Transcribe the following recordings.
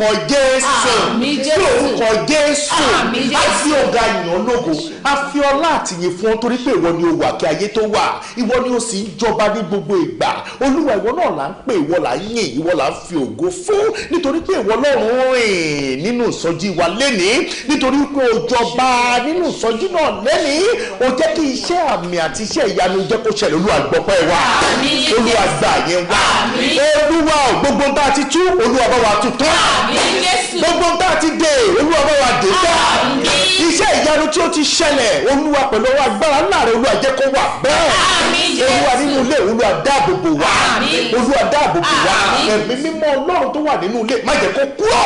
orúkọ Jésù. Ní orúkọ Jésù. A fi ọ̀gá yàn lógo. A fi ọlá àtìyìn fún ọ torí pé ìwọ ni o wà kí ayé tó wà. Ìwọ ni o sì ń jọba ní gbogbo ìgbà. Olúwa, ìwọ náà là ń pè, ìwọ là ń yìn, ìwọ là ń fi ògo fún. Nítorí pé ìwọ Ọlọ́run rìn nínú ìsọjí wa lénìí. Nítorí pé o jọba nínú ìsọjí náà lénìí. O jẹ́ kí iṣẹ́ àmì àti iṣẹ́ ìyanu jẹ́ kó ṣẹlẹ̀. Olúwa gbọpẹ́ wa. Olúwa gbà yẹn wá. Olúwa, gbogbo tá a ti tú, Olúwa bá wa tú tán. Gbogbo tá a ti dé, Olúwa bá wa dé tán. Iṣẹ́ ìyanu tí ó ti ṣẹlẹ̀, Olúwa pẹ̀lú ọwọ́ agbára ńlá rẹ̀, Olúwa jẹ́ kó wà bẹ́ẹ̀. Olúwa nínú ilé, Olúwa dáàbò bò wá. Olúwa dáàbò bò wá. Ẹ̀mí mímọ́ Ọlọ́run tó wà nínú ilé, má jẹ́ kó kúrò.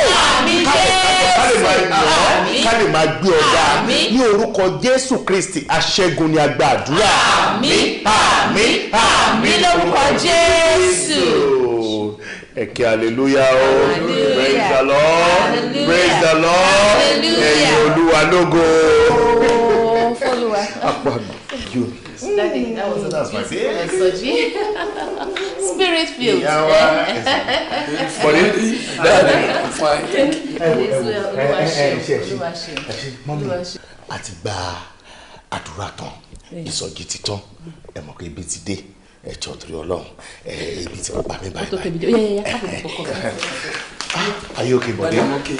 Ká lè máa yàn ọ́, ká lè máa gbé ọ̀gá. Ní orúkọ Jésù Kristi, aṣẹ́gun ni a gba àdúrà. Àmín, àmín, àmín lórúkọ Jésù. Ẹ̀kẹ́ hallelujah o. Praise the Lord. Praise the Lord. Ẹ̀yin Olúwa lógo. Apá yóò. Daddy, that was a beautiful ìsọjí. Spirit filled. Bọ̀dé. Daddy, I'm fine. A ti gba àdúrà tán, ìsọjí ti tán, ẹ mọ̀ pé ibi ti dé. Ẹ jọ̀ọ́ torí Ọlọ́run, ibi tí wọ́n pa mí báyìí báyìí. Are you okay, Bọ̀dé? I'm okay.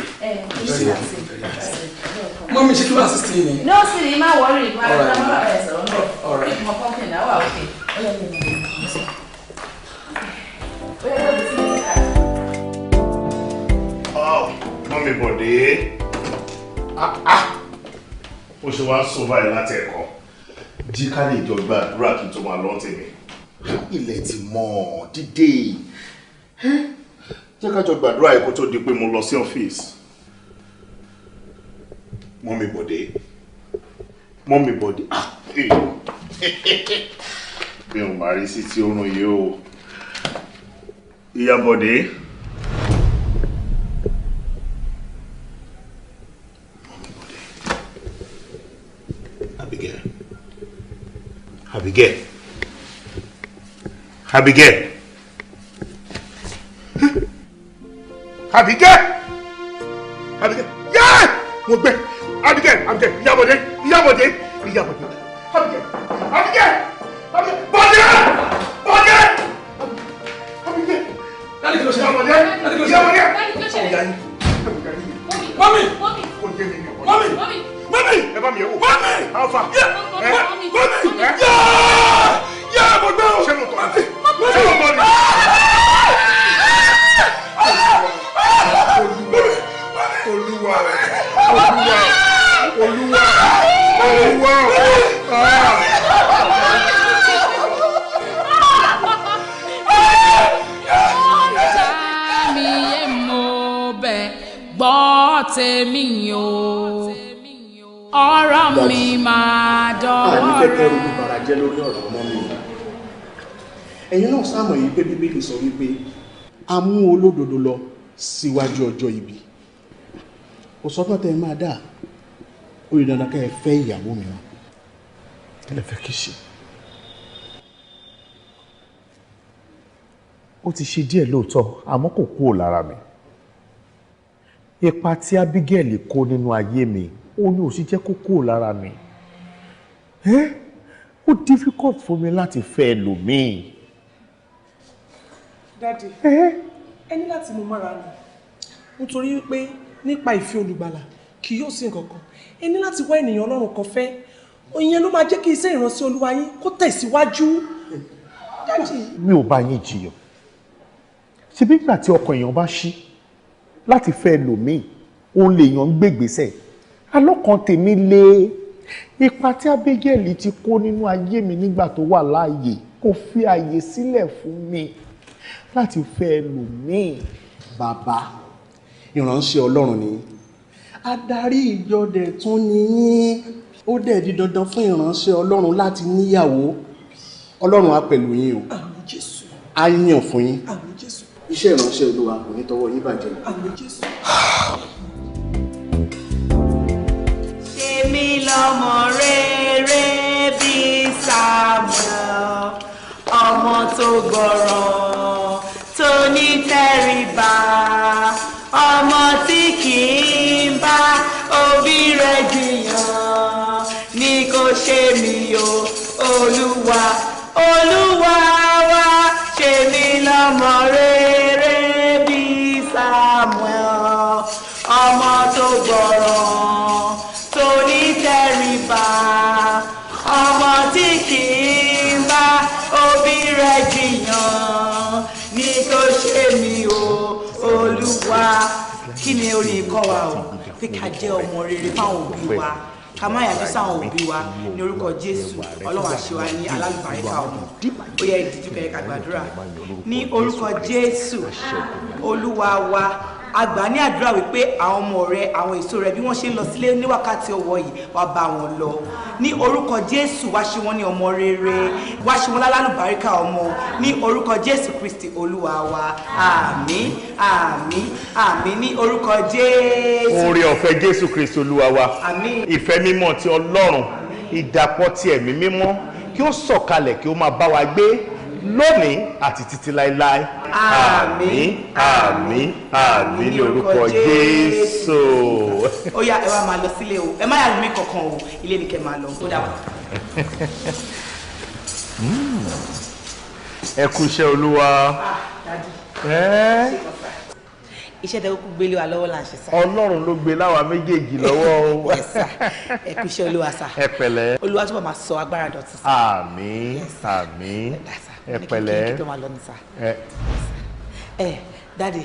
Mọ́mí, ṣé kí wọ́n assist yín ni? No, sì, má worry. Má má ẹ sọ̀rọ̀ náà. All right. Mo complain náà wà okay. Oh, Mọ́mí Bọ̀dé. Ó ṣe wá sùn báyìí láti ẹ̀kọ́. Jí ká lè jọ gba àdúrà kí n tó máa lọ tèmi. Ilẹ̀ ti mọ́ dídé. Jẹ́ ká jọ gbàdúrà yìí kó tó di pé mo lọ sí ọ́fíìsì. Mọ́mí Bọ̀dé. Mọ́mí Bọ̀dé. Mi ò máa rí sí tí oorun yìí o. Ìyá Bọ̀dé. Mọ́mí Bọ̀dé. Abigail. Abigail. Abigail. Abigail. Abigail. Yeah! Mo gbé. Abigail, Abigail, Ìyá Bọ̀dé, Ìyá Bọ̀dé, Ìyá Bọ̀dé. Abigail, Abigail, Abigail, Bọ̀dé, Bọ̀dé. Abigail. Daddy, kí ló ṣe? Ìyá Bọ̀dé, Ìyá Bọ̀dé. Ọ̀gá yín. Mọ́mí. Kò jẹ́ mi ní ọ̀pọ̀. Mọ́mí. Mọ́mí. Ẹ bá mi yẹ̀ wò. Mọ́mí. Alpha. Mọ́mí. Yẹ́ mo gbé o. Ṣé mo tọ́ ni? Ṣé mo tọ́ ni? Olúwa, Olúwa, Olúwa, Olúwa. Ọ̀tá mi yé mo bẹ̀ gbọ́ tèmi o, ọ̀rọ̀ mi máa dọ̀wọ́ Àní fẹ́ rẹ. kẹ́rù bíbára jẹ́ lórí ọ̀rọ̀ ọmọ mi. Ẹ̀yin náà sáàmọ̀ yìí pé Bíbélì sọ wípé a mú olódodo lọ síwájú ọjọ́ ibi. Kò sọ́tọ̀ tẹ́ ẹ máa dà, ó yẹ dandan kẹ́ ẹ fẹ́ ìyàwó mìíràn. Kí lẹ fẹ́ kí ṣe? Ó ti ṣe díẹ̀ lóòótọ́, àmọ́ kò kúrò lára mi. Ipa tí Abigail kó nínú ayé mi, ó ní ó sì jẹ́ kó kúrò lára mi. Ó difficult fún mi láti fẹ́ ẹlòmíì. Daddy, ẹ ní láti mú mọ́ra ni. Nítorí wípé nípa ìfẹ́ olùgbàlà kì yóò sí nǹkan kan. Ẹ ní láti wá ènìyàn Ọlọ́run kan fẹ́. Ìyẹn ló máa jẹ́ kí iṣẹ́ ìránṣẹ́ Olúwa yín kó tẹ̀síwájú. Daddy. Mi ò bá yín jiyàn. Ṣebí nígbà tí ọkàn èèyàn bá ṣí láti fẹ́ ẹlòmíì, òun lèèyàn ń gbégbèsè. Alọ́kan tèmi lé ipa tí Abigail ti kó nínú ayé mi nígbà tó wà láàyè kò fi àyè sílẹ̀ fún mi láti fẹ́ ẹlòmíì. Bàbá, ìránṣẹ́ Ọlọ́run ni. Adarí ìjọ dẹ̀ tún ni yín. Ó dẹ̀ di dandan fún ìránṣẹ́ Ọlọ́run láti níyàwó. Ọlọ́run á pẹ̀lú yín o. Àmín Jésù. Á yàn fún yín. Àmín Jésù. Iṣẹ́ ìránṣẹ́ Olúwa kò ní tọwọ́ yín bàjẹ́. Àmín Jésù. Ṣe mí lọ́mọ rere bí Samuel, ọmọ tó gbọ́ràn, tó ní tẹríba, ọmọ Kí ni orin yìí kọ́ wa o? Pé ká jẹ́ ọmọ rere fáwọn òbí wa, ká má yàtọ̀ sáwọn òbí wa. Ní orúkọ Jésù, Ọlọ́run á ṣe wa ní alálùbáríkà ọmọ. Ó yẹ ìdíjú kẹrẹ ká gbàdúrà. Ní orúkọ Jésù Olúwa wa, a gbà ní àdúrà wípé àwọn ọmọ rẹ, àwọn èso rẹ, bí wọ́n ṣe ń lọ sílé ní wákàtí ọwọ́ yìí, wá bá wọn lọ. Ní orúkọ Jésù, wá ṣe wọ́n ní ọmọ rere, wá ṣe wọ́n lálùbáríkà ọmọ. Ní orúkọ Jésù Kristi Olúwa wa, àmín, àmín, àmín. Ní orúkọ Jésù. Oore ọ̀fẹ́ Jésù Kristi Olúwa wa, àmín, ìfẹ́ mímọ́ ti Ọlọ́run, ìdàpọ̀ ti ẹ̀mí mímọ́, kí ó sọ̀kalẹ̀ kí ó máa bá wa gbé lónìí àti títí láéláé. Àmín, àmín, àmín ní orúkọ Jésù. Ó yá, ẹ wá máa lọ sílé o, ẹ má yà lómi kankan o, ilé ni kẹ́ máa lọ. Ó dàbọ̀. Ẹ kú iṣẹ́ Olúwa. Iṣẹ́ tẹ kúkú gbélé wa lọ́wọ́ là ń ṣe sá. Ọlọ́run ló gbé láwa méjèèjì lọ́wọ́ o. Ẹ kú iṣẹ́ Olúwa sá. Ẹ pẹ̀lẹ́. Olúwa túbọ̀ máa sọ agbára dọ̀tun sá. Àmín, àmín. Ẹ pẹ̀lẹ́. Kí tó máa lọ ní sá. Ẹ dáàdì,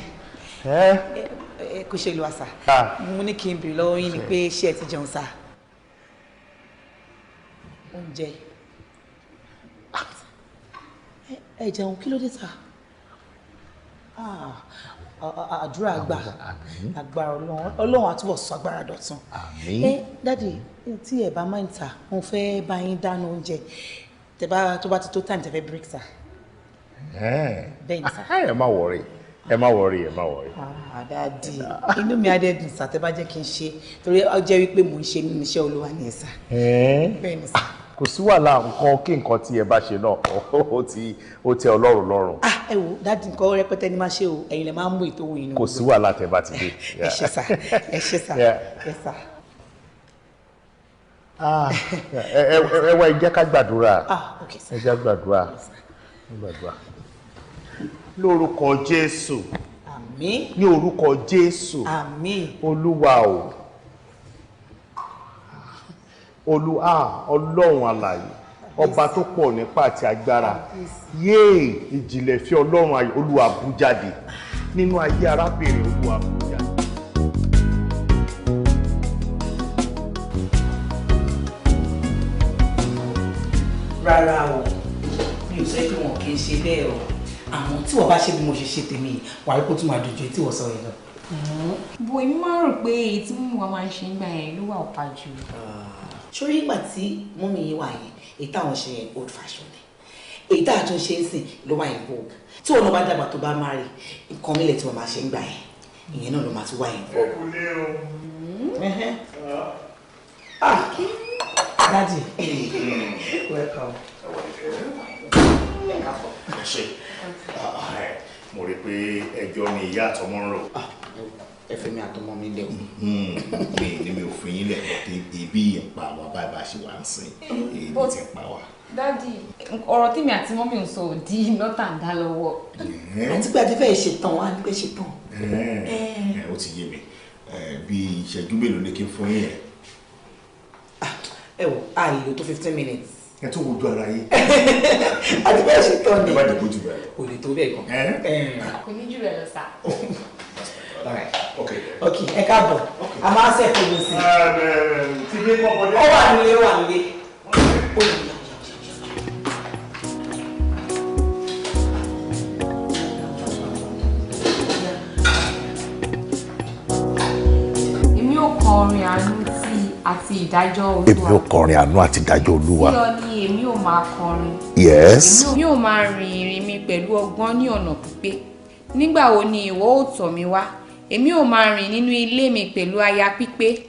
ẹ kú iṣẹ́ Olúwa sá. Mo ní kí n bèrè lọ́wọ́ yín ni pé ṣé ẹ ti jẹun sá? Oúnjẹ. Ẹ jẹun, kí ló dé sá? Àdúrà gbà, agbára Ọlọ́run, Ọlọ́run á túbọ̀ sọ agbára dọ̀tun. Ẹ dáàdì, tí ẹ bá máa ń ta, mo fẹ́ bá yín dáná oúnjẹ tẹ bá tó bá ti tó time tẹ fẹ́ break sá. Bẹ́ẹ̀ ni sá. Ẹ má worry, ẹ má worry, ẹ má worry. Dáàdì, inú mi á dẹ̀ dùn sá tẹ bá jẹ́ kí n ṣe, torí ó jẹ́ wípé mò ń ṣe nínú iṣẹ́ Olúwa ni ẹ sá. Bẹ́ẹ̀ ni sá. Kò sí wàhálà, nǹkan kí nǹkan tí ẹ bá ṣe náà ó tẹ́ Ọlọ́run lọ́rùn. Ẹ wo dáàdì, nǹkan rẹpẹtẹ ni máa ṣe o, ẹ̀yin lè máa ń mú ìtòwò yìí nù. Kò sí wàhálà tẹ́ bá ti dé. Ẹ ṣé sá, ẹ ṣé sá, ẹ sá. Ẹ wá, ẹ jẹ́ ká gbàdúrà. Ẹ jẹ́ gbàdúrà. Lórúkọ Jésù. Àmín. Ní orúkọ Jésù. Àmín. Olúwa o. Olúwa Ọlọ́run alààyè, ọba tó pọ̀ nípa àti agbára, yéè ìjìnlẹ̀ fi Ọlọ́run ayọ̀ Olúwa bú jáde nínú ayé arábìnrin, Olúwa bú jáde. Rárá o, mi ò sọ pé wọn kì í ṣe bẹ́ẹ̀ o, àmọ́ tí wọ́n bá ṣe bí mo ṣe ṣe tèmi, wàá rí kó tún máa dojú tí wọ́n sọ yẹn lọ. Bo èmi máa ń rò pé èyí tí mímú wa máa ń ṣe ń gbà yẹn ló wà ọ̀pá jù. Sórí ìgbà tí mọ́mí yín wà yẹn, èyí táwọn ṣe yẹn old fashion ni, èyí táwọn tún ṣe ń sìn ló wà in vogue. Tí wọn bá dàgbà tó bá má rí nǹkan mílẹ̀ tí wọ́n máa ṣe ń gbà yẹn, ìyẹn náà ló máa tún wà in vogue. Ẹ kú lé o. Daddy, welcome. Ẹ ṣé, mo rí i pé ẹjọ́ ni ìyá àtọmọ ń rò. Ẹ fẹ́ mi àtọmọ mi lẹ o. Mi ni mi ò fi yín lẹ̀, ibi ìpa wa báyìí bá ṣe wà ń sìn, ibi ti pa wa. Dádì, ọ̀rọ̀ tèmi àti mọ́mí ń sọ òdì nọ́tà ń dá lọ́wọ́. Àti pé àti fẹ́ ṣetán, wá ní pé ṣetán. Ó ti yé mi, bí ìṣẹ́jú mélòó ni kí n fún yín yẹn? Ẹ wò, a lè lò tó 15 minutes. Ẹ tó wojú ara yín. Àti bẹ́ẹ̀ ṣetán ni. Ẹ bá dé bójú bẹ́ẹ̀. Kò lè tó bẹ́ẹ̀ gan. Kò ní jù rẹ̀ lọ sá. Okay. Okay, ẹ káàbọ̀. A máa ń sẹ̀kọ̀ lọ sí. Ti dé kọ́kọ́ dé. Ó wà nílé, ó wà nílé. Èmi ò kọ orin àánú tí àti ìdájọ́ Olúwa. Èmi ò kọrin àánú àti ìdájọ́ Olúwa. Sí ọ ni èmi ò máa kọrin. Yes. Èmi ò máa rìn ìrìn mi pẹ̀lú ọgbọ́n ní ọ̀nà pípé. Nígbà wo ni ìwọ ó tọ̀ mí wá? Èmi ò máa rìn nínú ilé mi pẹ̀lú aya pípé.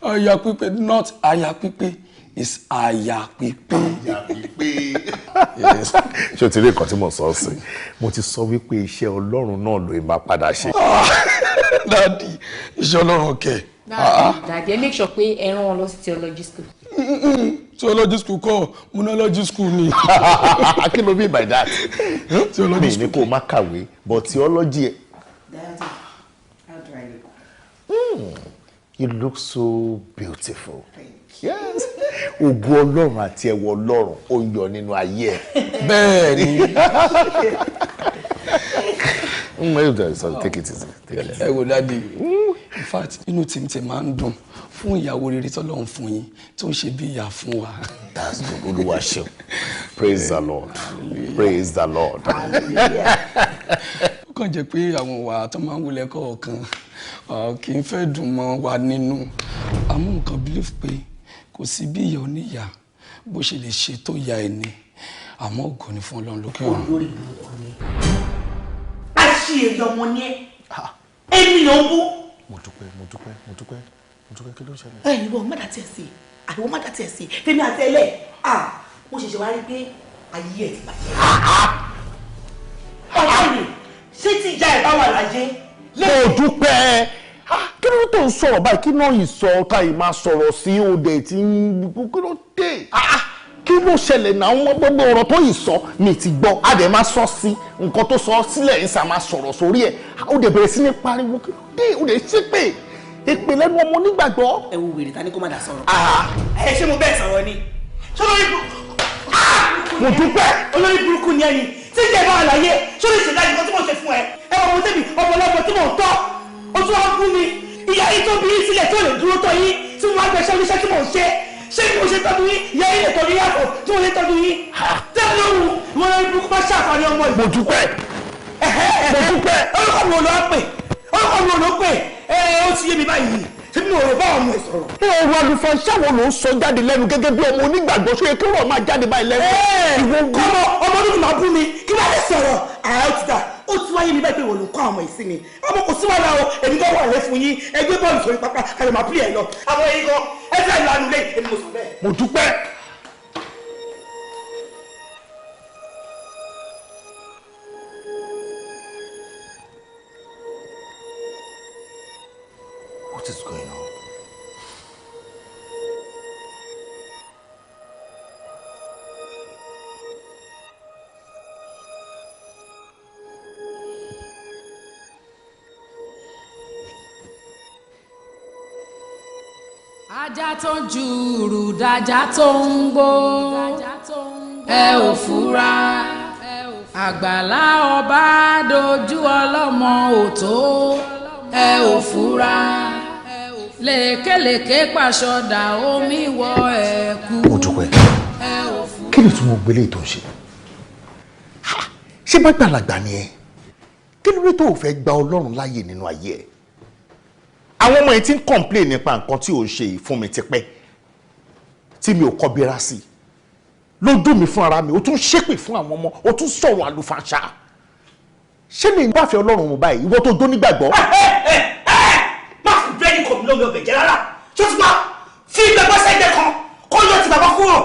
Aya pípé, not aya pípé, is aya pípé. Aya pípé. Ṣé o ti rí nǹkan tí mo sọ sí? Mo ti sọ wípé iṣẹ́ Ọlọ́run náà ló máa padà ṣe. Dádì, iṣẹ́ Ọlọ́run kẹ̀. Dàdí, ẹ make sure pé ẹ rán wọn lọ sí theology school. Theology school kọ́, monology school ni. Kí ló mean by that? Theology school. Mi ní kó o má kàwé, but theology. Daddy, how do I look? You look so beautiful. Thank you. Yes. Ògo Ọlọ́run àti ẹwọ Ọlọ́run ó yọ nínú ayé ẹ. Bẹ́ẹ̀ ni. Take it easy. Ẹ wo daddy, in fact inú tèmi tè máa ń dùn fún ìyàwó rere tọ́lọ́run fún yín tó ń ṣe bí ìyá fún wa. That's good. Olúwa ṣeun. Praise the Lord. Praise the Lord. Ó kàn jẹ́ pé àwọn ìwà tó máa ń wulẹ̀ kọ̀ọ̀kan kì í fẹ́ dùn mọ́ wa nínú. Àmọ́ nǹkan believe pé kò sí bí ìyá oníyà bó ṣe lè ṣe tó ya ẹni, àmọ́ ògo ni fún Ọlọ́run lókè ọ̀run. Olórí burúkú ni àṣìírí ọmọ ni ẹ, èmi ló ń bú. Mo dúpẹ́, mo dúpẹ́, mo dúpẹ́, mo dúpẹ́. Kí ló ń ṣẹlẹ̀? Ẹ ìwọ má dà tiẹ̀ sí i, àìwọ má dà tiẹ̀ sí i, fèmi àti ẹlẹ́ à mo ṣẹ̀ṣẹ̀ wá rí pé ayé ẹ̀ ti bàjẹ́. Ọ̀rẹ́ mi, ṣé tí ìyá ẹ̀ bá wà láyé. Mo dúpẹ́. Kí ló tó ń sọ̀rọ̀ báyìí? Kí náà ìsọ ọ̀tá yìí máa sọ̀rọ̀ sí òde tí ń kí ló dé? Kí ló ṣẹlẹ̀ náà? Wọ́n gbogbo ọ̀rọ̀ tó yìí sọ mi ti gbọ́, a dẹ̀ máa sọ sí nǹkan tó sọ sílẹ̀ ń sà máa sọ̀rọ̀ sórí ẹ̀. Ó dẹ̀ bẹ̀rẹ̀ sí ní pariwo, kí ló dé? Ó dẹ̀ ṣépè èpè lẹ́nu ọmọ onígbàgbọ́. Ẹ wo wèrè ta ni kó má dà sọ̀rọ̀. Ẹ ṣé mo bẹ́ẹ̀ sọ̀rọ̀ ni? Ṣé olórí burúkú? Mo dúpẹ́. Olórí burúkú ni ẹni tí ìjẹ́ ìbá wà láyé, ṣé ó lè ṣèdájú kan tí mo ṣe fún ẹ? Ẹ wọ ọmọ tẹ́mi, ọmọ ọlọ́mọ tí mò ń tọ́, ó tún wá fún mi. Ìyá yìí tó bí yín sílẹ̀ tó lè dúró tọ́ yín, tí mo máa gbẹ̀ṣẹ́ oníṣẹ́ tí mò ń ṣe. Ṣé bí mo ṣe tọ́jú yín, ìyá yìí lè tọ́jú yín àpò tí mo lè tọ́jú yín. Tẹ́lẹ̀ lóhùn, ìwọ lórí burúkú bá ṣàǹfààní ọmọ yìí. Mo dúpẹ́. Mo dúpẹ́. Orúkọ mi ò lọ pè, orúkọ mi ò lọ pè, ẹ ó ti yé mi báyìí. Ṣé mi ò rò bá ọmọ ẹ sọ̀rọ̀? Ọ̀rọ̀ àlùfáàṣà wo ló ń sọ jáde lẹ́nu gẹ́gẹ́ bí ọmọ onígbàgbọ́? Ṣé kí ọ̀rọ̀ máa jáde báyìí lẹ́nu? Kọ́mọ ọmọ ọdún máa bú mi kí wọ́n lè sọ̀rọ̀. Àá ó ti dà, ó ti wáyé mi báyìí pé wọ́n ló ń kọ́ àwọn ìsìn mi. Ọmọ kò sí wàhálà o, èmi gan wà rẹ fún yín, ẹ gbé bọ́ọ̀lù sórí pápá, ẹ lè máa pílẹ̀ lọ. Àwọn ẹyin gan, ẹ fẹ́ lanu lé, èmi mo sọ bẹ́ẹ̀. Mo dúpẹ́. What is going on? Ajá tó ń jùrù dájá tó ń gbó, ẹ ò fura. Àgbàlá ọba dojú ọlọ́mọ òtó, ẹ ò fura. Lèkèlèkè pàṣọdà omi wọ ẹ̀kú. Mo dúpẹ́. Kí ni tí mo gbélé tó ń ṣe? Ṣé bá gbàlagbà ni ẹ? Kí ló dé tó o fẹ́ gba Ọlọ́run láàyè nínú ayé ẹ? Àwọn ọmọ yìí ti ń complain nípa nǹkan tí ò ń ṣe yìí fún mi tipẹ́ tí mi ò kọbíra sí lójú mi fún ara mi. O tún ṣépè fún àwọn ọmọ, o tún sọ̀rọ̀ àlùfàṣà. Ṣé mi bá fẹ́ Ọlọ́run mu báyìí, ìwọ tó dó nígbàgbọ́? Má fi búrẹ́dì kọ̀ mí lómi ọbẹ̀ jẹ́ rárá. Ṣé o ti pa fi ìgbàgbọ́ sẹ́gbẹ́ kan kó yọ ti bàbá kúrò?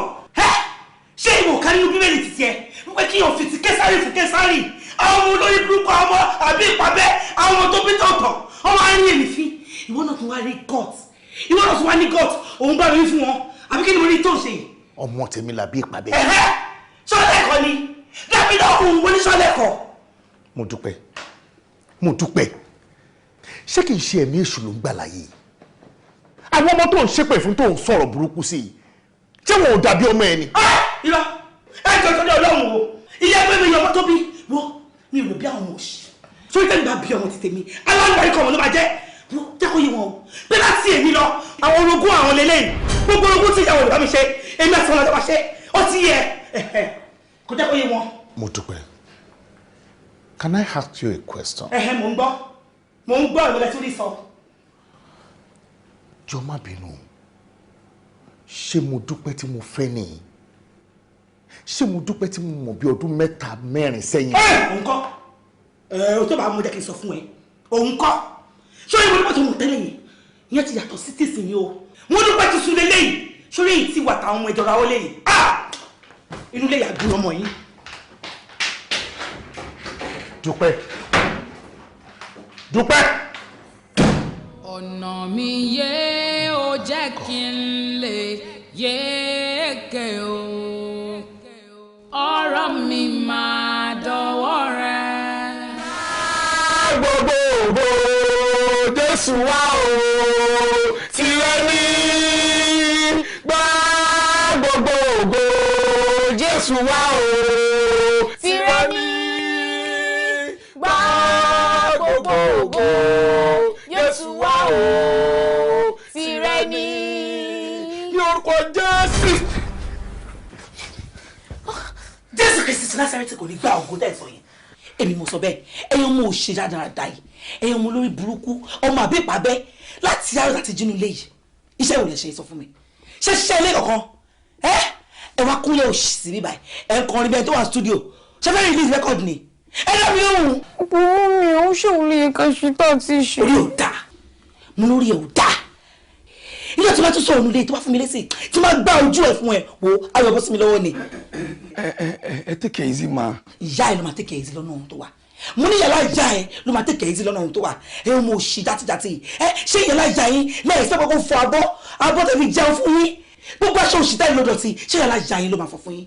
Ṣé ìwò kan nínú Bíbélì ti tiẹ̀ wípé kí yóò fi ti Késárì fún Késárì? Àwọn ọmọ olórí burúkú, àwọn ọmọ àbí ìpàbẹ́, àwọn ọmọ tó bí tọ̀tọ̀, ọmọ àárín èmi fi. Ìwọ náà tún wá rí gut, ìwọ náà tún wá ní gut, òun bá mi fún wọn, àbí kí ni mo rí tó ń ṣe yìí? Ọmọ tèmi làbí ìpàbẹ́. Sọ́lẹ̀kọ̀ ni dábìlì ọkùnrin wo ní sọ́lẹ̀kọ̀. Mo dúpẹ́, mo dúpẹ́. Ṣé kìí ṣe ẹ̀mí èṣù ló ń gbà láyé? Àwọn ọmọ tó ń ṣépè fún, tó ń sọ̀rọ̀ burúkú sí i, ṣé wọn ò dàbí ọmọ ẹni? Irọ́, ẹ jọ sọ́dọ̀ Ọlọ́run o, ìyá ẹgbẹ́ mi yọ ọmọ tó bí wọ́n, mi ò lè bí àwọn ọmọ òṣì. Sórí tẹ́mi bá bí ọmọ ti tèmi, aláǹgbárí kan ọmọ ló máa jẹ́. Jẹ́ kó yé wọn o, pé láti èmi lọ, àwọn orogún àwọn lélẹ́yìn, gbogbo orogún tí ìyàwó rẹ̀ bá mi ṣe, èmi àti wọn lọ́jọ́ máa ṣe, ó ti yẹ, kò jẹ́ kó yé wọn. Mo dúpẹ́. Can I ask you a question? Mò ń gbọ́, mò ń gbọ́ ìwọlẹ̀ tí ó rí sọ. Jọ̀ọ́ má bínú, ṣé mo dúpẹ́ tí mo fẹ́ nìyí? Ṣé mo dúpẹ́ tí mo mọ̀ bí ọdún 3 mẹ́rin sẹ́yìn? Òun kọ́, o tó bá mú jẹ́ kí n sọ fún ẹ, òun kọ́. Ṣé ìwé nípa tó mọ̀ tẹ́lẹ̀ yẹn ìyẹn ti yàtọ̀ sí tìsín yìí o. Mo dúpẹ́ tuntun lélẹ́yìí, sórí èyí tí wà táwọn ọmọ ìjọra ó léyìí, inú lè yàgbé ọmọ yìí. Dúpẹ́, dúpẹ́. Ọ̀nà mi yé o, jẹ́ kí n lè yéèké o, ọ̀rọ̀ mi máa dọ̀wọ́ rẹ. Gbogbo ògo Jésù wá o, tìrẹ ní gbà. Gbogbo ògo Jésù wá o, tìrẹ ní gbà. o tìrẹ ni. Ní orúkọ Jésù. Jésù Kristi ti Násárẹ́tì kò ní gba ògo tẹ́ ẹ̀ sọ yẹn. Èmi mo sọ bẹ́ẹ̀. Ẹ̀yin ọmọ òṣè dáadáa yìí, ẹ̀yin ọmọ olórí burúkú, ọmọ àbẹ́pàbẹ́ láti yàrá láti jínú ilé yìí, iṣẹ́ ìwò lè ṣe sọ fún mi? Ṣé ṣiṣẹ́ ilé kankan? Ẹ wá kúnlẹ̀ òṣì sí bíbáyìí, ẹ ń kọrin bẹ́ẹ̀ tó wà studio, ṣé fẹ́ release record ni? Ẹ dá mi lóhùn. Bùrú mi ò ń ṣòwò lè ka ṣe tó àti ṣe. Orí ò dáa, mo lórí ẹ ò dáa. Ilé tí wọ́n tún sọ òun lé tí wọ́n fún mi lésì tí wọ́n gbá ojú ẹ̀ fún ẹ wo ayọ̀ bọ́ sí mi lọ́wọ́ ni. Ẹ take it easy ma. Ìyá ẹ ló máa take it easy lọ́nà ohun tó wà. Mo ní yàrá ìyá ẹ ló máa take it easy lọ́nà ohun tó wà. Ẹ mo ṣì játijàti ẹ ṣé yàrá ìyá yín lẹ́yìn sọ́kọ̀ kó fọ abọ́ abọ́ tẹ̀ fi jẹun fún yín, gbogbo aṣọ òṣì táyì lọ́dọ̀ tí ṣé yàrá ìyá yín ló máa fọ fún yín.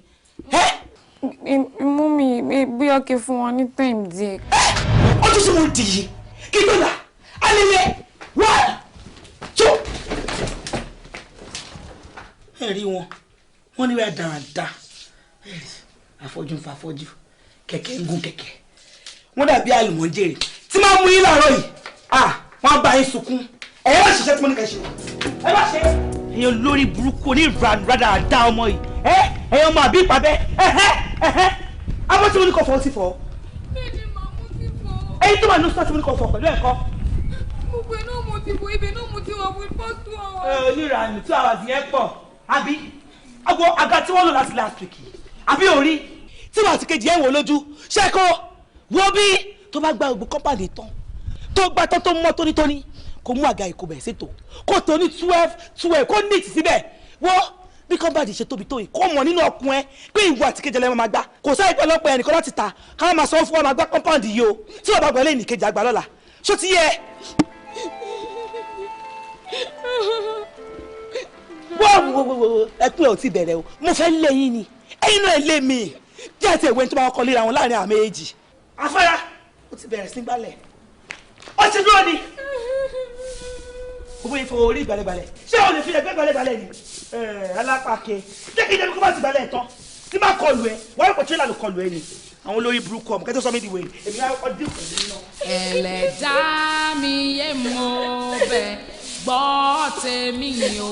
Mú mi bóyá kí fún wa ní time díẹ̀. Ojú sí mo dì í kí ló là alẹ́lẹ́ 1 2. Ẹ rí wọn, wọn ní wíwá dáradára, àfọ́jú ń fa àfọ́jú, kẹ̀kẹ́ ń gún kẹ̀kẹ́, wọ́n dàbí àlùmọ́jèrè tí máa mú yín láàárọ̀ yìí, wọ́n á bá yín sunkún. Ẹ má ṣiṣẹ́ tí mo ní kẹ́ ṣe, ẹ má ṣe. Ẹ̀yin olórí burúkú onírànú rádaràda ọmọ yìí, ẹ̀yin ọmọ àbí ìpàbẹ́, abọ́ tí mo ní kọ́ fọ́ ó ti fọ́. Ẹ̀yin tó máa ní sọ́ọ́ tí mo ní kọ́ fọ́ pẹ̀lú ẹ̀kọ́. Gbogbo iná mo ti fọ, ibẹ̀ náà mo ti wọ̀ fún pọ́tù ọ̀wọ́. Onírànú 2 hours yẹn pọ̀ àbí agbo àga tí wọ́n lò láti last week àbí orí tí wọ́n àti kejì ẹ̀ wò lójú ṣẹ́kọ̀ wo bí tó bá gba gbogbo kọ́mpàdé tán tó gbá tán tó mọ́ tónítóní kó mú àga ìkó bẹ̀ ṣètò kó tó ní 12 12 kó ní ìtì síbẹ̀ wo bí kọ́mpàdé ṣe tóbi tó yìí kó mọ̀ nínú ọkùn ẹ pé ìwọ àti kejì ẹlẹ́wọ̀n máa gbá kò sáyé pẹ̀lú ọ̀pọ̀ ẹnìkan láti ta káwọn máa sọ fún wọn máa gbá kọ́mpàdé yìí o tí wọ́n bá gbọ́ lẹ́yìn ìkejì àgbà lọ́la ṣó ti yẹ. Wọ́n ẹkún ẹ̀ ò ti bẹ̀rẹ̀ o, mo fẹ́ lé yín ni, ẹ̀yin náà lé mi díẹ̀ tí ìwé tó bá kọ́ léra wọn láàrin àmì èjì. Afárá ó ti bẹ̀rẹ̀ sí gbálẹ̀, ó ti dúró ni gbogbo ìfowó orí ìgbàlẹ̀gbàlẹ̀, ṣé o lè fi ẹgbẹ́ gbàlẹ̀gbàlẹ̀ ni alápàkẹ́ jẹ́ kí ìjẹ́bi kó bá ti gbàlẹ̀ tán tí má kọlù ẹ wọ́n yóò kọ́ tírélà ló kọlù ẹ ni àwọn olórí burúkú ọmọ kẹ́tọ́ sọ mí di wèrè èmi á kọ́ dín pẹ̀lú iná. Ẹlẹ́dàá mi yé mo bẹ̀ gbọ́ tèmi o,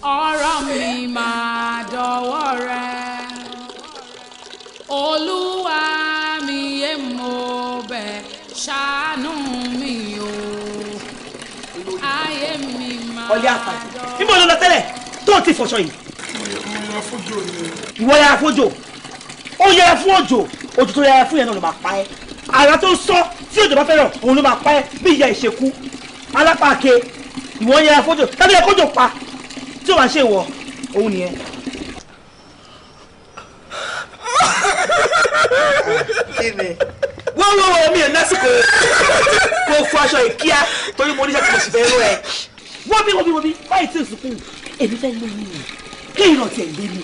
ọ̀rọ̀ mi máa dọ̀wọ́ rẹ. Olúwa mi yé mo bẹ̀ ṣàánú mi o, ayé mi máa Ọlẹ́ àpàdé níbo ló lọ tẹ́lẹ̀ tó o ti fọṣọ yìí? Mo yẹra fójò ni. Ìwọ yẹra fójò, ó yẹra fún òjò, òjò tó yẹra fún yẹn náà ló máa pa ẹ́. Àrà tó sọ tí òjò bá fẹ́ràn òun ló máa pa ẹ́ bí ìyá ìṣekú alápàáké. Ìwọ yẹra fójò tàbí ẹ kójò pa tí o máa ṣe ìwọ òun nìyẹn. Wọ́n wọ́n wọ́n mi ò lásìkò kò fọ aṣọ ìkíá torí mo níṣẹ́ tí mo sì fẹ́ rú ẹ. Wọ́n bí wọ́n bí wọ́n bí báyìí tí ò sunkún èmi fẹ́ lé mi kí ìran tiẹ̀ lé mi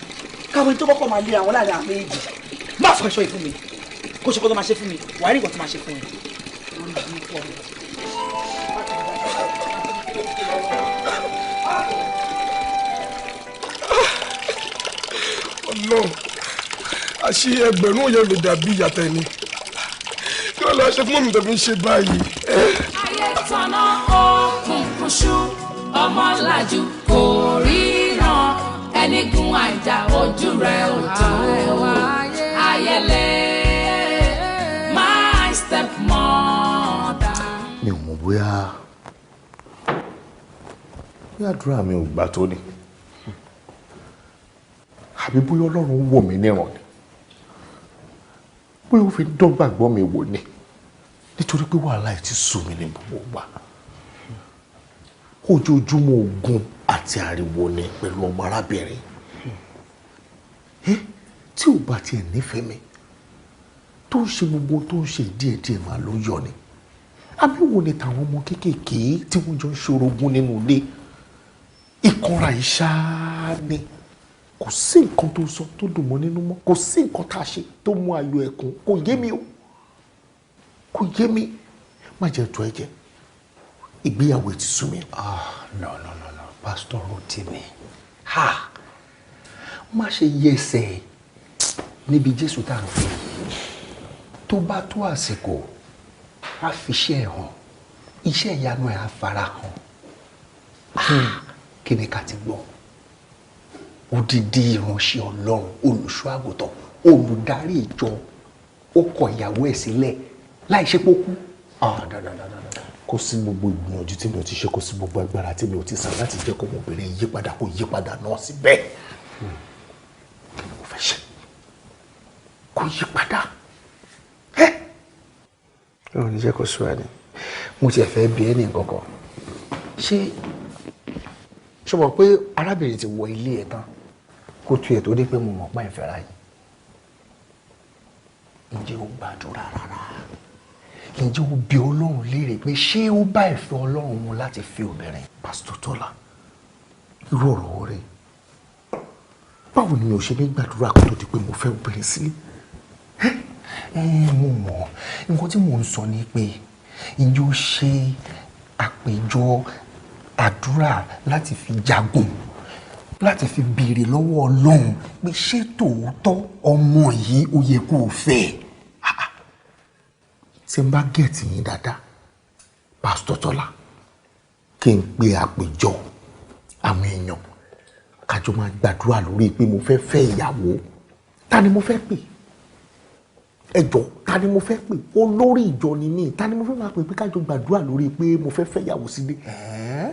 káwọn tó kọ́kọ́ máa lé àwọn láàrin àwọn méjì. Má fọ aṣọ ìfún mi kó ṣe kó tó máa ṣe fún mi, wàá rí nǹkan tó máa ṣe fún ẹ. Ọlọ́run, àṣì ẹgbẹ̀rún yẹn lè dàbí ìyàtọ̀ ẹni kí wọ́n lọ ṣe fún mọ́mí tó fi ń ṣe báyìí. Ayé tọ́nà òkùnkùn ṣú ọmọlàjú kò ríran ẹni gun àjà ojú rẹ̀ ò tó ayẹlẹ my step mother. Mi ò mọ̀ bóyá àdúrà mi ò gbà tó ni àbí bóyá Ọlọ́run wò mí níran ni, bóyá ó fi dọ́gbàgbọ́ mi wò ni, nítorí pé wàhálà yìí ti sú mi ní gbogbo ìgbà. Ojoojúmọ́ ogun àti ariwo ni pẹ̀lú ọmọ arábìnrin tí ò bá tiẹ̀ nífẹ̀ẹ́ mi tó ń ṣe gbogbo tó ń ṣe díẹ̀díẹ̀ máa ló yọ ni. Àbí wo ni tàwọn ọmọ kéékèèké tí wọ́n jọ ń ṣorogún nínú ilé ìkanra ìṣáá ni. Kò sí nǹkan tó sọ tó dùn mọ́ nínú mọ́, kò sí nǹkan tá a ṣe tó mú ayọ̀ ẹ̀kún. Kò yé mi o, kò yé mi. Má jẹ́ tó ẹ jẹ, ìgbéyàwó ẹ ti sú mi. Ah, no no no no, Pastor Rotimi, ha, má ṣe yẹsẹ̀ níbi Jésù tá à ń fi tó bá tó àsìkò á fi iṣẹ́ ẹ̀ hàn. Iṣẹ́ ìyanu ẹ̀ á farahàn. Kí ni ká ti gbọ́? Odidi ìránṣẹ́ Ọlọ́run, olùṣọ́ àgùntàn, olùdarí ìjọ, ó kọ ìyàwó ẹ̀ sílẹ̀ láì ṣe pé ó kú. Kò sí gbogbo ìgbìyànjú tí mi ò ti ṣe, kò sí gbogbo agbára tí mi ò ti sàn láti jẹ́ kó ọmọbìnrin yípadà, kó yípadà náà síbẹ̀. Kí ni mo fẹ́ ṣe? Kó yípadà. Ò ní jẹ́ kó sú ẹ ni. Mo tiẹ̀ fẹ́ bi ẹ́ ní nǹkan kan. Ṣé ṣé mọ̀ pé arábìnrin ti wọ ilé ẹ̀ tán kó tu ẹ̀ tó dé pé mo mọ̀ pa ìfẹ́ra yìí? Ǹjẹ́ o gbàdúrà rárá? Ǹjẹ́ o bi Ọlọ́run léèrè pé ṣé ó bá ìfẹ́ Ọlọ́run mu láti fi obìnrin? Pásítọ̀ Tọ́lá, irú ọ̀rọ̀ wo rèé? Báwo ni mi ò ṣe ní gbàdúrà kó tó di pé mo fẹ́ obìnrin sílé? Mo mọ̀, nǹkan tí mò ń sọ ni pé ǹjẹ́ o ṣe àpèjọ àdúrà láti fi jagun, láti fi béèrè lọ́wọ́ Ọlọ́run pé ṣé tòótọ́ ọmọ yìí ó yẹ kó o fẹ́? Tí n bá gẹ̀ẹ́tì yín dáadáa, Pásítọ̀ Tọ́lá, kí n pe àpèjọ àwọn èèyàn kájọ máa gbàdúrà lórí pé mo fẹ́ fẹ́ ìyàwó. Ta ni mo fẹ́ pè? Ẹ jọ̀ọ́, ta ni mo fẹ́ pè? Olórí ìjọ ni mí. Ta ni mo fẹ́ máa pè pé kájọ gbàdúrà lórí pé mo fẹ́ fẹ́ ìyàwó sílé?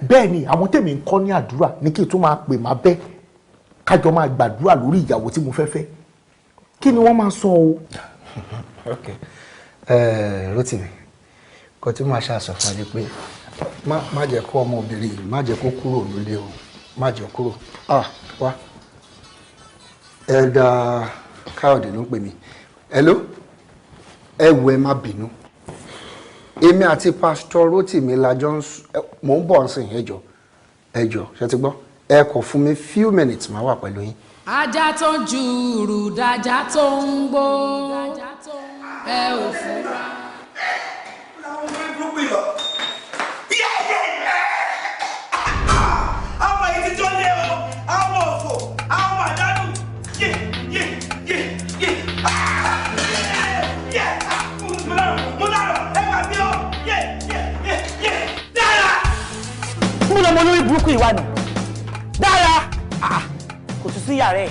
Bẹ́ẹ̀ ni àwọn tèmi ń kọ́ ní àdúrà ní kí n tún máa pè má bẹ́ kájọ máa gbàdúrà lórí ìyàwó tí mo fẹ́ fẹ́. Kí ni wọ́n máa sọ o? Ok, Rótìmí, kò tí màá ṣàṣọ fún ẹ ni pé má jẹ́ kó ọmọbìnrin yìí, má jẹ́ kó kúrò nílé o, má jẹ́ kúrò. Ah, wá, Elder Káyọ̀dé ló ń pè mí. Hello, ẹ wo, ẹ má bínú, èmi àti Pásítọ̀ Rótìmí la jọ ń, mò ń bọ̀ nsìn. Ẹ jọ̀ọ́, ẹ jọ̀ọ́, ṣe ti gbọ́? Ẹ kò fún mi few minutes, máa wà pẹ̀lú yín. Ajá tó ń jùrù dájá tó ń gbó, ẹ ò fura. Àwọn èyí ti tó lé o, àwọn òfò, àwọn àdánù. Yé yé yé yé yé, mo dárò, mo dárò, ẹ gbà mí o, yé yé yé yé, dára. Mú lọmọ olórí burúkú ìwà nù dára. Kò tún sí yàrá ẹ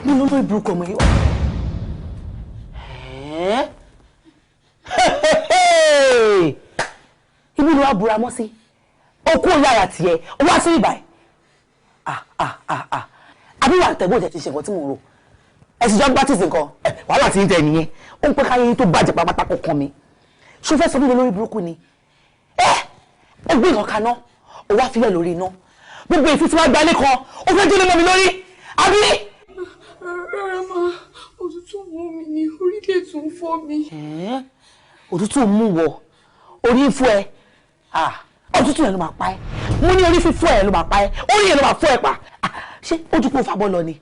nínú olórí burúkú ọmọ yìí wà. Ibi ni wàá búra mọ́ sí, ó kú yàrá tiẹ̀, ó wá sí ìbàyẹ̀. Àbí wà tẹ̀gbọ́n tẹ̀ ti ṣe nǹkan tí mò ń rò, ẹ sì jọ gbá tìsí nǹkan wàhálà tí ń tẹ nìyẹn. Ó ń pẹ́ káyé tó bàjẹ́ pátápátá kó kan mi. Ṣó fẹ́ sọ mí lórí burúkú ni? Ẹ ó gbé nǹkan kaná, ó wá filẹ̀ lórí iná, gbogbo èéfín tí wàá gbalé kan, ó fẹ́ jóná mọ́ mi lórí, àbí. Rárá ma, òtútù mú mi ní orí lè tún fọ́ mi. Òtútù mú wọ, orí ń fọ́ ẹ. Òtútù yẹn ló máa pa ẹ́. Mo ní orí fífọ́ ẹ ló máa pa ẹ́, orí yẹn ló máa fọ́ ẹ pa. Ṣé ojú kò fàbọ̀ lọ ni?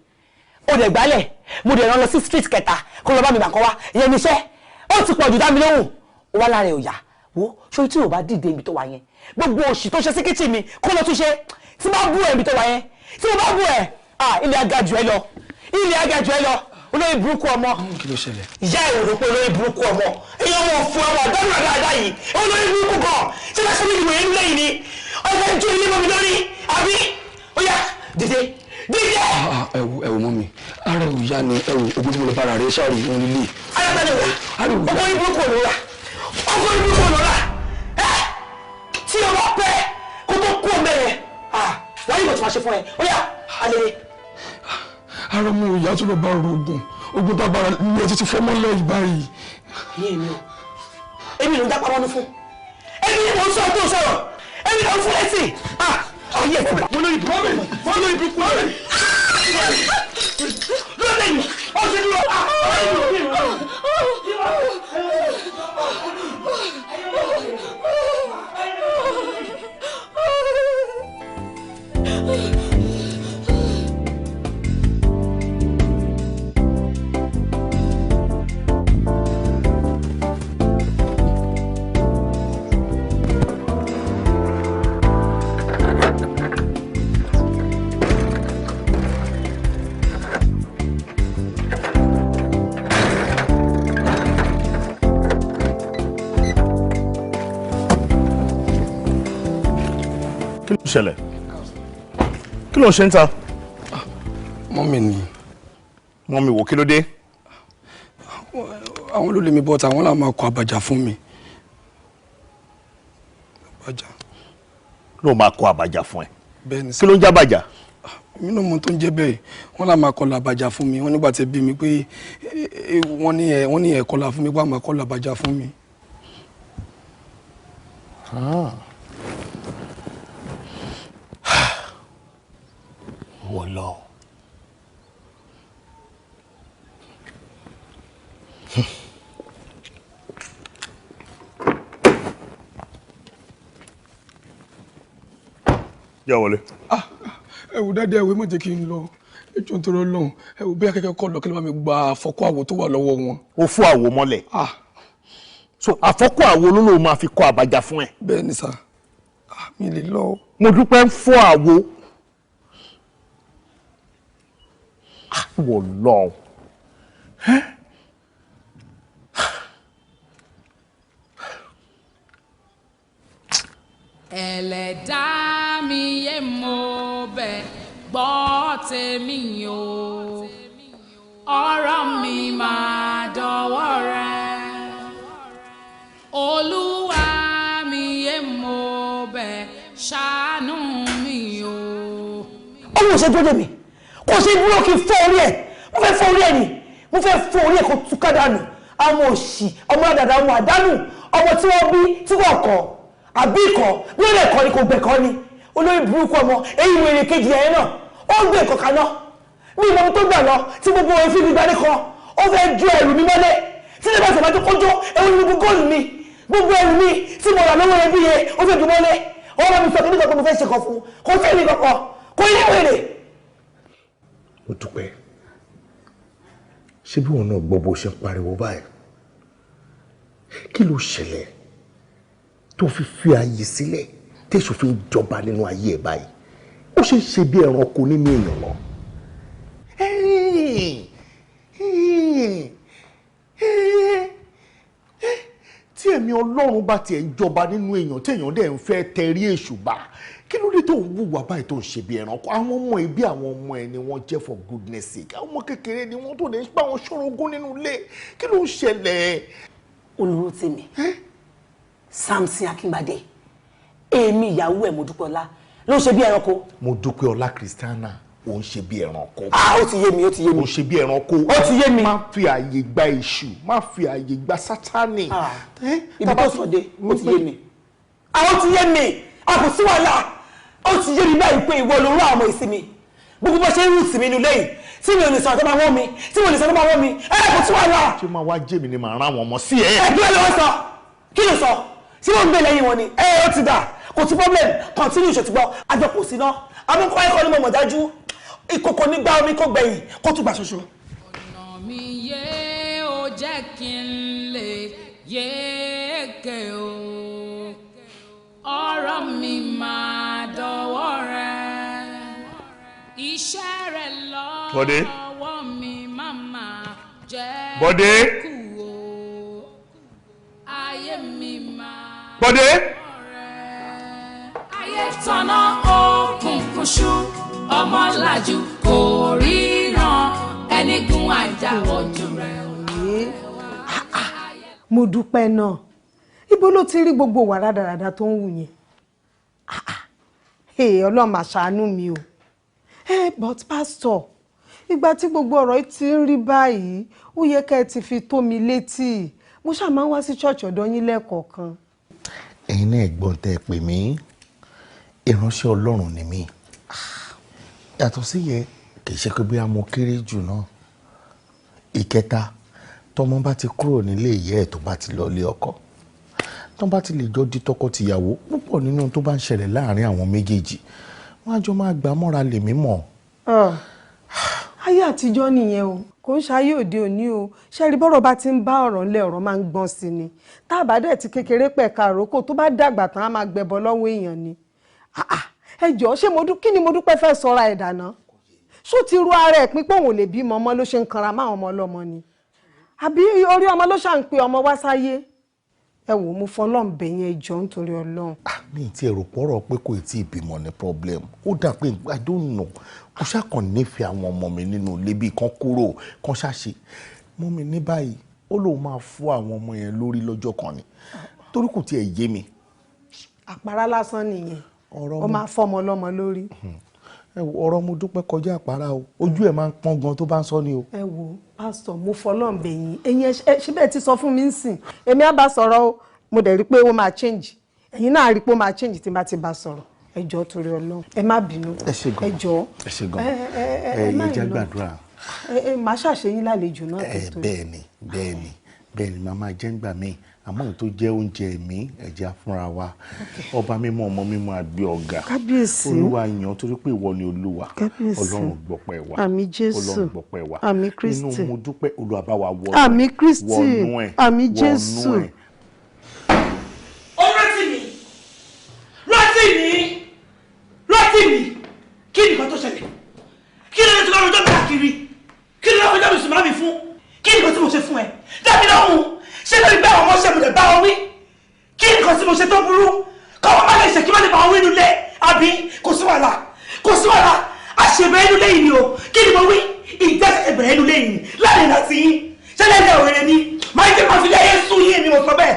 Ó dẹ̀ gbálẹ̀, mo dẹ̀ rán lọ sí street kẹta kó lọ bá mi bàkọ́ wá. Ìyẹn ní iṣẹ́ ó ti pọ̀ jù, dá mi lóhùn. Ó wá lára ẹ̀ ò yá. Wo, ṣé tí o bá dìde ibi tó wà yẹn, gbogbo òṣì tó ṣe sí kíchìn mi kó lọ tún ṣe. Tí bá bú ẹ ibi tó wà yẹn, tí mo bá bú ẹ, ilé aga jù ẹ lọ, ilé aga jù ẹ lọ, olórí burúkú ọmọ. Kí ló ṣẹlẹ̀? Ìyá ẹ̀ rò pé olórí burúkú ọmọ èèyàn wọn fún ọmọ ọ̀dọ́rùn dáadáa yìí, olórí burúkú kan ṣé bá ṣe mi ìwé ńlẹ̀ yìí ni ọ̀fẹ́ ń jó ilé mọ́ mi lórí, àbí? Ó yá, dìde, dìde. Ẹ wo, ẹ wo mọ́ mi, ara ẹ̀ ò yá ni. Ẹ wo ogun tí mo lọ bára rẹ ṣáà rí wọn nílé. Ara ẹ̀ ò yá, ọkùnrin burúkú ò lọ́ra, ọkùnrin burúkú ò lọ́ra. Ẹ tí o bá pẹ́ kó tó kú ọmọ rẹ̀ wáyé ìbọn tí wàá ṣe fún ẹ. Ó yá, alẹ́. Ara mi ò yá tó lọ bá oògùn, oògùn tá a bára ní ọtí ti fọmọ lẹ́yìn báyìí. Ìyẹn mi o, èmi ló ń dápamọ́ ní fún, èmi ni mò ń sọ̀rọ̀ tó ń sọ̀rọ̀, èmi ló ń fún lẹ́sìn. Ayé ẹ̀ mo lórí burúkú, mo lórí burúkú lórí mi, ó ti dúró. Ṣẹlẹ̀? Kí ló ń ṣe ń ta? Mummy ni. Mummy wò, kí ló dé? Àwọn ló lé mi bọ́ta, àwọn làwọn máa kọ àbàjá fún mi. Àbàjá. Ló máa kọ àbàjá fún ẹ? Bẹ́ẹ̀ ni. Kí ló ń jábàjá? Èmi náà mọ tó ń jẹ́ bẹ́ẹ̀. Wọ́n là máa kọlà àbàjá fún mi. Wọ́n nígbà tí bí mi pé wọ́n ní ẹ̀ kọlà fún mi pé àwọn máa kọlà àbàjá fún mi. Ah. Wọ́n lọ. Yà wọlé. Ẹ wò, daddy, ẹ wò, má jẹ́ kí n lọ. Ẹ jọ̀ọ́, nítorí Ọlọ́run, ẹ wò bí akẹ́kọ̀ọ́ kọ́ lọ kí ló bá mi gba àfọ́kọ́ àwo tó wà lọ́wọ́ wọn. Ó fún àwo mọ́lẹ̀. So àfọ́kọ́ àwo ló lóun máa fi kọ́ àbàjá fún ẹ. Bẹ́ẹ̀ ni sir, mi lè lọ. Mo dúpẹ́ ń fọ́ àwo. Wọ̀ lọ. Ẹlẹ́dàá mi yé, mo bẹ̀, gbọ́ tèmi o, ọ̀rọ̀ mi máa dọ̀wọ́ rẹ. Olúwa mi yé, mo bẹ̀, ṣàánú mi o. Ọmọ ò ṣe dúró dè mí, kò ṣe dúró kí n fọ́ orí ẹ̀. Mo fẹ́ fọ́ orí ẹ̀ ni, mo fẹ́ fọ́ orí ẹ̀ kó túká dànù. Àwọn òṣì, ọmọ àdàdà, ọmọ àdánù, ọmọ tí wọ́n bí tí wọ́n kọ̀ àbí ikọ̀ bí ó lè kọ́ ni kò gbẹ̀kọ́ ni, olórí burúkú ọmọ. Èyí wèrè kejì ẹ̀ náà, ó ń gbé nǹkan kaná ní ìmọ̀ tó gbà lọ tí gbogbo òfin fi gbadé kan. Ó fẹ́ ju ẹrù mi mọ́lẹ̀ tí lè bá sọ̀rọ̀ tó kọjọ́. Ẹ̀wọ̀n ní gbogbo góòlù mi, gbogbo ẹrù mi tí mo rà lọ́wọ́ ẹbí yẹn, ó fẹ́ ju mọ́lẹ̀. Ó bá mi sọ kíní kan pé mo fẹ́ ṣe kan fún kò sí èmi kankan kò ní wèrè. Mo dúpẹ́. Ṣé bí wọn náà gbọ́ bó ṣe ń pariwo báyìí? Kí ló ṣẹlẹ̀ tó fi fi ààyè sílẹ̀ téṣù fi ń jọba nínú ayé ẹ̀ báyìí? Ó ṣe ń ṣe bí ẹranko nínú èèyàn lọ. Tí ẹ̀mí Ọlọ́run bá tiẹ̀ ń jọba nínú èèyàn, tí èèyàn dẹ̀ ń fẹ́ tẹrí èṣù bá, kí ló dé tó ń wùwà báyìí, tó ń ṣe bí ẹranko? Àwọn ọmọ ẹbí, àwọn ọmọ ẹ ni wọ́n jẹ́, for goodness sake. Àwọn ọmọ kékeré ni wọ́n tó lè bá wọn ṣorogún nínú ilé. Kí ló ń ṣẹlẹ̀? Olùrántí Samson Akíngbadé, èmi ìyàwó ẹ̀ Mọ́dúpẹ́ọlá ló ṣe bí ẹranko. Mọ́dúpẹ́ọlá Christiana, ò ń ṣe bí ẹranko. Ah, ó ti yé mi, ó ti yé mi. Ò ń ṣe bí ẹranko. Ó ti yé mi. Má fi àyè gba èṣù, má fi àyè gba Sátánì. Ibi tó sọ dé, ó ti yé mi. Ah, ó ti yé mi. A kò sí wàhálà. Ó ti yé mi báyìí pé ìwọ ló rán àwọn ọmọ ìsinmi. Gbogbo bó ṣe ń rù sí mi inú lẹ́yìn tí mi ò lè sọ̀rọ̀ tó máa wọ́n mi, tí mi ò lè sọ̀rọ̀ tó máa wọ́n mi, ẹ kò sí wàhálà. Ṣé máa wá jẹ́ mi ni màá rán àwọn ọmọ sí ẹ? Ẹ kí ló sọ? Kí ló sọ? Tí wọ́n ń gbé lẹ́yìn wọn ni ẹ ó ti dà, kò sí problem. Continue ìṣòtúgbọ́ àjọ kò sí ná. Amúkọ́ ẹ̀kọ́ ni mo mọ̀ dájú, ìkòkò nígbà omi kò gbẹ̀yìn kó tún gbà ṣoṣo. Ọ̀nà mi yé, ó jẹ́ kí n lè yéèké o, ọ̀rọ̀ mi máa dọ̀wọ́ rẹ, iṣẹ́ rẹ Bọ́dé. lọ́wọ́ mi má máa jẹ́ Bọ́dé. kú o, ayé mi máa Bọ́dé. ayé tọ́nà òkùnkùn ṣú, ọmọlájú kò ríran, ẹni gun àjà ojú rẹ̀. Mo dúpẹ́ náà. Ibo ló ti rí gbogbo wà rádaràda tó ń wù yẹn? Ah, ah. Hey, Ọlọ́run máa ṣàánú mi o. But pastor, ìgbà tí gbogbo ọ̀rọ̀ yìí ti ń rí báyìí, ó yẹ ká ẹ ti fi tó mi létí. Mo ṣáà máa ń wá sí ṣọ́ọ̀ṣì ọ̀dọ̀ yín lẹ́ẹ̀kọ̀ọ̀kan. Ẹ̀yin náà gbọ́n tẹ́ ẹ pè mí, ìránṣẹ́ Ọlọ́run ni mí. Yàtọ̀ sí yẹ, kì í ṣe pé bí a mọ kéré jù náà. Ìkẹta, tọmọ bá ti kúrò nílé ìyá ẹ̀, tó bá ti lọ ilé ọkọ, tó bá ti lè jọ di tọkọ-tìyàwó, púpọ̀ nínú tó bá ń ṣẹlẹ̀ láàrin àwọn méjèèjì, wọ́n á jọ máa gbà mọ́ra lèmi mọ̀. Ayé àtijọ́ nìyẹn o, kò ń ṣayé òde òní o. Ṣẹ́rí, bọ́rọ̀ bá ti ń bá ọ̀rọ̀ ńlẹ̀, ọ̀rọ̀ máa ń gbọ́n sí ni. Tá a bá dẹ̀ ti kékeré pẹ̀ka àrókò, tó bá dàgbà tán, á máa gbẹbọ lọ́wọ́ èèyàn ni. Ẹ jọ̀ọ́, ṣé mo dú kí ni mo dúpẹ́ fẹ́ sọra ẹ̀ dáná? Ṣó ti ru ara ẹ̀ pín pé òun ò lè bímọ ọmọ ló ṣe ń kanra máwọn ọmọ ọlọ́mọ ni? Àbí orí ọmọ ló ṣà ń pe ọmọ wá sáyé? Ẹ wò, mo fọlọ́run bẹ̀ yín, ẹ jọ̀ọ́ nítorí Ọlọ́run. Mi ti ẹ̀rọ pọ̀rọ̀ pé kò tí ì bímọ ní problem. Ó dà pé I don't know, kò ṣàkàn nífẹ̀ẹ́ àwọn ọmọ mi nínú ilé bíi kan kúrò kan ṣàṣe mọ́ mi ní báyìí. Ó lóun máa fọ́ àwọn ọmọ yẹn lórí lọ́jọ́ kan ni, torí kò tiẹ̀ yé mi. Àpárá lásán nìyẹn, ó máa fọmọ lọ́mọ lórí. Ẹ wo, ọ̀rọ̀ mo dúpẹ́ kọjá àpárá o, ojú ẹ̀ máa ń pọ́n gan tó bá ń sọ ni o. Ẹ wo, pásítọ̀, mo fọlọ́run bẹ̀ yín, ẹ̀yin ẹ ṣe bẹ́ẹ̀ ti sọ fún mi ń sìn, èmi á bá sọ̀rọ̀ o, mo dẹ̀ rí i pé ó máa change, ẹ̀yin náà rí i pé ó máa change tí n bá ti bá sọ̀rọ̀. Ẹ jọ̀ọ́ torí Ọlọ́run, ẹ má bínú. Ẹ ṣe gan. Ẹ jọ̀ọ́. Ẹ ṣe gan. Ẹ ẹ ẹ ẹ ẹ má ẹ jẹ́ lọ. gbàdúrà. Ẹ ẹ màá ṣàṣeyín lálejò náà Ẹ tó. Bẹ́ẹ̀ ni, bẹ́ẹ̀ ni, bẹ́ẹ̀ ni, màá máa jẹ́ ńgbà míì, àmọ́ èyí tó jẹ́ oúnjẹ mi, ẹ̀jẹ̀ afúnra wa. Ọba mímọ́, ọmọ mímọ́, àgbẹ̀ ọ̀gá. Kábíyèsí. Olúwa yàn torí pé ìwọ ni Olúwa. Kábíyèsí. Ọlọ́run gbọpẹ́ wa. Àmín Jésù. Ọlọ́run gbọpẹ́ wa. Àmín Kristi. Inú mo dúpẹ́, Olúwa bá wa wọnú ẹ̀. Àmín Kristi. Wọnú ẹ̀. Àmín Wọnú Jésù. ẹ̀. Ó rántí mi, rántí mi, rántí mi. Kí ni nǹkan tó ṣẹlẹ̀? Kí ló dé tí wọ́n rojọ́ mi káàkiri? Kí ló dé rojọ́ mi sùn má mi fún? Kí ni nǹkan tí mo ṣe fún ẹ? Dábì lọ́hùn. Ṣé lórí pé àwọn ọmọ ṣe mo lè bá wọn wí? Kí ni nǹkan tí mo ṣe tó burú kọ́ wọn má lè ṣe kí má lè bá wọn wí nulẹ̀? Àbí kò sí wàhálà, kò sí wàhálà, àṣebẹ̀rẹ̀ inú lẹ́yìn ni o. Kí ni mo wí? Ìjà ṣẹ̀ṣẹ̀ bẹ̀rẹ̀ inú lẹ́yìn ni láàrin àti yín. Ṣé lẹ́yìn òwèrè ni máa ń jẹ́ máa fi lé ayé sún yín? Èmi mo sọ bẹ́ẹ̀.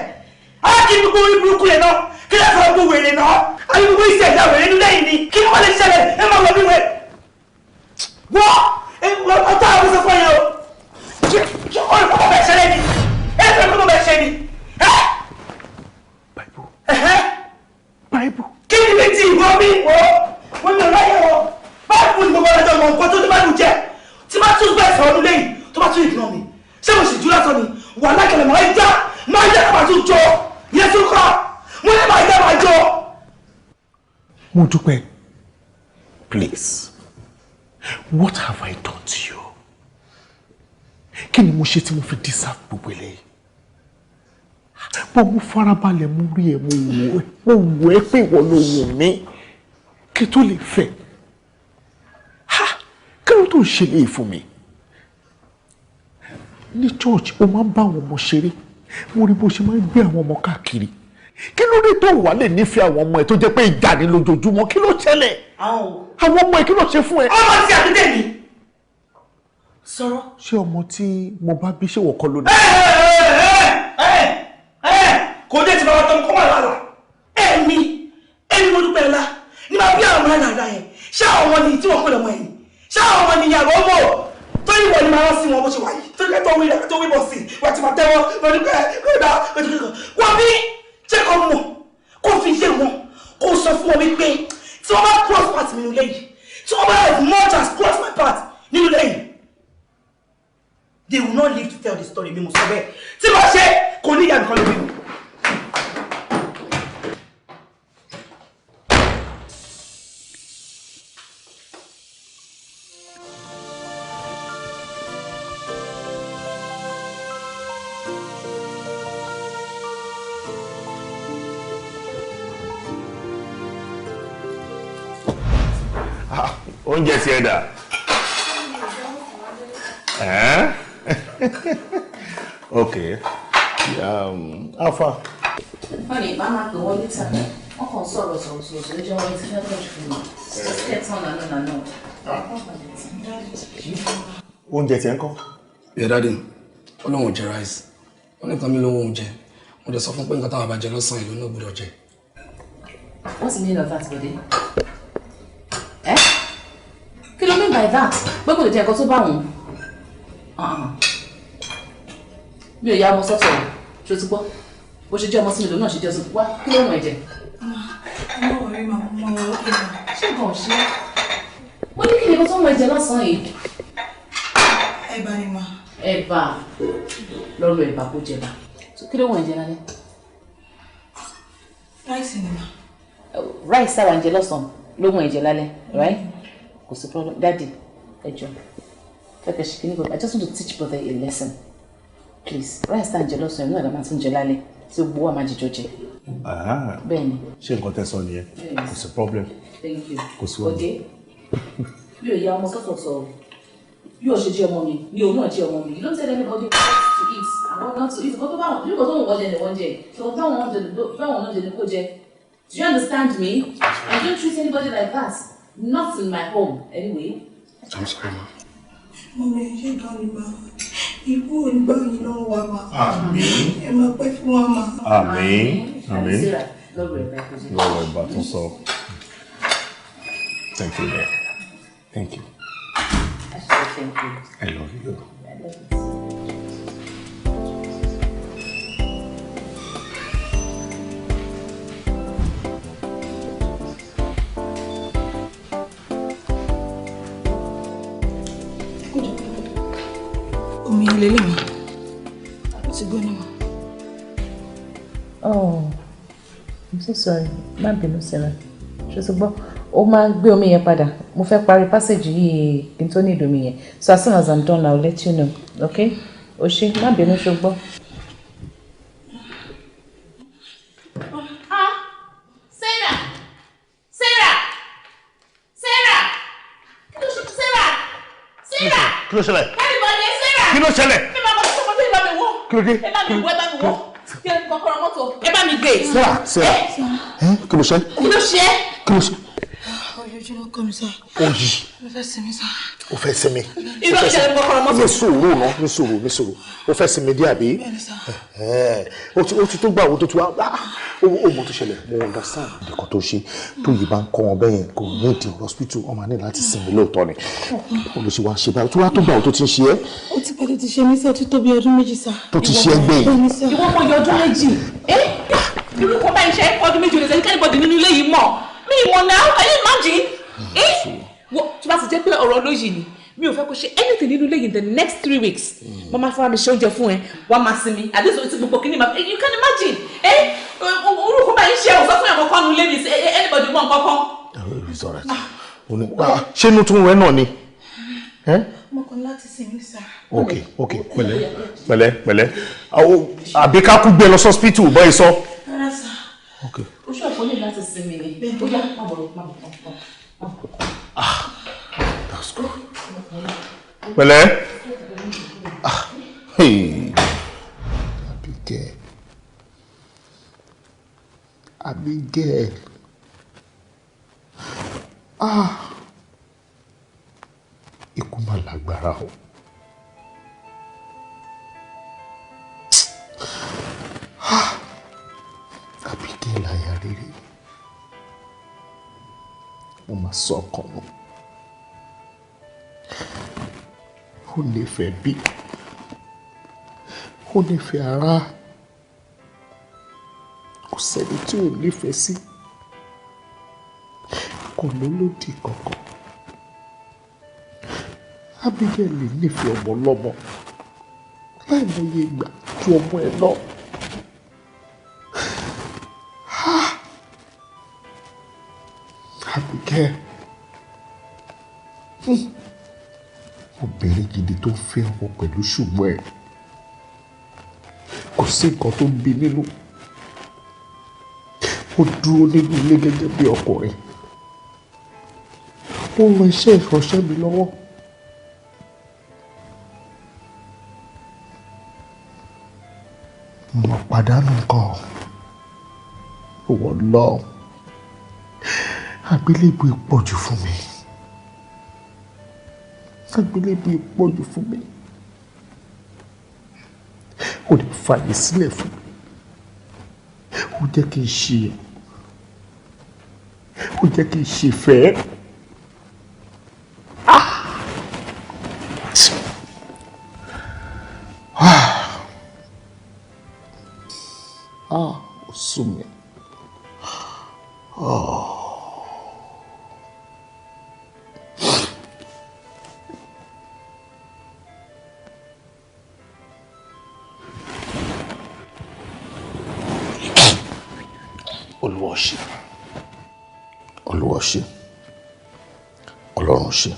Á kí ni gbogbo orí burúkú yẹn náà? Kí lè fọwọ́ gbogbo wèrè náà? Àbí gbogbo iṣẹ́ ìjà wèrè inú lẹ́yìn ni? Kí ni wọ́n lè ṣẹlẹ̀? Ẹ máa wọ bí wẹ̀ wọ́n ọ̀tá àwọn sọ fún ẹ yẹn o. Ṣé ṣé ọ̀rọ̀ kọ́ bẹ̀ ṣẹlẹ̀ ni? Ẹ fẹ́ kọ́ bẹ̀ ṣẹ ni? Ẹ Báíbù. Kí ni méjì ìwọ mi wò wọ́n mi ò ráyè wọ báìbù ni gbogbo ọjọ́ mọ̀ nǹkan tó ní báìbù jẹ́ tí bá tún bẹ́ẹ̀ sọ̀rọ̀ nílé yìí tó bá tún ìdùnnà mi, ṣé mo sì jú lásán ni? Wà lákẹ̀lẹ̀ máa ń já, máa ń já máa tún jọ yẹn tún kọ́ mo ní máa já máa jọ. Mo dúpẹ́, please, what have I done to you? Kí ni mo ṣe tí mo fi deserve gbogbo eléyìí? Bọ́ mo farabalẹ̀, mo rí ẹ, mo wò ẹ́, mo wò ẹ́ pé ìwọ ló wù mí kí tó lè fẹ́. Ha, kí ló tó ń ṣe léyìí fún mi? Ní church, o máa ń bá àwọn ọmọ ṣeré, mo rí bó ṣe máa ń gbé àwọn ọmọ káàkiri. Kí ló dé tó wà lè nífẹ̀ẹ́ àwọn ọmọ ẹ tó jẹ́ pé ìjà ni lójoojúmọ́? Kí ló ṣẹlẹ̀? Àwọn ọmọ ẹ, kí ló ṣe fún ẹ? Ọmọ tí àbí tèmi sọ̀rọ̀. Ṣé ọmọ tí mo bá bí, ṣé wọ́n kọ́ ló ní? Kò dé tí bàbá tó ń kọ́ wà lálà. Èmi, èmi mo dúpẹ́ ọlá ní máa bí àwọn ọmọ náà yẹn. Ṣé àwọn ọmọ ni tí wọ́n pè lọ́mọ yẹn? Ṣé àwọn ọmọ ni ìyàwó ọmọ tó ní wọ́n ni máa rán sí wọn bó ṣe wà yìí tó ní kẹ́tọ́ wí rẹ̀ tó wí bọ̀ sí wọ́n ti máa tẹ́wọ́ lọ́dún pẹ́ kódà lọ́dún kẹ́kọ̀ọ́ wọ́n bí jẹ́ kó mọ̀, kó fi yé wọn, kó sọ fún wọn wípé tí wọ́n bá cross path mi nínú ilé yìí, tí wọ́n bá as much as cross my path nínú ilé yìí, they will not live to tell the story. Mi mo sọ bẹ́ẹ̀. Tí wọ́n ṣe kò ní ìyá nìkan lóbi mi. Oúnjẹ ti ẹ̀ dà? Eh? Okay. Alpha. Honey, màmá pè wọ́n later. Wọ́n kàn sọ̀rọ̀ sọ̀rọ̀ sọ̀rọ̀ sọ̀rọ̀ jẹ́ wọ́n ti fẹ́ tọ́jú fún mi. Just get on and on and on. Oúnjẹ tiẹ̀ ń kọ́? Yeah, daddy, ó lóun ò jẹ rice. Ó ní nǹkan mi lówó oúnjẹ. Mo dẹ̀ sọ fún pé nǹkan táwọn bá jẹ lọ́sàn-án ìlú náà gbọ́dọ̀ jẹ. What's the meaning of that, Bode? Eh? Kí ló mean by that? Pé kò lè jẹ nǹkan tó bá òun. Mi ò yá ọmọ sọ́tọ̀ o, ṣó ti gbọ́? Bó ṣe jẹ́ ọmọ sí mi lòun náà ṣe jẹ́ ọsùn. Wá, kí ló ń wọ̀n ẹ̀jẹ̀? Ọmọ orí màá mọ òkè náà. Ṣé nǹkan ò ṣe é? Mo ní kí ni nǹkan tó ń wọ̀n ẹ̀jẹ̀ lọ́sàn-án yìí? Ẹ̀bà ni mà. Ẹ̀bà lọ́rọ̀ ẹ̀bà kó jẹba. Kí ló ń wọ̀n ẹ̀jẹ̀ lálẹ́? Rice ni mà. Rice sára ń jẹ lọ́sàn-án ló ń wọ̀n ẹ̀jẹ̀ lálẹ́, right? Kò sí problem. Daddy, ẹ jọ̀ọ́. Fẹ́kẹ̀ ṣe kíní kan. I just want to teach brother a lesson. Please, rice tá à ń jẹ lọ́sàn-án náà la máa tún jẹ lálẹ́ tí gbogbo wa máa jíjọ jẹ. Bẹ́ẹ̀ni. Ṣé nǹkan tẹ́ sọ nìyẹn? Kò sí problem. Thank you. Kò sí wàhálà. Òde, mi ò ya ọmọ sọ́tọ̀ sọ̀rọ̀. Bí o ṣe jẹ́ ọmọ mi ni òun náà jẹ́ ọmọ mi. You don't tell anybody what to eat and what not to eat. Nǹkan tó bá wọn, nǹkan tó ń wọ́n jẹ ni wọ́n jẹ. Nǹkan tó wọn jẹ báwọn náà jẹ ni kò jẹ. Do you understand me? I don't treat anybody like that. Not in my home, anyway. I'm sorry, ma. Mummy, ẹ ṣé gan ni ma. Ikú ò ní gbà yín lọ́wọ́ wa ma. Àmín. Ẹ máa pẹ́ fún wa ma. Àmín. Àmín. Sarah, lọ́rọ̀ ẹ̀ bá kò jẹ́. Lọ́rọ̀ ìbá tún sọ. Thank you, dear. Thank you. I should say thank you. I love you. I love you. Omi ilé lè ma. Ó ti gbóná ma. Oh, I'm so sorry. Má bínú, Sarah. Ṣé o ti gbọ́? Ó máa gbé omi yẹn padà. Mo fẹ́ parí passage yìí kí n tó ní ìdomi yẹn. So as soon as I'm done, I'll let you know. Okay? O ṣé, má bínú, ṣo gbọ́. Ah! Sarah! Sarah! Sarah! Kí ló ṣe? Sarah! Sarah! Kí ló ṣẹlẹ̀? Everybody, Sarah! Kí ló ṣẹlẹ̀? Ẹ máa bọ̀ sí ọmọdé, ẹ bá mi wò. Kí ló dé? Ẹ bá mi wò, ẹ bá mi wò. Kí ẹ kọ́kọ́rọ́ mọ́tò. Ẹ bá mi gbé. Sarah, Sarah. Ẹ kí ló ṣe? Kí ló ṣe? Kí ló ṣe? Ojoojúmọ́ ló kọ́ mi sá. Òyì. Mo fẹ́ sinmi sá. O fẹ́ sinmi. Irọ́ ìṣẹ̀lẹ̀ kọ́kọ́rọ́ mọ́tò. Ní sùúrù náà, ní sùúrù, ní sùúrù. O fẹ́ sinmi díẹ̀ àbí? Bẹ́ẹ̀ni sá. Ó ti tó gbà wo tó ti wá. Ó mọ tó ṣẹlẹ̀, mo understand. Nǹkan tó ṣe tó yìí bá ń kọ́ wọn bẹ́yẹn kò ní ìdí hospital, ọmọ ní láti sinmi lóòótọ́ ni. Olùsí wa ń ṣe báyìí. Tó wá tó gbà wo tó ti ń ṣe é. Ó ti pẹ́ tó ti ṣe mí sá, ó ti tó bí ọdún 2 sá. Tó ti ṣe é gbẹ̀yìn. Bẹ́ẹ̀ni sá. Ìwọ ọmọ yọ ọdún 2. Irú kan báyìí ṣe é ọdún 2 lè sẹ́ni kẹ́nìbọ̀dì nínú ilé yìí mọ̀. Mi ìmọ̀ náà, can you imagine? Tó bá ti jẹ́ pé ọ̀rọ̀ olóyè ni, mi ò fẹ́ kó ṣe anything nínú ilé yìí in the next 3 weeks. Mo máa fúnra mi ṣe oúnjẹ fún ẹ, wàá máa sinmi, àdéhùn tí gbogbo kìíní máa, you can imagine. Orúkọ báyìí ṣe òsọ fún ẹ̀kọ́ kan nínú ilé mi, anybody mọ̀ nǹkan kan. Ṣé inú tún rẹ náà ni? Mo kàn láti sinmi sá. Ok, ok, pẹ̀lẹ́, pẹ̀lẹ́, pẹ̀lẹ́. Àbí ká kú gbé lọ sọ́spítù bọ́ ẹ sọ. Rárá sá. Ok. Oṣù ọ̀pọ̀ ní láti sinmi ni. Ó yá, má bọ̀, má bọ̀, má bọ̀. Ah, that's good. Pẹ̀lẹ́. Ah, hey. Abigail. Abigail. Ah. Ikú mà lágbára o. Ah. Abigail aya rere. Mo máa sọ ọkàn nù. Ó nífẹ̀ẹ́ bí. Ó nífẹ̀ẹ́ ara. Kò sẹ́ni tí ò nífẹ̀ẹ́ sí. Kò lólódì kankan. Abigail nífẹ̀ẹ́ ọmọ lọ́mọ. Láìmọye ìgbà ju ọmọ ẹ̀ lọ. Abigail, obìnrin gidi tó fẹ́ ọmọ pẹ̀lú ṣùgbọ́n ẹ̀ kò sí nǹkan tó ń bí nínú. Ó dúró nínú ilé gẹ́gẹ́ bí ọkùnrin. Ó ran iṣẹ́ ìránṣẹ́ mi lọ́wọ́. Mo pàdánù nǹkan. Ìwọ lọ. Àgbélébùú ìpọ̀jù fún mi. Àgbélébùú ìpọ̀jù fún mi. Ó lè fààyè sílẹ̀ fún mi. Ó jẹ́ kí n ṣe. Ó jẹ́ kí n ṣe fẹ́. Ah! Ah! Ó sú mi. Oh. Olúwa ṣe, Olúwa ṣe, Ọlọ́run ṣe,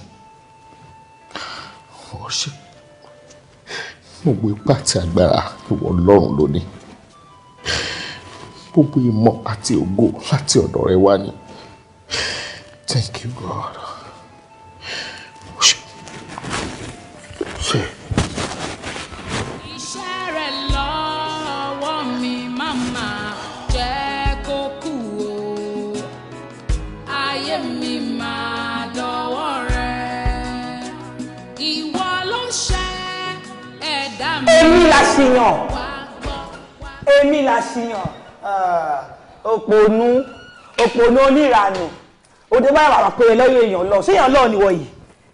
Olúwa ṣe. Gbogbo ipá àti agbára ìwọ Ọlọ́run ló ní. Gbogbo ìmọ̀ àti ògo láti ọ̀dọ̀ rẹ wá ni. Thank you, God. Èmi la ṣìyàn, èmi la ṣìyàn, òpònú òpònú oníranù òde báyà wà pé lẹ́yìn èèyàn lọ, ṣé èèyàn lọ́ọ̀ ni wọ̀ yìí?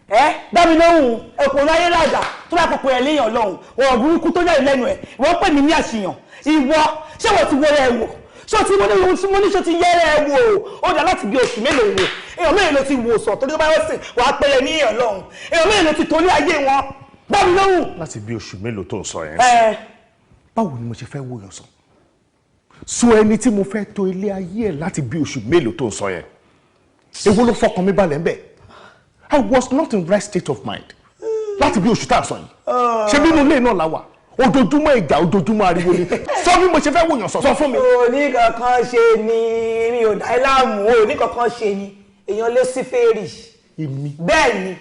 Ẹ dá mi lóhùn, òpònú ayélujára tó bá pọ̀pọ̀ ẹ̀ léèyàn lọ́hùn, ọ̀rọ̀ burúkú tó jáde lẹ́nu ẹ̀, ìwọ pè mí ní àṣìyàn, ìwọ ṣé wọ́n ti wọlé ẹ wò? Ṣé o ti wọlé ohun tí mo ní ṣé o ti yẹ́rẹ́ ẹ wò? Ó dá láti bí oṣù mélòó wò? Èèyàn mélòó ló ti wò sàn torí tó bá yọ̀ sìn wàá pẹ̀lẹ́ ní èèyàn lọ́hùn? Èèyàn mélòó ló ti torí ayé wọn? Dá mi lóhùn. Láti bí oṣù mélòó tó ń sọ yẹn sí, báwo ni mo ṣe fẹ́ wòyàn sàn? Sọ ẹni tí mo fẹ́ tó ilé ayé ẹ̀ láti bí oṣù mélòó tó ń sọ yẹn, èwo ló fọkàn mi balẹ̀ ńbẹ̀? I was not in right state of mind láti bí oṣù tá a sọ yìí. Ṣé bínú ilé náà la wà? Ojoojúmọ́ ìjà, ojoojúmọ́ ariwo ni. Sọ bí mo ṣe fẹ́ wòyàn sàn, sọ fún mi. Òní kankan ṣe ni, mi ò dá ẹ láàmú, òní kankan ṣe ni, èèyàn lé sí fèrè. Bẹ́ẹ̀ ni,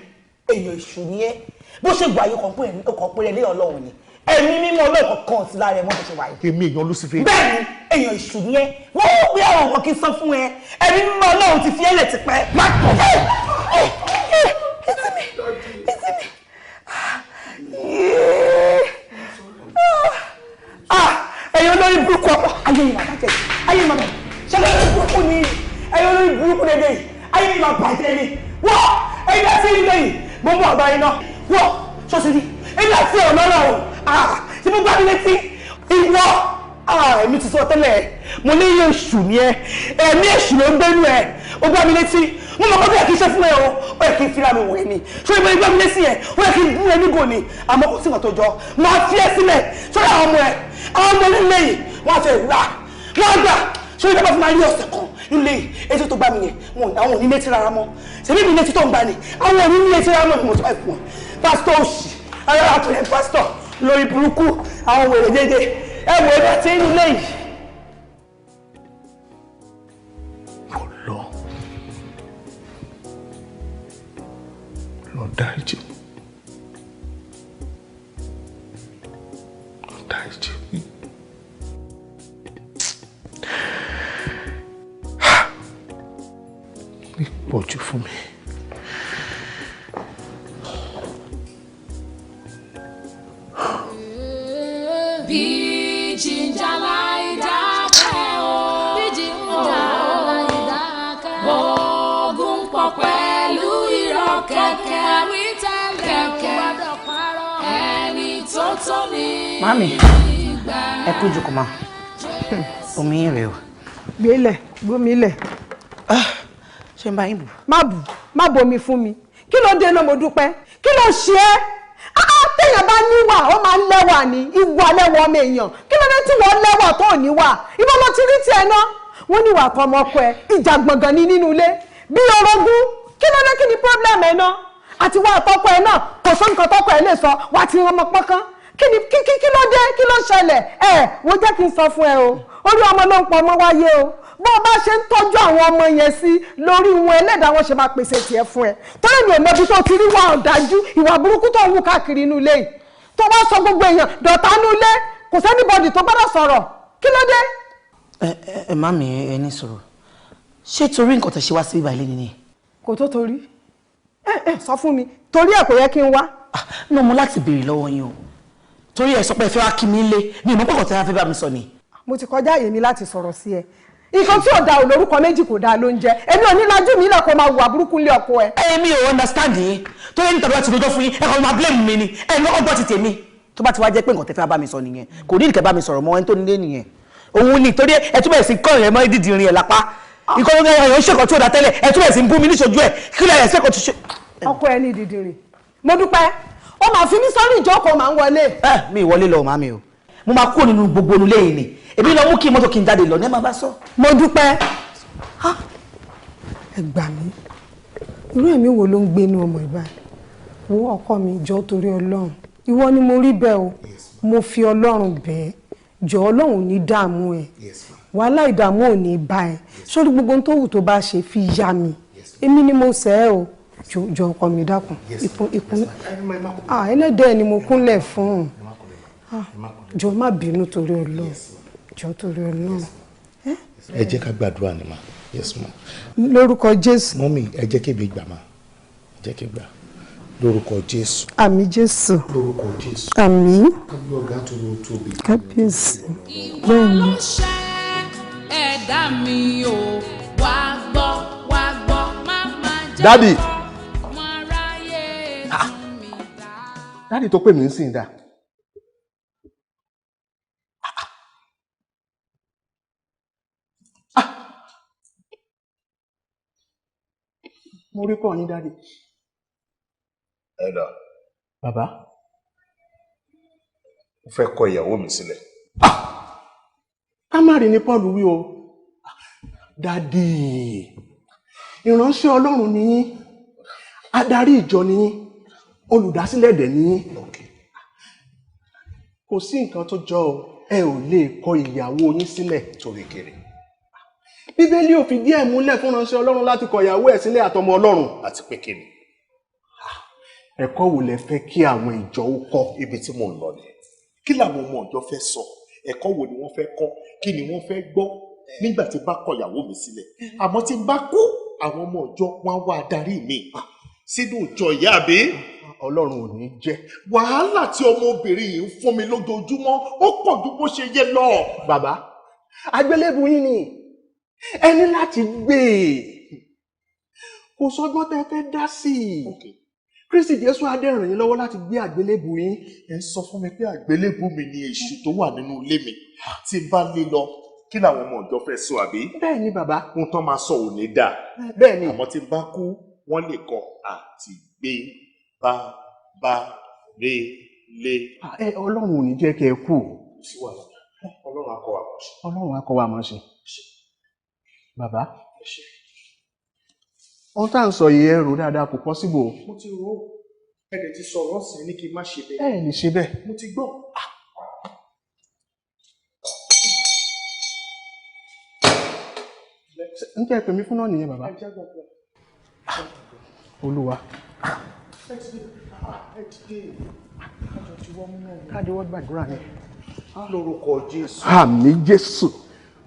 èèyàn èṣù ni ẹ́. Bó ṣe gbà yìí kàn pé lé Ọlọ́run ni. Ẹ̀mí mímọ́ Ọlọ́run kan sí lára ẹ̀ mọ́ bó ṣe wà yìí. Èmi èèyàn Lucifer. Bẹ́ẹ̀ ni, èèyàn èṣù ni ẹ́. Wọ́n ó pé àwọn ọmọ kí n sọ fún ẹ. Ẹ̀mí mímọ́ Ọlọ́run ti fi ẹ́lẹ̀ tipẹ́. Má tọ̀. Etí mi, etí mi. Ẹ̀yin olórí burúkú ọkọ, ayé mi máa bàjẹ́, ayé mi máa bàjẹ́. Ṣé olórí burúkú ni? Ẹ̀yin olórí burúkú dédé yìí, ayé mi máa bàjẹ́ ni. Wọ́n ẹ̀yin àti ilé yìí, mo mú àgbà yín náà. Wọ́n ṣọ́ọ́ṣì ni, ẹ̀yin àti ọ̀nà náà o. Ṣé mo gbá mi létí? Ìwọ, èmi ti sọ tẹ́lẹ̀, mo ní iye èṣù ni ẹ, ẹ̀mí èṣù ló ń gbénu ẹ, ó gbá mi létí. Mo mọ̀ pé ó yẹ kí n ṣe fún ẹ o, ó yẹ kí n fira mi wọ̀ ẹ́ ni. Ṣé ìbọn ìgbà mi létí yẹn, ó yẹ kí n bú ẹ nígò ni, àmọ́ kò sí nǹkan tó jọ. Màá fi ẹ sílẹ̀, sọ́dọ̀ àwọn ọmọ ẹ, àwọn ọmọ nílé yìí, wọ́n á fẹ́ rà, wọ́n á gbà. Ṣé ìjọba fún ma rí ọ̀sẹ̀ kan nílé yìí, etí tó gbá mi yẹn, àwọn ò ní létí rárá mọ́. Ṣèbí mi létí tó ń gbá ni, àwọn ò ní létí rárá mọ́ ni mo sọ ẹ̀ fún ẹ. Pásítọ̀ òṣì, alára tó yẹ pásítọ̀ lórí burúkú, àwọn wèrè déédéé, ẹ wò ó ti ń lé yìí. Lọ dáríjì mi. Lọ dáríjì mi. Ní pọ̀jù fún mi. Bí jíjà láì dákẹ́ o, bí jíjà láì dákẹ́ o, ogun pọ̀ pẹ̀lú irọ́ kẹ̀kẹ́, kẹ̀kẹ́, ẹni tó tó ní Mami, ẹ kú jókòó ma, omi yín rèé o. Gbélẹ̀, gbómi lẹ̀. Ṣé n bá yín bù? Má bù, má bomi fún mi. Kí ló dé náà mo dúpẹ́? Kí ló ṣe é? Téèyàn bá níwà ó máa ń lẹ́wà ní ìwà lẹ́wà ọmọ èèyàn. Kí ló dé tí wọ́n lẹ́wà tó ò níwà? Ìbọn ló ti rí tiẹ̀ náà. Wọ́n níwà kan ọmọ ọkọ ẹ̀, ìjà gbọ̀ngàn ní nínú ilé. Bí orogún, kí ló dé kí ni problem ẹ̀ náà? Àti wá àtọ́kọ ẹ̀ náà, kò sọ nǹkan tọ́kọ ẹ̀ lè sọ, wà á ti rán ọmọ pọ́nkán. Kí ni kí ló dé? Kí ló ṣẹlẹ̀? Ẹ wo jẹ́ kí n sọ fún ẹ o. Orí ọmọ ló ń pọ̀ ọmọ wáyé o. Bó o bá ṣe ń tọ́jú àwọn ọmọ yẹn sí lórí wọn ẹlẹ́dàá wọn ṣe máa pèsè tiẹ̀ fún ẹ. Torí mi ò mọ ibi tó ti rí wà ọ̀dájú ìwà burúkú tó ń wù káàkiri inú ilé yìí. Tó wá sọ gbogbo èèyàn dọ̀tá inú ilé, kò sẹ́nibọ̀dì tó gbọ́dọ̀ sọ̀rọ̀. Kí ló dé? Ẹ ẹ mami, ẹ ní sọ̀rọ̀. Ṣé torí nǹkan tẹ̀ ṣe wá sí ibà ilé nìyẹn? Kò tó torí. Ẹ sọ fún mi, torí ẹ kò yẹ kí n wá. Náà mo láti béèrè lọ́wọ́ yín o. Torí ẹ sọ pé ẹ fẹ́ wá kí mi lé, mi ò mọ̀ pé kò tẹ́ wá fẹ́ bá mi sọ ni. Mo ti kọjá àyè mi láti sọ̀rọ̀ sí ẹ. Nǹkan tí ò da ò lórúkọ méjì kò dáa ló ń jẹ. Èmi ò ní lajú mi ilẹ̀ kó máa wà burúkú lé ọkọ ẹ. Èmi ò understand yín. Torí ẹni tàbí wá ti rojọ́ fún yín, ẹ kàn máa blame mi ni. Ẹ lọ́kọ́ gbọ́ ti tèmi. Tó bá ti wá jẹ́ pé nǹkan tẹ́ fẹ́ bá mi sọ nìyẹn, kò ní ìkẹ́ bá mi sọ̀rọ̀ mọ́ ẹni tó nílé nìyẹn. Òun ni torí ẹ túbọ̀ sí kọ́ ìrìn mọ́ dídì irin ẹ̀ lápá. Ìkọ́ ló ń yọ ṣèkọ́ tí ò dá tẹ́lẹ̀, ẹ túbọ̀ sí ń bú mi níṣojú ẹ̀. Kí lẹ̀ ẹ̀ ṣèkọ́ ti ṣe. Ọkọ ẹ ní dídì rìn. Mo dúpẹ́. Ó máa fi mí sórí ìjókòó máa ń wọlé. Ẹ mi ìwọlé lọ màmí o. Mo máa kúrò nínú gbogbo onúlé yìí ni. Èmi lọ mú kí mọ́tò kí n jáde lọ ní ẹ máa bá sọ. Mo dúpẹ́. Ẹ gbà mí. Irú ẹ̀mí wo ló ń gbénu ọmọ ìbá? Wo ọkọ mi jọ̀ọ́ torí Ọlọ́run. Ìwọ ni mo rí bẹ́ẹ̀ o. Mo fi Ọlọ́run bẹ̀ ẹ́. Jọ̀ọ́ Ọlọ́run ò ní dààmú ẹ. Wàhálà ìdààmú ò ní bá ẹ. Sórí gbogbo ohun tó wù tó bá ṣe fi yá mi. Èmi ni mo ṣẹ̀ ẹ́ o. Jọ̀ọ́ ọkọ mi dákun. Ìkún ẹlẹ́dẹ̀ẹ́ ni mo kúnlẹ̀ fún. Jọ̀ọ́ má bínú torí Ọlọ́run. Jọ̀ọ́ torí Ọlọ́run. Ẹ jẹ́ ká gbàdúrà ni ma. Yes ma. Lórúkọ Jésù. Mọ́mí, ẹ jẹ́ kí èmi gbà ma. Ẹ jẹ́ kí n gbà. Lórúkọ Jésù. Àmín Jésù. Lórúkọ Jésù. Àmín. Kábíyèsí ọ̀gá tó ló tóbi. Kábíyèsí. Ìwọ ló ṣe ẹ̀dá mi o, wá gbọ́ wá gbọ́ má má jẹ́ Daddy. ọmọ aráyé tún mi dá. Daddy tó pè mí ń sìn dà. Mo rí kọ́ yín daddy. Ẹ̀dà. Bàbá. Mo fẹ́ kọ ìyàwó mi sílẹ̀. Ká má rí ni Paul wí o. Daddy, ìránṣẹ́ Ọlọ́run ni yín, adarí ìjọ ni yín, olùdásílẹ̀ dẹ̀ ni yín. Kò sí nǹkan tó jọ o, ẹ ò lè kọ ìyàwó yín sílẹ̀. Torí kiri. Bíbélì ò fìdí ẹ̀ múlẹ̀ fún ìránṣẹ́ Ọlọ́run láti kọ ìyàwó ẹ̀ sílẹ̀ àtọmọ Ọlọ́run. Àti pé kí ni? Ẹ̀kọ́ wo lẹ fẹ́ kí àwọn ìjọ ó kọ́? Ibi tí mò ń lọ nìyẹn. Kí làwọn ọmọ ìjọ fẹ́ sọ? Ẹ̀kọ́ wo ni wọ́n fẹ́ kọ́? Kí ni wọ́n fẹ́ gbọ́? Nígbà tí bá kọ ìyàwó mi sílẹ̀. Àmọ́ tí n bá kú, àwọn ọmọ ìjọ wọn á wá darí mi sínú ìjọ ìyá àbí? Ọlọ́run ò ní jẹ́. Wàhálà tí ọmọbìnrin yìí ń fún mi lójoojúmọ́ ó pọ̀ ju bó ṣe yẹ lọ. Bàbá, àgbélébù yín ni ẹ ní láti gbé e. Kò sọ́gbọ́n tẹ́ fẹ́ dá sí i. Kristi Jésù á dẹ̀ ràn yín lọ́wọ́ láti gbé àgbélébù yín. Ẹ sọ fún mi pé àgbélébù mi ni èṣù tó wà nínú ilé mi. Tí n bá lé lọ, kí làwọn ọmọ ìjọ fẹ́ sọ àbí? Bẹ́ẹ̀ ni bàbá. Ohun tán máa sọ ò ní dáa. Bẹ́ẹ̀ ni. Àmọ́ tí n bá kú, wọ́n lè kọ àti gbé bá bá ré lé. Ẹ Ọlọ́run ò ní jẹ́ kẹ́ ẹ kú. Sí wàhálà. Ọlọ́run á kọ́ wa mọ̀ ṣe. Ọlọ́run á kọ́ wa mọ̀ ṣe. Bàbá, ohun tá à ń sọ yìí ẹ rò dáadáa, kò possible o. Mo ti rò ó. Ẹ dẹ̀ ti sọ̀rọ̀ sí ní kí n má ṣe bẹ́ẹ̀. Ẹ lè ṣe bẹ́ẹ̀. Mo ti gbọ́. N tẹ́ ẹ pè mí fún náà nìyẹn bàbá. Olúwa. Ẹ dìde. Ẹ dìde. Káàdì wọ́n gbàdúrà ni. Lórúkọ Jésù. Àmín Jésù.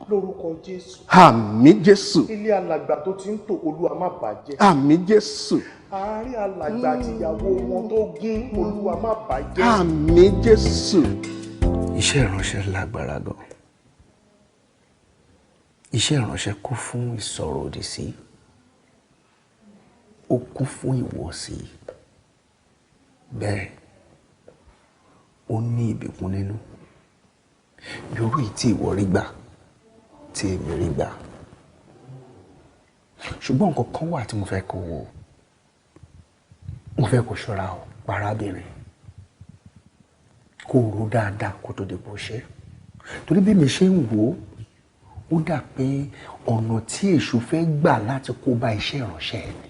Lórúkọ Jésù. Àmín Jésù. Ilé alàgbà tó ti ń tò Olúwa má bàjẹ́. Àmín Jésù. Àárín alàgbà àti ìyàwó wọn tó gún Olúwa má bàjẹ́. Àmín Jésù. Iṣẹ́ ìránṣẹ́ lágbára gan. Iṣẹ́ ìránṣẹ́ kún fún ìsọ̀rọ̀ òdì sí. Ó kún fún ìwọ̀sí. Bẹ́ẹ̀, ó ní ìbùkún nínú. Bí orú yìí tí ìwọ rí gbà, tí èmi rí gbà. Ṣùgbọ́n nǹkan kan wà tí mo fẹ́ kó wò. Mo fẹ́ kó ṣọ́ra o, parábìnrin. Kó rò dáadáa kó tó di bó ṣe. Torí bí mi ṣe ń wò ó, ó dà pé ọ̀nà tí èṣù fẹ́ gbà láti kó bá iṣẹ́ ìránṣẹ́ ẹ̀ ni.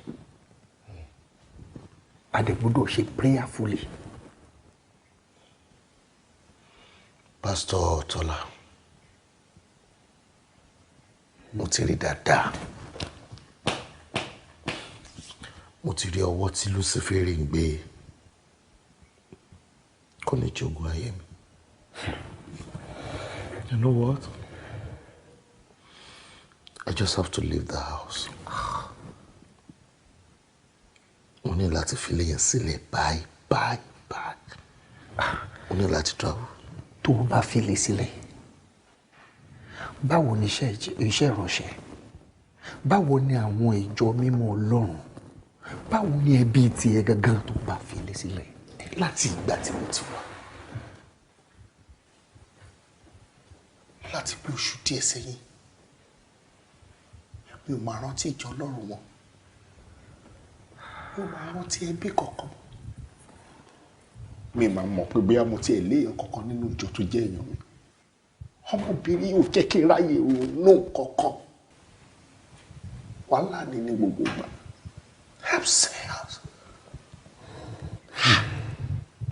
A dẹ̀ gbọ́dọ̀ ṣe prayerfully. Pásítọ̀ Tọ́lá, mo ti rí dáadáa. Mo ti rí ọwọ́ tí Lúsíférì ń gbé kó lè jogún ayé mi. You know what? I just have to leave the house. Mo ní láti fi ilé yẹn sílẹ̀ bye bye bye. Mo ní láti travel. Tó o bá fi ilé sílẹ̀, báwo ni iṣẹ́ ìránṣẹ́? Báwo ni àwọn ìjọ mímọ́ Ọlọ́run? Báwo ni ẹbí tiẹ̀ gangan tó o bá fi ilé sílẹ̀? Láti ìgbà tí mo ti wà, láti bí oṣù díẹ̀ sẹ́yìn, mi ò máa rántí ìjọ Ọlọ́run wọn, mi ò máa rántí ẹbí kankan. Mi máa mọ̀ pé bóyá mo tiẹ̀ léèyàn kankan nínú ìjọ tó jẹ́ èèyàn mi. Ọmọbìnrin yóò jẹ́ kí n ráyè ronú kankan. Wàhálà ni ní gbogbo ìgbà. I'm serious.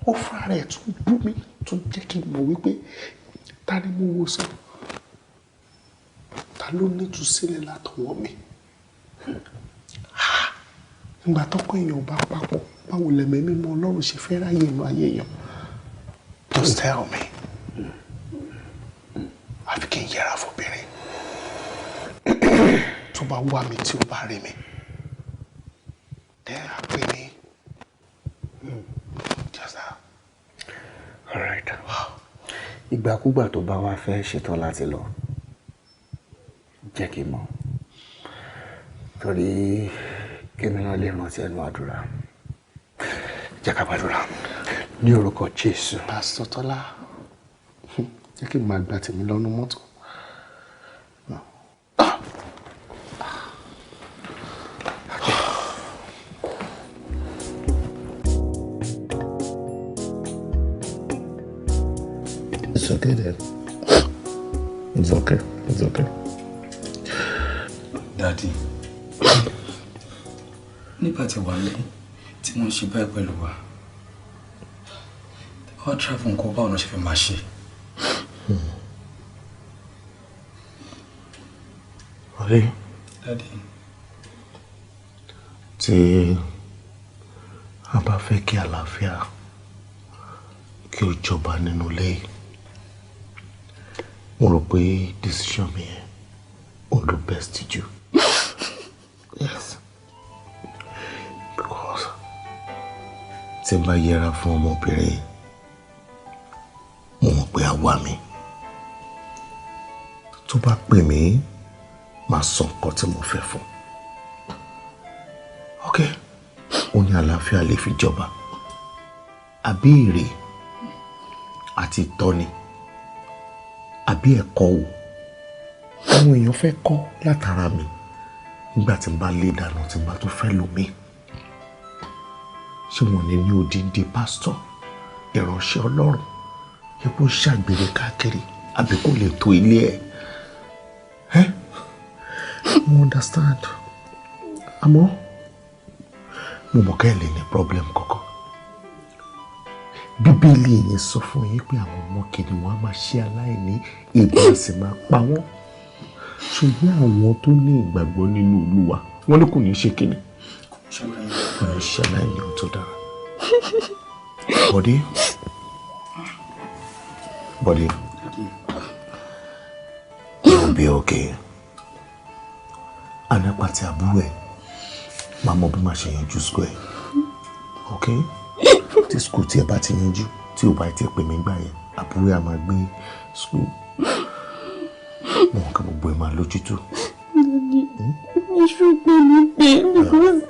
Ó fúnra rẹ̀ tún bú mi, tún jẹ́ kí n mọ̀ wípé ta ni mo wo sàn? Ta ló ní ìtúsílẹ̀ látọwọ́ mi? Ìgbà tọ́kọ èèyàn bá papọ̀, báwo lẹ̀mí mímọ́ Ọlọ́run ṣe fẹ́ ráyè inú ayé èèyàn? Just tell me. Àfi kí n yẹra fóbìnrin. Tó bá wá mi tí ó bá rí mi, tẹ́ á pè mí. All right. Ìgbàkúgbà tó bá wá fẹ́ ṣetán láti lọ, jẹ́ kí n mọ̀. Torí kémi náà lè rántí ẹnu àdúrà. Jẹ́ ká gbàdúrà ní orúkọ Jésù. Pásítọ̀ Tọ́lá, jẹ́ kí n máa gba tèmi lọ́nu mọ́tò. It's okay then. It's okay. It's okay. Daddy, nígbà tí wà lé tí wọ́n ṣe báyìí pẹ̀lú wa, wọ́n travel nǹkan báwo ló ṣe fẹ́ máa ṣe. Ọ̀rẹ́. Daddy. Tí a bá fẹ́ kí àlàáfíà kí ó jọba nínú ilé yìí, mo rò pé decision mi yẹn ò ló best jù. Yes. Because tí n bá yẹra fún ọmọbìnrin, mo mọ̀ pé á wá mi. Tó bá pè mí, màá sọ nǹkan tí mo fẹ́ fún. Ok, ó ní àlàáfíà lè fi jọba. Àbí èrè àti ìtọ́ni, àbí ẹ̀kọ́ wo àwọn èèyàn fẹ́ kọ́ látara mi nígbà tí n bá lé dànù tí n bá tún fẹ́ lò mí. Ṣé wọn ní ní odindi pásítọ̀, ìránṣẹ́ Ọlọ́run, epo ń ṣàgbèrè káàkiri àbí kò lè tó ilé ẹ̀? Ẹ́, mo understand, àmọ́ mo mọ̀ ká ẹ̀ lè ní problem kankan. Bíbélì yẹn sọ fún yín pé àwọn ọmọ kìnìún á máa ṣe aláìní, ebi á sì máa pa wọ́n. Ṣùgbọ́n àwọn tó ní ìgbàgbọ́ nínú Olúwa, wọ́n ní kò ní ṣe kíni, kò ní ṣe aláìní ohun tó dára. Bọ̀dé, Bọ̀dé, you'll be okay. Ànípa ti àbúrò ẹ̀, máa mọ bí màá ṣe yanjú school ẹ̀, okay? Tí school tí ẹ bá ti yanjú, tí o bá ti pè mí gbà yẹn, àbúrò ẹ̀ á máa gbé school. Mo kàn gbogbo ẹ̀ máa lójútùú. Daddy, mi ṣùgbọ́n mi pé because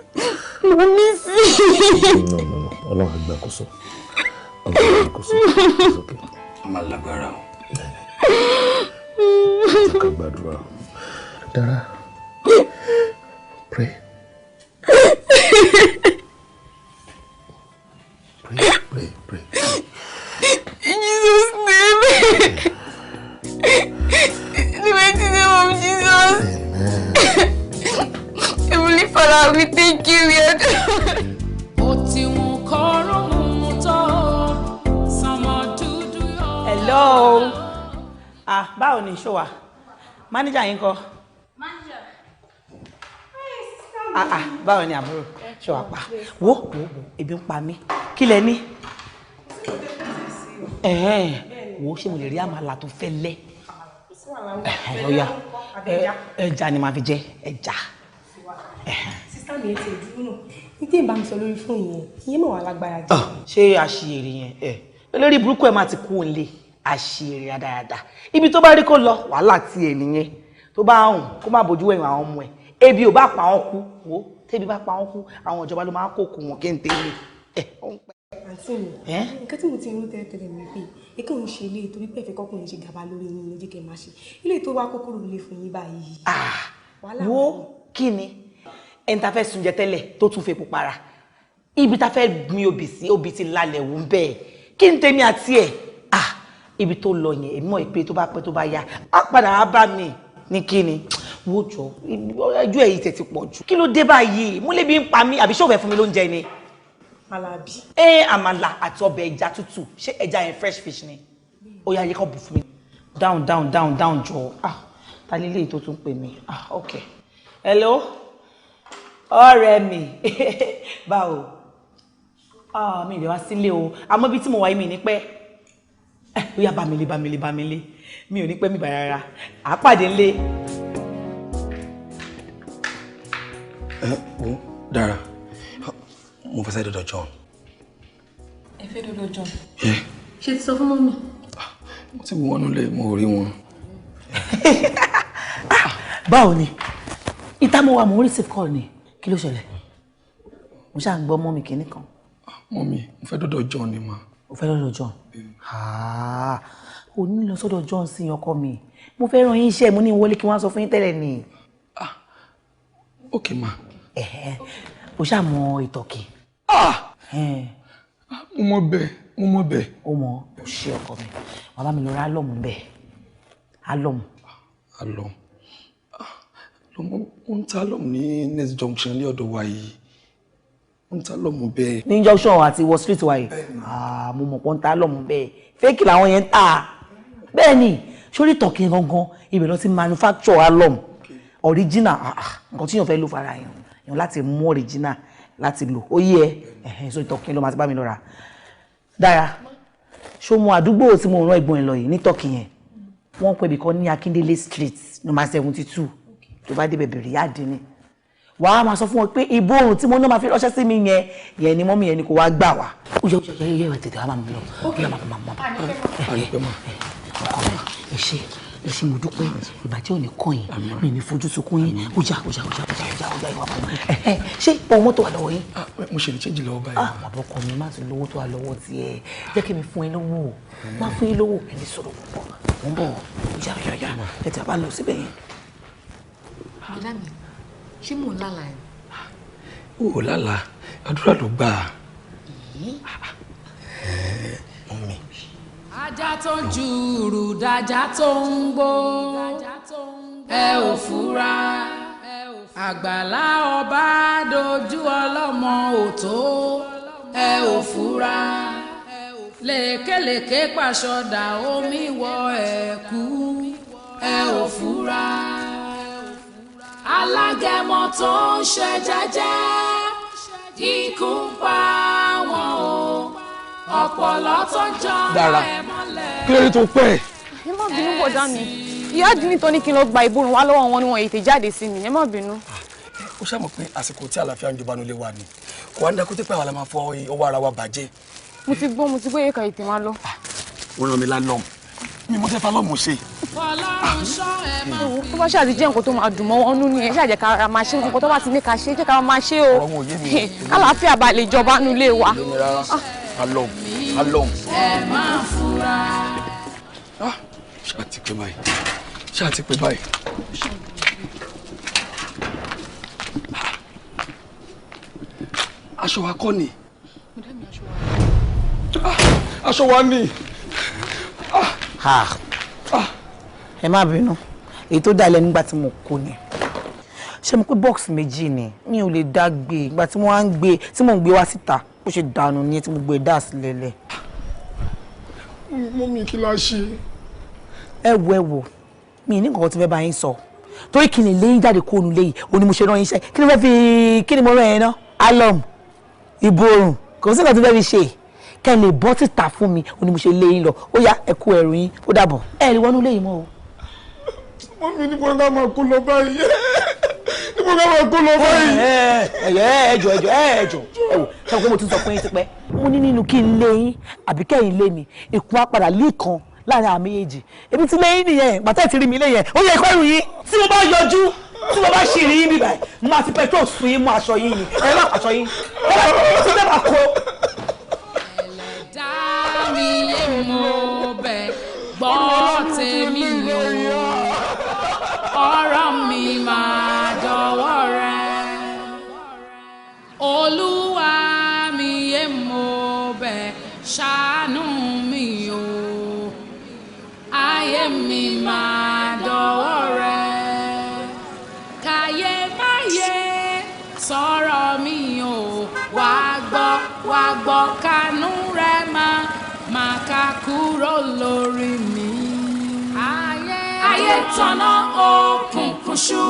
mo miss you. No, no, no. Ọlọ́run á gbàkóso. Ọlọ́run á gbàkóso. It's okay. A máa lágbára o. Jẹ́ ká gbàdúrà. Dára, pray. Pray, pray, pray. In Jesus' name. In the mighty name of Jesus. Amen. Heavenly Father, we thank you. We adore. Hello. Ah, báwo ni ṣó wà? Manager yín kọ́? Manager. Ah ah, báwo ni àbúrò? Ṣó wà pa? Wo wo wo, ebi ń pa mí. Kí lẹ ní? Ẹ̀hẹ́n, wo ṣé mo lè rí àmàlà tó fẹ́lẹ́? Ẹ̀hẹ́n, ó yá. Ẹja ni màá fi jẹ, ẹja. Sísá mi ti dúró náà. Ní tí ìbá mi sọ lórí fóònù yẹn, ìyẹn mọ̀ wá lágbára jù. Ṣé àṣìírí yẹn? Ẹ̀ olórí burúkú ẹ̀ máa ti kú òǹlé, àṣìírí dáadáa. Ibi tó bá rí kó lọ, wàhálà ti ẹ̀ nìyẹn. Tó bá hùn, kó má bójú wẹ̀yìn àwọn ọmọ ẹ̀. Ebi ò bá pa wọ́n kú, wo tẹ́bi bá pa wọ́n kú, àwọn ìjọba ló máa ń kókò wọn kí n tẹ́lẹ̀. Ẹ̀ ó ń pẹ́. Àǹtí mi, nǹkan tí mo ti ń rú tẹ́lẹ̀tẹ́lẹ̀ mi pé èké òun ṣe ilé torí pé ẹ̀fẹ̀ kọkùnrin ṣe gàba lórí yín ní jíkẹ́ máa ṣe. Ilé tó wá kókòrò lè fún yín báyìí. Wo kí ni ẹni tá fẹ́ sunjẹ tẹ́lẹ̀ tó tún fepo para? Ibi tá fẹ́ gbin obì sí, obì ti lálẹ́ wù ń bẹ́ẹ̀. Kí n tèmi àti ẹ̀? Ah, ibi tó lọ yẹn, èmi mọ̀ pé tó bá pẹ́ tó bá yá, á padà á bá mi ní kí ni? Wo jọ, ẹjọ́ ẹ̀yìn tẹ̀ ti pọ̀ jù. Kí ló dé báyìí? Múlẹ̀ bí ń pa mí, àbí ṣé ò fẹ́ fún mi lóúnjẹ ni? Àmàlà bí. Ẹ àmàlà àti ọbẹ̀ ẹja tútù, ṣé ẹja yẹn fresh fish ni? Ó yá, yẹ kó bù fún mi. Down, down, down, down jọ. Ah, ta ni eléyìí tó tún pè mí? Ah, okay. Hello? Ọ̀rẹ́ mi. Báwo? Ah, mi lè wá sílé o. Àmọ́ ibi tí mo wà yìí mi ní pẹ́. Ó yá, bá mi lé, bá mi lé, bá mi lé. Mi ò ní pẹ́ mi bá rárá. À pàdé ńlé. Ẹ wo, Dára, mo fẹ́ sáré dọ́dọ̀ John. Ẹ fẹ́ dọ́dọ̀ John? Ṣé ti sọ fún mọ́mì? Mo ti wọ́n nulẹ̀, mo rí wọn. Báwo ni? Ìta mo wà, mo ń receive call ni. Kí ló ṣẹlẹ̀? Mo ṣáà ń gbọ́ mọ́mì kìíní kan. Mọ́mì, mo fẹ́ dọ́dọ̀ John ni mà. O fẹ́ dọ́dọ̀ John? O ní lọ sọ́dọ̀ John sí ọkọ mi. Mo fẹ́ ràn yín iṣẹ́, mo ní wọlé kí wọ́n sọ fún yín tẹ́lẹ̀ ni. Ok ma. O ṣáà mọ ìtọ̀kì. Mo mọ bẹ́ẹ̀, mo mọ bẹ́ẹ̀. O mọ, o ṣe ọkọ mi. Bàbá mi lọ ra álọ̀mù bẹ́ẹ̀. Álọ̀mù. Álọ̀mù. Ó ń ta álọ̀mù ní next junction ní ọ̀dọ̀ wa yìí. Ó ń ta álọ̀mù bẹ́ẹ̀. Ní junction àti Wall Street wa yìí. Mo mọ̀ pé ó ń ta álọ̀mù bẹ́ẹ̀. Fẹ́ẹ̀kì làwọn yẹn ń tà. Bẹ́ẹ̀ ni, sórí ìtọ̀kì gangan, ibẹ̀ lọ sí manufacture álọ̀mù. Original, nǹkan tí yàn fẹ́ lò fara yàn. Yàn láti mú original láti lò. Ó yẹ ẹ, sórí ìtọ̀kì ló máa ti bá mi lọ rà. Dára, ṣó mọ àdúgbò tí mo rán ẹ̀gbọ́n ẹ̀ lọ yìí ní tọ́kì yẹn? Wọ́n pè ibìkan ní Akíndélé Street number 72. Tó bá débẹ̀ bèrè yáàdì ni. Wàá máa sọ fún wọn pé ìborùn tí mo náà máa fi ránṣẹ́ sí mi yẹn yẹn ni mọ́mí yẹn ni kò wá gbà wá. Ó yẹ ó yẹ yẹ tètè wá máa mú lọ. Ó yẹ máa máa máa. Ọkọ mi, ẹ ṣé, ẹ ṣé, mo dúpẹ́. Ìbàjẹ́ ò ní kàn yín, mi ní fojú sunkún yín. Ó yá ó yá ó yá ó yá ó yá ìwà fún mi. Ṣé ohun mọ́tò wà lọ́wọ́ yín? Mo ṣe lè change lọ́wọ́ báyìí. Bàbá ọkọ mi, má ti lówó tó wà lọ́wọ́ tiẹ̀. Jẹ́ kí mi fún ẹ lówó. Má fún yín lówó, ẹni sọ̀rọ̀ púpọ̀. Mo ń bọ̀. Ó yá ó yá ó yá. Ẹ tẹ̀ bá lọ síbẹ̀ yẹn. Bọ̀dá mi, ṣé mò ń lálàá ẹ̀? O ò lálàá, àdúrà ló gbà á. Mọ́mì. Ajá tó ń jùrù dájá tó ń gbó, ẹ ò fura. Àgbàlá ọba dojú ọlọ́mọ òtó, ẹ ò fura. Lèkèlèkè pàṣọdà omi wọ ẹ̀kú, ẹ ò fura. Alágẹmọ tó ń ṣe jẹ́jẹ́, ikú ń pa wọn o. Ọ̀pọ̀lọ́ tó ń jọ ẹ mọ́lẹ̀. Kí ló dé tó pẹ́? Ẹ má bínú bọ̀dá mi, ìyá àdínní tó ní kí n lọ gba ìborùn wá lọ́wọ́ wọn ni wọ́n ètè jáde sí mi. Ẹ má bínú. Ó ṣàmọ̀ pé àsìkò tí àlàáfíà ń jọba nílé wa ni kò wá ní dákú tí pé àwọn la máa fọ ọwọ́ ara wa bàjẹ́. Mo ti gbọ́ yẹ ká ètè máa lọ. Ó ràn mí lálọ́mù, mi mo fẹ́ fa lọ́mù ṣe. Tó bá ṣáà ti jẹ́ nǹkan tó máa dùn mọ́ wọn nú ni ẹ ṣáà jẹ́ ká máa ṣe nǹkan tó bá ti ní ká ṣe, jẹ́ ká máa ṣe o. Kálàáfíà bá lè jọba nílé wa. Alọ́m, alọ́m. Ẹ máa fura. Ṣáà ti pé báyìí, ṣáà ti pé báyìí. Aṣọ wa kọ́ ni. Aṣọ wa ni. Ẹ má bínú, èyí tó dá lẹ́nu nígbà tí mo kó ni. Ṣé mo pé box méjì ni, mi ò lè dá gbé. Ìgbà tí mo wá ń gbé, tí mò ń gbé wá síta, bó ṣe dànù ni tí mo gbé dà sílẹ̀ lẹ̀. Mọ́mí, kí la ṣe? Ẹ wo mi ní nǹkan tí fẹ́ bá yín sọ. Torí kí ni léyìn jáde kó nu léyìí, òun ni mo ṣe rán yín iṣẹ́. Kí ni fẹ́ fi, kí ni mo rán yẹn ná? Alọ́m, ìborùn, kò sí nǹkan tí fẹ́ fi ṣe. Kẹ́ ẹ lè bọ́ síta fún mi, òun ni mo ṣe léyìn lọ. Ó yá, ẹ kó ẹrù yín, ó dàbọ̀. Ẹ lè wọnú léyìí mọ́ o. Mọ́mí, níbo ká máa kó lọ báyìí? Níbo ká máa kó lọ báyìí? Ẹjọ ẹjọ ẹjọ ẹ wò, ṣé mo pé mo ti sọ fún yín tipẹ́. Mo ní nínú kí n lé yín àbí kẹ́yìn lé mi, ìkún á padà lé kan láàrin àwọn méjèèjì. Èmi ti lé yín nìyẹn, bàtà ti rí mi lé yẹn, ó yẹ kó ẹrù yín. Tí mo bá yọjú, tí mo bá ṣì rí yín bíbáyìí, máa fi petrol sun yín mú aṣọ yín ni. Ẹ má aṣọ yín. Ẹ má má kó. Ẹlẹ́dàá mi yé mo bẹ̀ gbọ́ tèmi o, ọ̀rọ̀ mi máa dọ̀wọ́ rẹ. Olúwa mi yé mo bẹ̀ ṣàánú mi o, ayé mi máa dọ̀wọ́ rẹ. Káyé máyé sọ̀rọ̀ mi o, wá gbọ́ kánú rẹ máa ká kúrò lórí mi. Ayé tọ́nà òkùnkùn ṣú,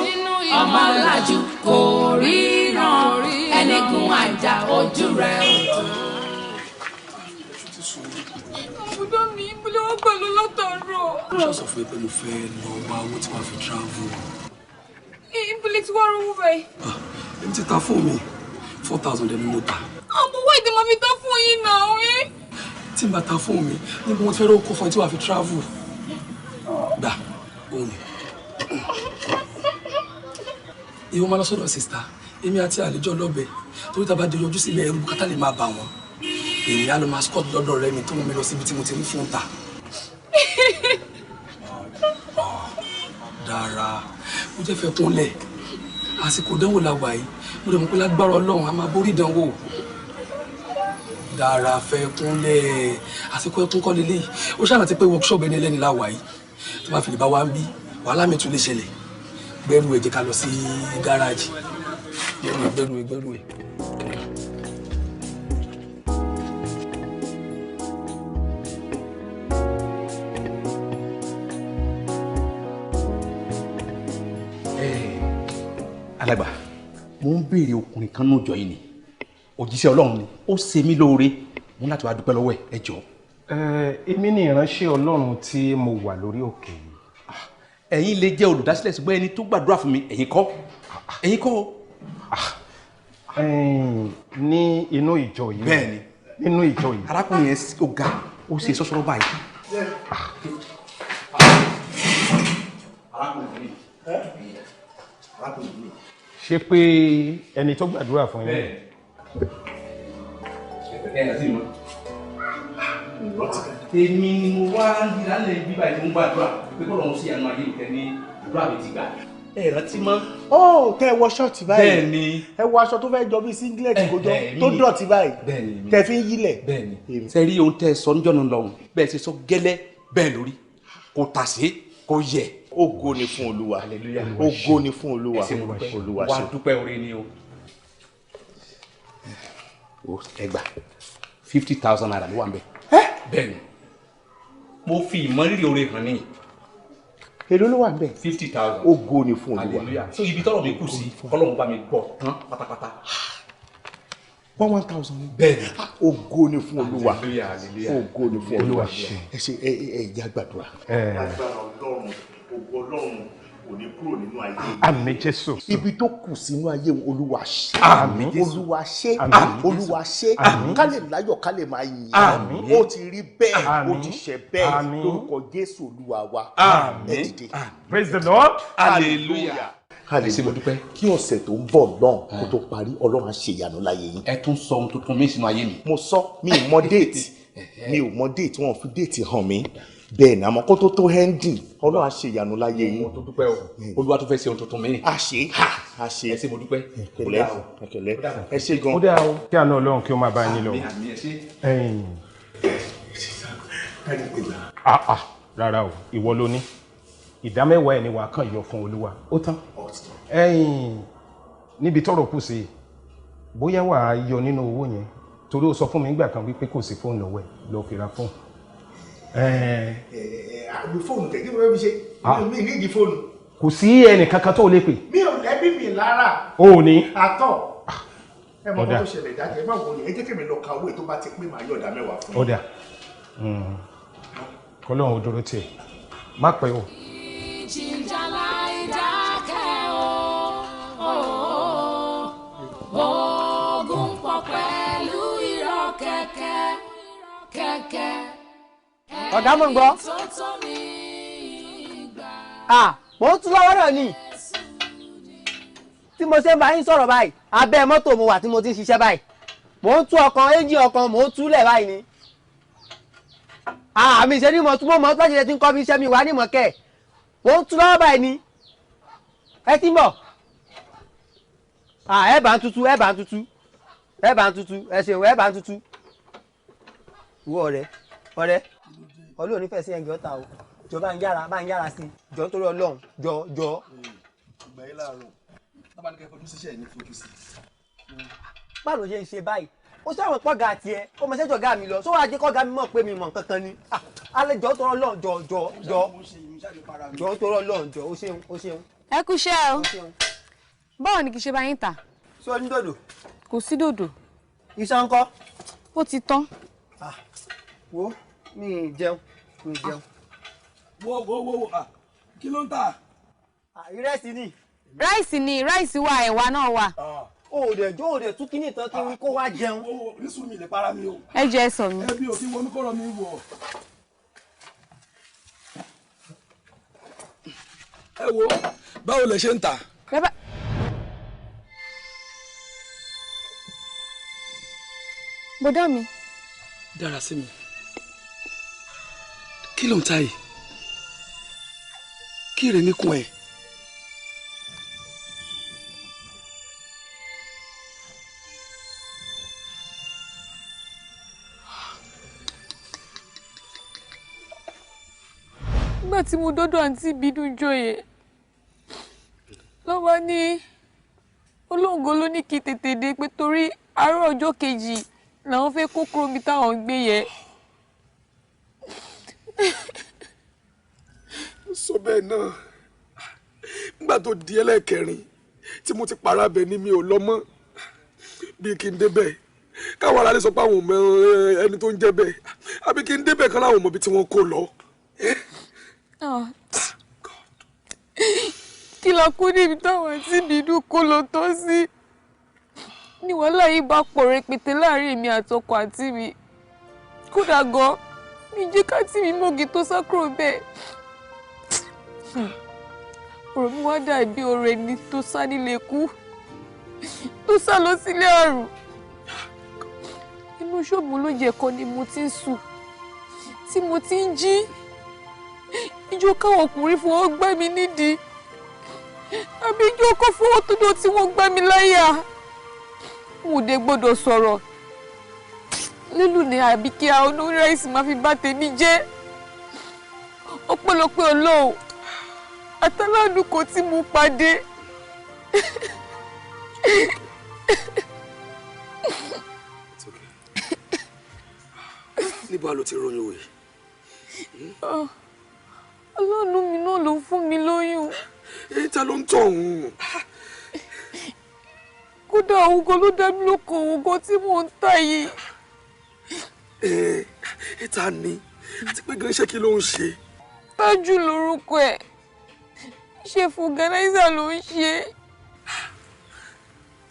ọmọlájú kò ríran, ẹni gun àjà ojú rẹ̀ ò tó. Àbúrò mi, ìbúlẹ̀ wọ́n pẹ̀lú látàárọ̀. Mo ṣe sọ fún ẹ pé mo fẹ́ lọ wá owó tí wàá fi travel. Ìbúlẹ̀ tí wàá rówó báyìí. Èmi ti ta fóònù mi, 4,000 ẹni mo ta. Àbúwá ìdè máa fi tán fún yín náà. Tí n bá ta fóònù mi, níbo mo ti fẹ́ rówó kó fún ẹ tí wàá fi travel. Gbà, òun ni. Ìwọ máa lọ sọ́dọ̀ sista, èmi àti àlejò lọ́bẹ̀, torí tá a bá jọ yọjú sílẹ̀ ẹrú bùkátà lè máa bà wọ́n. Èmi á lọ máa scott lọ́dọ̀ ọ̀rẹ́ mi tó mú mi lọ síbi tí mo ti rí fóònù ta. Dára, mo jẹ́ fẹ́ kúnlẹ̀. Àsìkò ìdánwò la wà yìí, mo dẹ̀ mọ̀ pé lágbára Ọlọ́run a máa borí ìdánwò. Dára fẹ́ kúnlẹ̀, àsìkò ẹkún kọ́ leléyìí. Ó ṣàrántí pé workshop ẹni ẹlẹ́ni la wà yìí. Tó bá fi lè bá wa ń bí, wàhálà mi tún lè ṣẹlẹ̀. Gbẹ́rù ẹ̀ jẹ́ ká lọ sí gáràjì. Gbẹ́rù ẹ̀, gbẹ́rù ẹ̀, gbẹ́rù ẹ̀. Alàgbà, mo ń béèrè ọkùnrin kan náà jọ yìí ni, òjíṣẹ́ Ọlọ́run ni, ó ṣe mí lóore, mo ní láti wá dúpẹ́ lọ́wọ́ ẹ̀, ẹ jọ̀ọ́. Èmi ni ìránṣẹ́ Ọlọ́run tí mo wà lórí òkè yìí. Ẹ̀yin lè jẹ́ olùdásílẹ̀ ṣùgbọ́n ẹni tó gbàdúrà fún mi ẹ̀yin kọ́, ẹ̀yin kọ́. Ní inú ìjọ yìí. Bẹ́ẹ̀ni. Nínú ìjọ yìí. Arákùnrin yẹn ó ga, ó ṣe sọ́sọ́rọ́ báyìí. Arákùnrin yìí. Arákùnrin yìí. Ṣé pé ẹni tó gbàdúrà fún yín? Èmi ni mo wá lálẹ́ bíbá yìí mo ń gbàdúrà pé kọ́ lọ́run sí àánú ayé ìtẹ́ ní àdúrà mi ti gbà. Ẹ rántí mọ́. Ó tẹ wọ ṣọ́ọ̀tì báyìí. Bẹ́ẹ̀ni. Ẹ wọ aṣọ tó fẹ́ jọ bí singlet kó jọ tó dọ̀tí báyìí. Bẹ́ẹ̀ni. Tẹ fi ń yílẹ̀. Bẹ́ẹ̀ni. Ṣé rí ohun tẹ sọ níjọ́ náà lọ́hùn bẹ́ẹ̀ ṣe sọ gẹ́lẹ́ bẹ́ẹ̀ lórí kò tàsé kò yẹ. Ògo ni fún Olúwa. Ògo ni fún Olúwa. Olúwa ṣe. Wá dúpẹ́ oore ni o. O ẹ gbà 50,000 naira ló wà ń bẹ̀. Bẹ́ẹ̀ni. Mo fi ìmọ̀rírì oore hàn ní. Èló ló wà ń bẹ̀? 50,000. Ògo ni fún Olúwa. Hallelujah. So ibi tọ́rọ̀ mi kù sí, Ọlọ́run bá mi gbọ́ tán pátápátá. 1,000. Bẹ́ẹ̀ni. Ògo ni fún Olúwa. Hallelujah, hallelujah. Ògo ni fún Olúwa. Ẹ ṣe ẹ jẹ́ àgbàdúrà. Agbára Ọlọ́run, ògo Ọlọ́run kò ní kúrò nínú ayé. Àmín Jésù. Ibi tó kù sínú ayé Olúwa ṣe. Àmín Jésù. Olúwa ṣe. Àmín. Olúwa ṣe. Àmín. Ká lè láyọ̀ ká lè máa yìn. Àmín. Ó ti rí bẹ́ẹ̀, ó ti ṣe bẹ́ẹ̀ Àmín. lórúkọ Jésù Olúwa wa. Àmín. Ẹ dìde. Praise the Lord. Hallelujah. Hallelujah. Kí ọ̀sẹ̀ tó ń bọ̀ náà kó tó parí, Ọlọ́run á ṣe ìyanu láyé yín. Ẹ tún sọ ohun tuntun mi sínú ayé mi. Mo sọ, mi ò mọ déètì, mi ò mọ déètì, wọn ò fi déètì hàn mí. Bẹ́ẹ̀ ni, àmọ́ kó tó tó ending, Ọlọ́run á ṣe ìyanu láyé yín. Mo tó dúpẹ́ o, Olúwa tó fẹ́ ṣe ohun tuntun mi. A ṣe, a ṣe. Ẹ ṣé mo dúpẹ́. Ẹ̀kẹ̀lẹ́, ẹ̀kẹ̀lẹ́, ẹ ṣé gan. Ó dáa o, kí àánú Ọlọ́run kí ó máa bá yín lọ. Àmín, àmín, ẹ ṣé. Ẹ̀yin. Rárá o, ìwọ ló ní. 10% ẹ̀ ni wàá kàn yọ fún Olúwa. Ó tán. Ẹ̀yin, níbi tọ́rọ̀ kù sí, bóyá wàá yọ nínú owó yẹn, torí ó sọ fún mi nígbà kan wípé kò sí fóònù lọ́wọ́ ẹ̀, lọ fi ra fóònù. Àbí fóònù kẹ̀ kí mo fẹ́ fi ṣe? Mi ní ìdí fóònù. Kò sí ẹnì kankan tó lè pè. Mi ò lẹ́bí mi lára. O ò ní. Àtọ̀. Ẹ mọ kó tó ṣẹlẹ̀ jáde, ẹ má wọlé, ẹ jẹ́ kí mi lọ ka owó ètò bá ti pé màá yọ̀ọ̀dá 10 fún yín. Ó dà. Kọ́lọ́run ó dúró tiẹ̀. Má pẹ́ o. Ìjìjà láì dákẹ́ o, ogun pọ̀ pẹ̀lú irọ́ kẹ̀kẹ́ kẹ̀kẹ́. Ọ̀gá mò ń gbọ́. Mò ń tún lọ́wọ́ náà ni. Tí mo ṣe ń bá yín sọ̀rọ̀ báyìí, abẹ́ mọ́tò mo wà tí mo ti ń ṣiṣẹ́ báyìí. Mò ń tú ọkàn, ẹ́ńjìn ọkàn mò ń túlẹ̀ báyìí ni. Àmì ìṣe ni mo tún mọ́ mọ́ tó ṣe ti ń kọ́ mi iṣẹ́ mi wà ní mọ̀kẹ́. Mò ń tún lọ́wọ́ báyìí ni. Ẹ ti ń bọ̀. Ẹ bá ń tutù, ẹ bá ń tutù, ẹ bá ń tutù, ẹ ṣeun, ẹ bá ń tutù. Ìwọ ọ̀rẹ́, ọ̀rẹ́, Ọlọ́run nífẹ̀ẹ́ sí ẹ̀ǹgì ọ̀tá o. Jọ bá ń yára sí i. Jọ nítorí Ọlọ́run, jọ jọ. Ìgbà yìí láàárọ̀, tábà ní kẹ́ fojú síṣẹ́ ẹ̀ ní fojú sí. Báwo ló ṣe ń ṣe báyìí? Ó sáwọn pọ́gà tiẹ̀, ó mọ sẹ́jọ̀ gá mi lọ, sọ wá jẹ́ kọ́gà mi mọ̀ pé mi mọ̀ kankan ni. Alẹ́ jọ tọrọ Ọlọ́run, jọ jọ jọ. Jọ tọrọ Ọlọ́run, jọ, ó ṣeun, ó ṣeun. Ẹ kú iṣẹ́ o. Báwo ni kì í ṣe bá yín tà? Ṣé o ní dòdò? Kò sí dòdò. Iṣan ńkọ́? Ó ti tán. Wo, mi ì jẹun, mi ì jẹun. Wo wo wo, kí ló ń tà? Ìrẹsì ni. Ráìsì ni, ráìsì wà, ẹ̀wà náà wà. O ò dẹ̀ jó o dẹ̀ tún kíní ìtàn kí n kó wá jẹun. Nísùn mi lè para mi o. Ẹ jẹ́ ẹ sọ mi. Ẹbí ò kí wọnú kọ́rọ̀ mi wọ̀. Ẹ wo báwo lẹ ṣe ń tà? Bàbá. Bọ̀dá mi. Dára sí mi. Kí ló ń ta yìí? Kí rè níkun ẹ? Nígbà tí mo dọ́dọ̀ àǹtí Ìbídùn jọyè lọ́wọ́ ní olóńgó ló ní kí tètè dé pé torí àárọ̀ ọjọ́ kejì làwọn fẹ́ kó kúrò níbi táwọn ń gbé yẹn. Sọ bẹ́ẹ̀ náà nígbà tó di ẹlẹ́ẹ̀kẹrin tí mo ti para bẹ̀ ni mi ò lọ mọ́ bí kí n débẹ̀ káwọn aráàlú sọ pé àwọn ò mọ ẹni tó ń jẹ́ bẹ́ẹ̀ àbí kí n débẹ̀ kan láwọn ò mọ ibi tí wọ́n kó lọ. Kí la kú níbi táwọn àǹtí Ìbídùn kó lọ tọ́ sí ní wàhálà yìí bá pọ̀ rẹpẹtẹ láàrin èmi àtọkọ àǹtí mi. Kódà gan mi jẹ́ káàtì mi mọ́gi tó sá kúrò bẹ́ẹ̀. Ọ̀rọ̀ mi wá dàbí ọ̀rẹ́ ni tó sá nílé kú tó sá lọ sílé àrùn. Inú ṣọ́ọ̀bù ló jẹ́ kan ni mo ti ń sùn tí mo ti ń jí. Ijó káwọn ọkùnrin fọwọ́ gbá mi nídìí àbí ijó kọ́ fọwọ́ tó dọ̀ tí wọ́n gbá mi láyà. Mo dé gbọ́dọ̀ sọ̀rọ̀ lílù ní àbí kí a onírẹ́sì máa fi bá tèmi jẹ́. Ọpẹ́lọpẹ́ Ọlọ́run àtàlánú kò tí mo pàdé. Níbo ló ti ròyìn òye? Ọlọ́run mi náà ló fún mi lóyún. Èyí ta ló ń tọ̀ ọ̀hún? Kódà òun gan ló dá mi lóko òun gan tí mò ń tà yìí. Ẹ ta ni? Àti pé gan iṣẹ́ kí ló ń ṣe? Tájù lorúkọ ẹ̀. Ṣé fúgànáísà ló ń ṣe?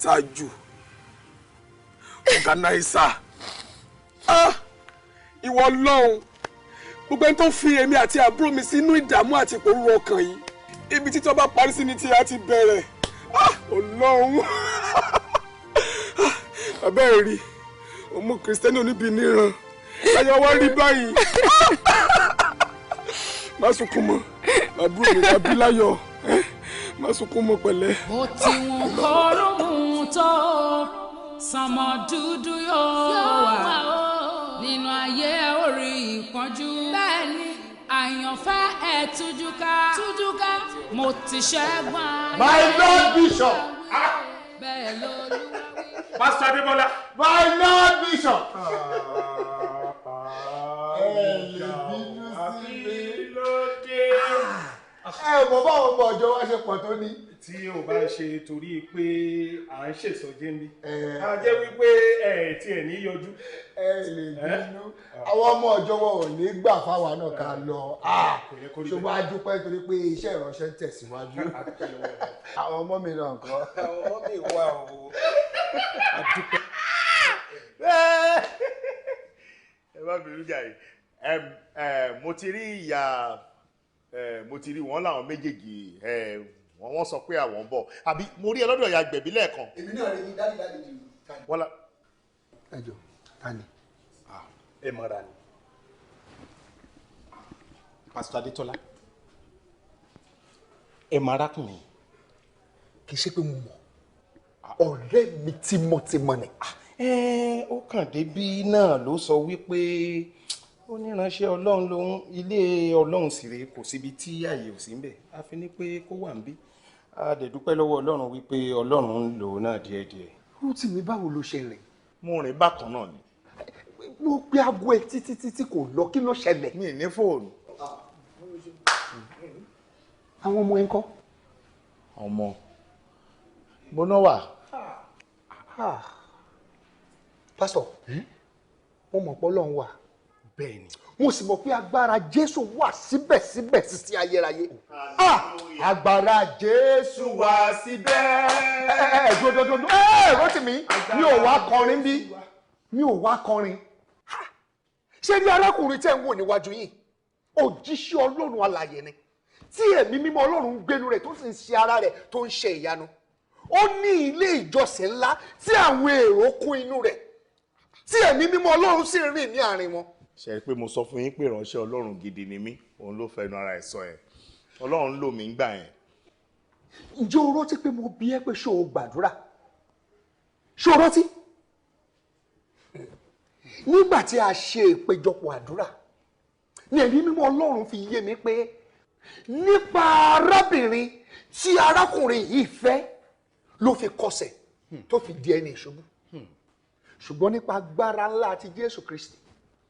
Tájù ọ̀gánáísà. Ìwọ Ọlọ́run, gbogbo ẹni tó fi èmi àti àbúrò mi sínú ìdààmú àti ìpòrúru ọkàn yìí, ibi títọ́ bá parí sí ni tí a ti bẹ̀rẹ̀. Ọlọ́run, bàbá ẹ̀ rí ọmọ kìrìsìtẹ́nì oníbi níran láyọ̀ wá rí báyìí. Má sunkún mọ́, àbúrò mi tàbí láyọ̀, má sunkún mọ́ pẹ̀lẹ́. Bó ti wù kóró mú tó, sánmọ̀ dúdú yóò wà nínú ayé orí ìpọ́njú. Bẹ́ẹ̀ni àyànfẹ́ ẹ̀ tújú ká, mo ti ṣẹ́gun ayé. My Lord Bishop. Bẹ́ẹ̀ lolúwa wí. Pastor Adébọ́lá. My Lord Bishop. Ẹ lè bínú sí mi. Ẹ mọ̀ báwọn ọmọ ọjọ́ wa ṣe pọ̀ tó ní. Tí o bá ṣe torí pé à ń ṣèsọjí mi, a jẹ́ wípé ẹ tí ẹ ní yọjú. Ẹ lè bínú. Àwọn ọmọ ọjọ́ wọn ò ní gbà fáwa náà ká lọ. Ṣùgbọ́n a dúpẹ́ torí pé iṣẹ́ ìránṣẹ́ ń tẹ̀síwájú. Àwọn ọmọ mi náà kọ́. Àwọn ọmọ mi wà o. A dúpẹ́. Ẹ má bínú jàre. Mo ti rí ìyá, mo ti rí wọn láwọn méjèèjì, wọ́n sọ pé àwọn ń bọ̀. Àbí mo rí ẹ lọ́dọ̀ ìyá gbẹ̀bí lẹ́ẹ̀kan. Èmi náà rí i dádì dádì jù. Wọ́n la. Ẹ jọ, ta ni? Ẹ mọ̀ra ni. Pastor Adétọ́lá, ẹ mọ arákùnrin. Kì í ṣe pé mo mọ̀, ọ̀rẹ́ mi tímọ́tímọ́ ni. Ó kàn débí náà ló sọ wípé ó ní ìránṣẹ́ Ọlọ́run lòun, ilé Ọlọ́run sì rèé, kò síbi tí ààyè ò sí ń bẹ̀. A fi ní pé kó wà ń bí. A dẹ̀ dúpẹ́ lọ́wọ́ Ọlọ́run wípé Ọlọ́run ń lò ó náà díẹ̀díẹ̀. Rótìmí, báwo ló ṣe rìn? Mo rìn bákan náà ni. Mo pe aago ẹ títí títí kò lọ, kí ló ṣẹlẹ̀? Mi ní fóònù. Àwọn ọmọ ẹ ń kọ́? Ọmọ mo náà wà. Pásítọ̀, mo mọ̀ pé Ọlọ́run wà. Bẹ́ẹ̀ni. Mo sì mọ̀ pé agbára Jésù wà síbẹ̀síbẹ̀ títí ayérayé. Agbára Jésù wà síbẹ̀. Ẹ ẹ Rótìmí, mi ò wá kọrin bí, mi ò wá kọrin. Ṣé ní arákùnrin tẹ́ ń wò níwájú yìí, òjíṣẹ́ Ọlọ́run alààyè ni, tí ẹ̀mí mímọ́ Ọlọ́run ń gbénu rẹ̀ tó sì ń ṣe ara rẹ̀ tó ń ṣe ìyanu. Ó ní ilé ìjọsìn ńlá tí àwọn èrò kún inú rẹ̀, tí ẹ̀mí mímọ́ Ọlọ́run sì rìn ní àárín wọn. Ṣe é pé mo sọ fún yín pé ìránṣẹ́ Ọlọ́run gidi ni mí, òun ló fẹnu ara ẹ̀ sọ ẹ̀. Ọlọ́run lò mí gbà yẹn. Ǹjẹ́ o rántí pé mo bi ẹ́ pé ṣé o gbàdúrà? Ṣé o rántí? Nígbà tí a ṣe ìpéjọpọ̀ àdúrà ní ẹ̀mí mímọ́ Ọlọ́run fi yé mi pé nípa arábìnrin tí arákùnrin yìí fẹ́ ló fi kọsẹ̀ tó fi di ẹni ìṣubú. Ṣùgbọ́n nípa agbára ńlá àti Jésù Kristi,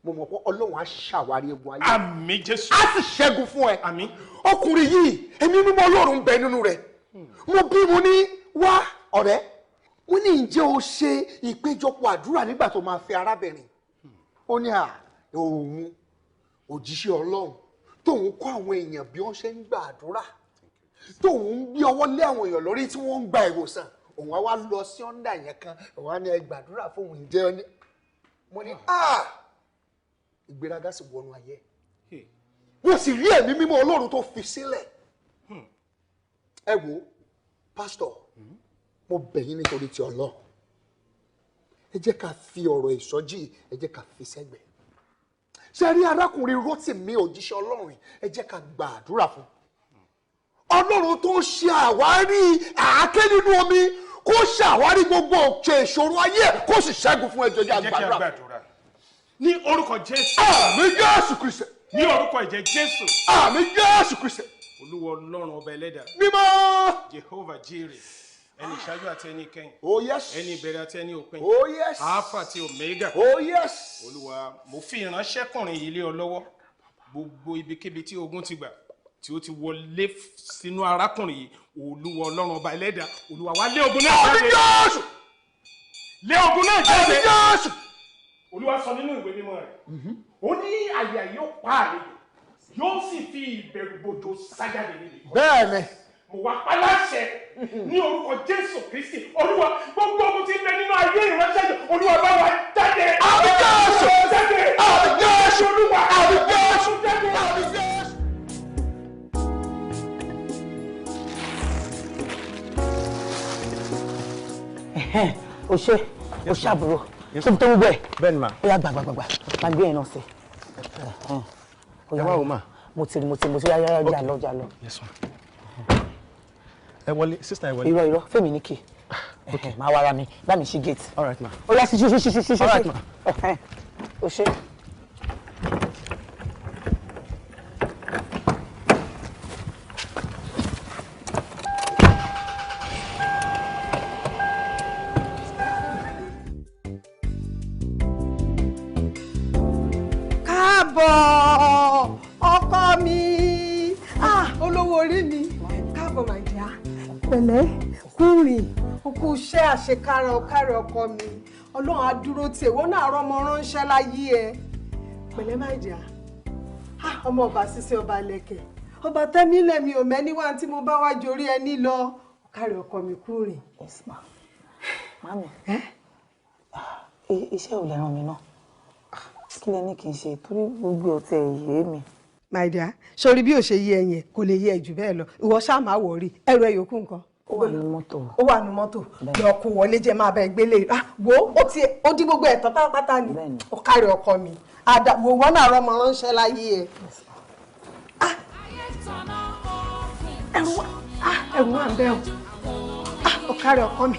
mo mọ̀ pé Ọlọ́run á ṣàwárí egun ayé. Àmín Jésù. Á sì ṣẹ́gun fún ẹ. Àmín. Ọkùnrin yìí, ẹ̀mí mímọ́ Ọlọ́run ń bẹ nínú rẹ̀. Mo bí mo ní wá ọ̀rẹ́, mo ní ǹjẹ́ o ṣe ìpéjọpọ̀ àdúrà nígbà tó máa fẹ́ arábìnrin? Ó ní à òun òjíṣẹ́ Ọlọ́run tóun kọ́ àwọn èèyàn bí wọ́n ṣe ń gba àdúrà, tóun ń gbé ọwọ́ lé àwọn èèyàn lórí tí wọ́n ń gba ìwòsàn, òun á wá lọ sí ọ̀ndà yẹn kan, òun á ní ẹ gbàdúrà fóun ǹjẹ́ ọ ní. Mo ní à ìgbéraga sì wọnú ayé. Mo sì rí ẹ̀mí mímọ́ Ọlọ́run tó fi sílẹ̀. Ẹ wo pásítọ̀, mo bẹ̀ yín nítorí ti Ọlọ́run, ẹ jẹ́ ká fi ọ̀rọ̀ ìsọjí, ẹ jẹ́ ká fi sẹ́gbẹ̀ẹ́. Ṣe rí arákùnrin Rótìmí òjíṣẹ́ Ọlọ́run, ẹ jẹ́ ká gba àdúrà fún Ọlọ́run tó ṣe àwárí àáké nínú omi, kó ṣàwárí gbogbo òkè ìṣòro ayé, kó sì ṣẹ́gun fún ẹjọ́. Jẹ́ àgbàdúrà ní orúkọ Jésù. Àmín Jésù Kristi. Ní orúkọ ìjẹ Jésù. Àmín Jésù Kristi. Olúwa Ọlọ́run ọba ẹlẹ́dàá. Mímọ́. Jehovah Jireh, ẹni ìṣáájú àti ẹni ìkẹyìn. Oh yes. Ẹni ìbẹ̀rẹ̀ àti ẹni òpin. Oh yes. Alpha àti Omega. Oh yes. Olúwa, mo fi ìránṣẹ́kùnrin yìí lé ọ lọ́wọ́. Gbogbo ibikíbi tí ogun ti gbà, tí ó ti wọlé sínú arákùnrin yìí, Olúwa Ọlọ́run ọba ẹlẹ́dàá, Olúwa wá lé ogun náà jáde. Àmín Jésù. Lé ogun náà jáde. Àmín Jésù. Olúwa sọ nínú ìwé mímọ́ rẹ̀, ó ní àyà yóò pa àlejò, yóò sì fi ìbẹ̀rù bòjò sájáde nílé. Bẹ́ẹ̀ni. Mo wá paláṣẹ ní orúkọ Jésù Kristi, Olúwa gbogbo ogun tí ń bẹ nínú ayé ìránṣẹ́ yìí, Olúwa bá wa jáde. Àmín Jésù. Jáde. Àmín Jésù. Olúwa. Àmín Jésù. Àmín Jésù. O ṣe, o ṣe àbúrò. Ṣé tó ń gbẹ? Bẹ́ẹ̀ni ma. Ó yá gbàgbàgbà, máa gbé yẹn náà sí. Ẹ wá o ma. Mo ti rí, yá jà lọ, jà lọ. Yes ma. Ẹ wọlé, sister ẹ wọlé. Irọ́ irọ́, fèmí ní kì. Máa wá ara mi, bá mi ṣí gate. All right ma. Ó yá sí sí sí sí sí. All right ma. O ṣe. Ọkọ mi, olówó orí mi, káàbọ̀ my dear, pẹ̀lẹ́ kúrìn òkú iṣẹ́ àṣekára ọ̀kárẹ̀ ọkọ mi, Ọlọ́run á dúró tì ìwọ náà rọmọ ránṣẹ́ láyé ẹ, pẹ̀lẹ́ my dear, ọmọ ọba ṣiṣẹ́ ọba lẹ̀kẹ̀, ọba tẹ́mílẹ̀ mi ò mẹ́ni wá tí mo bá wá jorí ẹni lọ, ọ̀kárẹ̀ ọkọ mi kúrìn. Yes ma. Mami, iṣẹ́ ò lè ràn mí náà. Kí lẹ ní kí n ṣe torí gbogbo ọtẹ yé mi. My dear, sori bí o ṣe yé ẹyìn kò lè yé ẹ jù bẹ́ẹ̀ lọ, ìwọ ṣáà máa wọrí ẹrù ẹ yòókù nǹkan. Ó wà nínú mọ́tò. Ó wà nínú mọ́tò, lọ kó wọlé jẹ máa bẹ gbélé. Wo ó ti ó dín gbogbo ẹ̀tọ́ pátápátá ni, ó kárí ọkọ mi, wo wọn náà rọmọ ránṣẹ́ láyé ẹ. Ẹrù wà ń bẹ o, ó kárí ọkọ mi.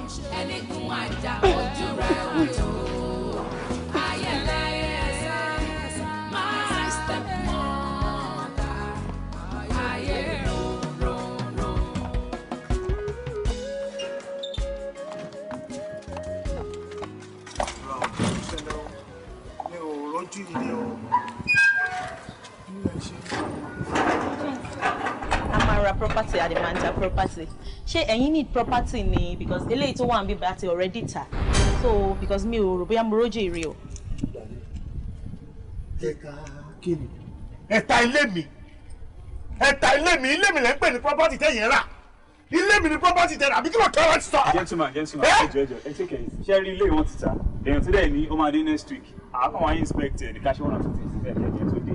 A máa ra property, a dẹ̀ máa ń ta property. Ṣé ẹ̀yin need property ni? Because eléyìí tó wà níbí bá ti already tà. So because mi ò rò bóyá mo rójú èrè o. Jẹ́ ká Kí ni ẹ ta ilé mi, ẹ ta ilé mi, ilé mi lẹ́ ń pè ní property tẹ̀yìn rà, ilé mi ní property tẹ̀yìn rà, àbí kí ló tọ́ láti sọ. Gentleman, gentleman, ẹ jọ̀ọ́, ẹ jọ̀ọ́, ẹ take it easy. Ṣé rí ilé wọn ti ta? Èèyàn tó dẹ̀ ní ó máa dé next week. Àákàn wá inspect ẹ̀ ní ká ṣe one or two things síbẹ̀ kí ẹ̀jẹ̀ tó dé.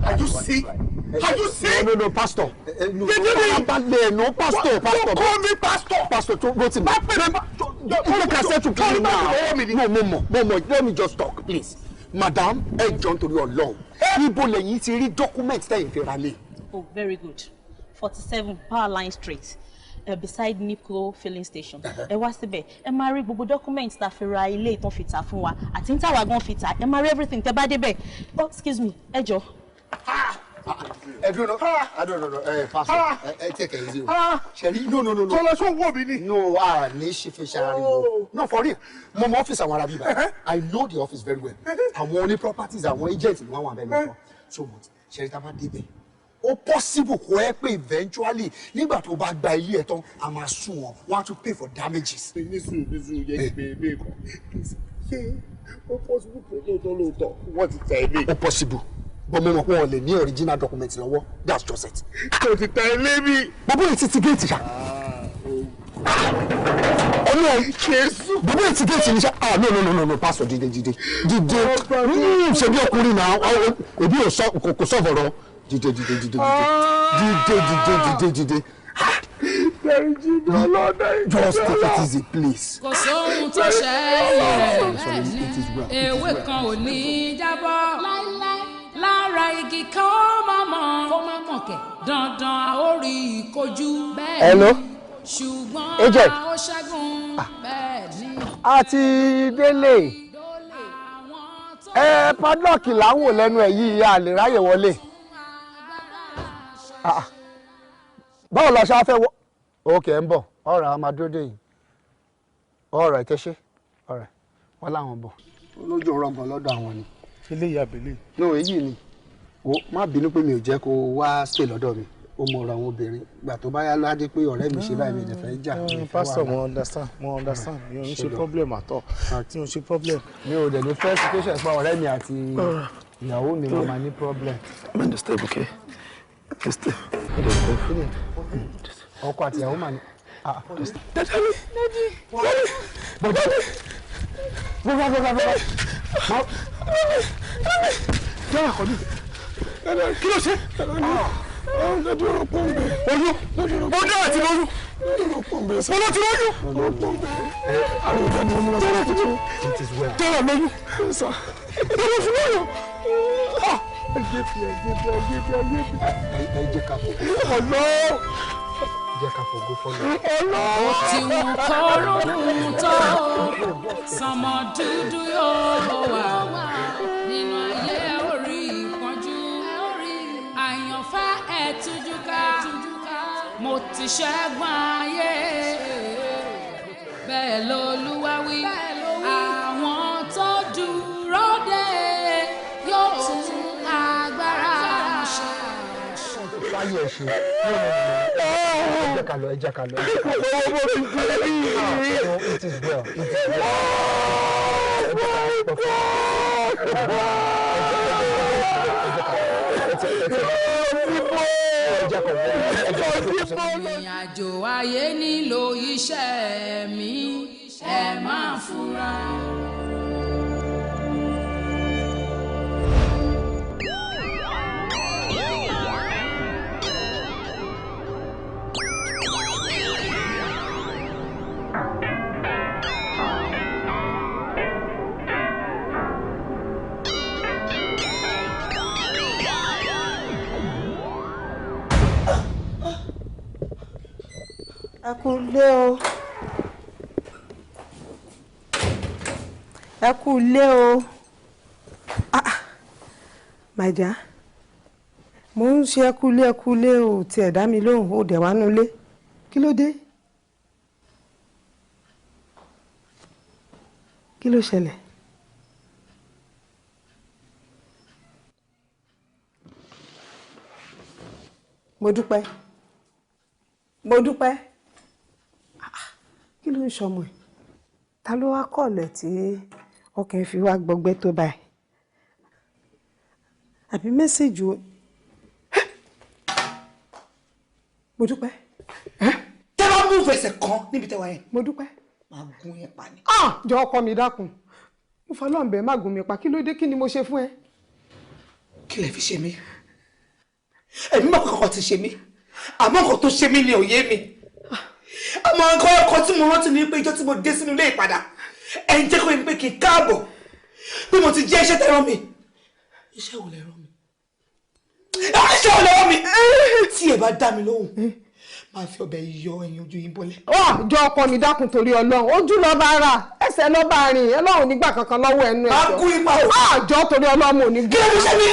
Are you sick? Are you sick? No, no, pastor. No, no, pastor, pastor. Don't call me pastor. Pastor, Rotimi. Make I settle clean now. No, mo, mo, mo, let me just talk, please. Madam, ẹ jọ̀ọ́ nítorí Ọlọ́run. Ibo lẹ̀yin ti rí document tẹ́yin fi ra lé? Oh, very good. 47 Powerline Street, beside Nipco filling station. Ẹ wá síbẹ̀, ẹ máa rí gbogbo documents tá a fi ra ilé ìtàn fi tà fún wa àti ní tàwa gan fi tà, ẹ máa rí everything tẹ́ bá débẹ̀. Oh, excuse me, ẹ jọ̀ọ́. Ẹ dúró náà, ẹ dúró náà, ẹ pastor, ẹ take it easy o. Ṣẹ̀rí, no, no, no, no. Tọ́lá ṣó wọ̀ mí ni. No, a ní ṣe fi ṣe ariwo. No, for real, mo mọ ọ́fíìsì àwọn ará bíbá. I know the office very well. Àwọn oní properties, àwọn agents ni wọ́n wà bẹ́ẹ̀ lọ́tọ̀. So much, ṣẹ̀rí tá a bá débẹ̀. Ó possible kó ẹ pé eventually nígbà tó bá gba ilé ẹ̀ tán, a máa sún wọn, wọ́n á tún pay for damages. Nísù nísù yẹ kí bèbè kan. Ṣé ó possible pé lóòótọ́ lóòótọ́ wọ́n ti ta ilé? Ó possible. But mo mọ̀ pé wọ́n lè ní original document lọ́wọ́, that's just it. Kò ti ta ilé mi. Bàbá yìí ti ti géètì ṣá. Ọlọ́run Jésù. Bàbá yìí ti géètì ní ṣá. Ah, no, no, no, no, no, pastor, dìde, dìde dìde. Ṣe bí ọkùnrin náà, èbí ò sọ, kò sọ̀rọ̀. Dìde, dìde, dìde, dìde, dìde, dìde, dìde. Just take it easy, please. Kò sóhun tó ṣẹlẹ̀, ewé kan ò ní jábọ́ lára igi kan, ó máa mọ̀, kó máa mọ̀ kẹ̀ dandan a ó rí ìkojú. Hello. Ṣùgbọ́n Agent. a ó ṣẹ́gun bẹ́ẹ̀ ni. A ti délé. Ẹ padlock là ń wò lẹ́nu ẹ̀ yìí, a lè ráyè wọlé. Ah, báwo la ṣe á fẹ́ wọ? Ok, ẹ̀ ń bọ̀. Ọ̀rọ̀ a máa dúró dé yìí. Ọ̀rọ̀ ẹ̀ tẹ́ṣẹ́. Ọ̀rọ̀ wọ́n láwọn bọ̀. Olójú rọgàn lọ́dọ̀ àwọn ni. Ilé ìyá abẹ́lé. No, èyí ni. O má bínú pé mi ò jẹ́ kó wá stay lọ́dọ̀ mi. Ó mọ ọ̀rọ̀ àwọn obìnrin. Ìgbà tó bá yá ló á dé pé ọ̀rẹ́ mi ṣe báyìí, mi ò dẹ̀ fẹ́ jà. Mi ò fẹ́ Pastor, wàhálà. mo understand, mo understand. Mi ò ń ṣe Ṣe lọ. problem at all. Mi ò ń ṣe problem. Mi ò dẹ̀ ní fẹ́ situation pa ọ̀rẹ́ mi àti ìyàwó mi máa ma ní problem. Mind the step, okay? Just Ọkọ àti ìyàwó mà ní. Ah. Daddy, daddy, daddy. Bọ́bá bọ́bá bọ́bá. Jọ́nà kọ́ bí. Kí ló ṣe? Daddy, ọ̀rọ̀ pọ̀ ń bẹ. Oyún. Mo dá àti lóyún. Mo lọ ti lóyún. It is well. Tọ́lá lóyún. Tọ́lá fún lóyún. Ẹ jẹ́ fi, ẹ jẹ́ fi, ẹ jẹ́ fi, ẹ jẹ́ fi. Ẹ jẹ́ ká fògo. Ọlọ́. Jẹ́ ká fògo fọlọ́. Ó ti wù kọ́rùn tó sọmọ dúdú yóò wà nínú ayé orí ìpọ́njú, àyànfẹ́ ẹ̀ tújú ká, mo ti ṣẹ́gun ayé, bẹ́ẹ̀ lolúwa wí, àwọn tó dúró dé yóò tún agbára wọn ṣe. Láyé ẹ̀ ṣe. Ẹ jẹ́ ká lọ, ẹ jẹ́ ká lọ, ẹ jẹ́ ká lọ. No, it is well. It is well. Ìrìn àjò ayé nílò iṣẹ́ mi, ẹ máa fura. Ẹ kú ilé o, ẹ kú ilé o. Ah, ah, my dear, mo ń ṣe ẹ kú ilé, ẹ kú ilé o, tiẹ̀ dá mi lóhùn, ó dẹ̀ wá nulẹ̀, kí ló dé? Kí ló ṣẹlẹ̀? Mo dúpẹ́, mo dúpẹ́. Kí ló ń ṣọmọ ẹ̀? Ta ló wá kọ̀lẹ̀ tí ọkàn fi wá gbọgbẹ́ tó báyìí? Àbí message wo? Mo dúpẹ́. Tẹ́ bá mú fẹsẹ̀ kan níbi tẹ́wà yẹn. Mo dúpẹ́. Máa gún yẹn pa ni. Ah, jọ ọkọ mi dákun. Mo fọlọ́ǹbẹ̀ má gún mi pa. Kí ló dé? Kí ni mo ṣe fún ẹ? Kí lẹ fi ṣe mí? Ẹ̀mí mọ̀ kankan ti ṣe mí. Àmọ́ nǹkan tó ṣe mí ni òye mi. Àmọ́ nǹkan ọkọ tí mo rántí ni pé ijọ́ tí mo dé sínú ilé ìpadà. Ẹ̀ ń jẹ́ kó yẹ pé kí n káàbọ̀. Bí mo ti jẹ́ iṣẹ́ tẹ́ rán mi. Iṣẹ́ wo lẹ rán mi? Iṣẹ́ wo lẹ rán mi? Tí ẹ bá dá mi lóhùn, máa fi ọbẹ̀ yọ ẹyin ojú yín bọ́lẹ̀. Jọ ọkọ mi dákun torí Ọlọ́run, ojú lọ bá ra, ẹsẹ̀ lọ bá rìn, Ọlọ́run nígbà kankan lọ́wọ́ ẹnu ẹ̀. Máa kú ipa o. Jọ torí Ọlọ́run ò ní gbé. Kí ló fi ṣe mí?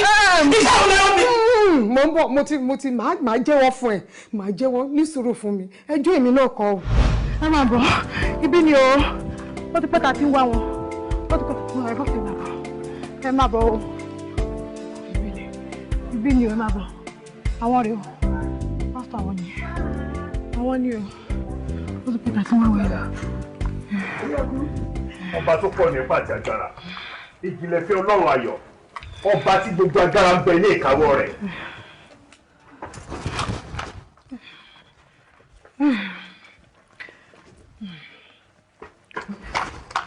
Iṣẹ́ wo lẹ rán mi? Mo ń bọ̀, mo ti máa jẹ́wọ́ fún ẹ, máa jẹ́wọ́, ní sùúrù fún mi, ẹjọ́ èmi náà kọ́ o. Ẹ máa bọ̀, ibi ni o, ó ti pẹ́ ta ti ń wá wọn, ó ti pẹ́ ta ti ń wá wọn, ẹ máa bọ̀ o, ibi ni o, ẹ máa bọ̀, àwọn rèé o, pásítọ̀ àwọn ni, àwọn ni o, ó ti pẹ́ ta ti ń wá wọn. Ọba tó pọ̀ nípa àti agbára, ìjìnlẹ̀ fẹ́ Ọlọ́run ayọ̀, ọba tí gbogbo agbára ń bẹ ní ìkáwọ́ rẹ̀.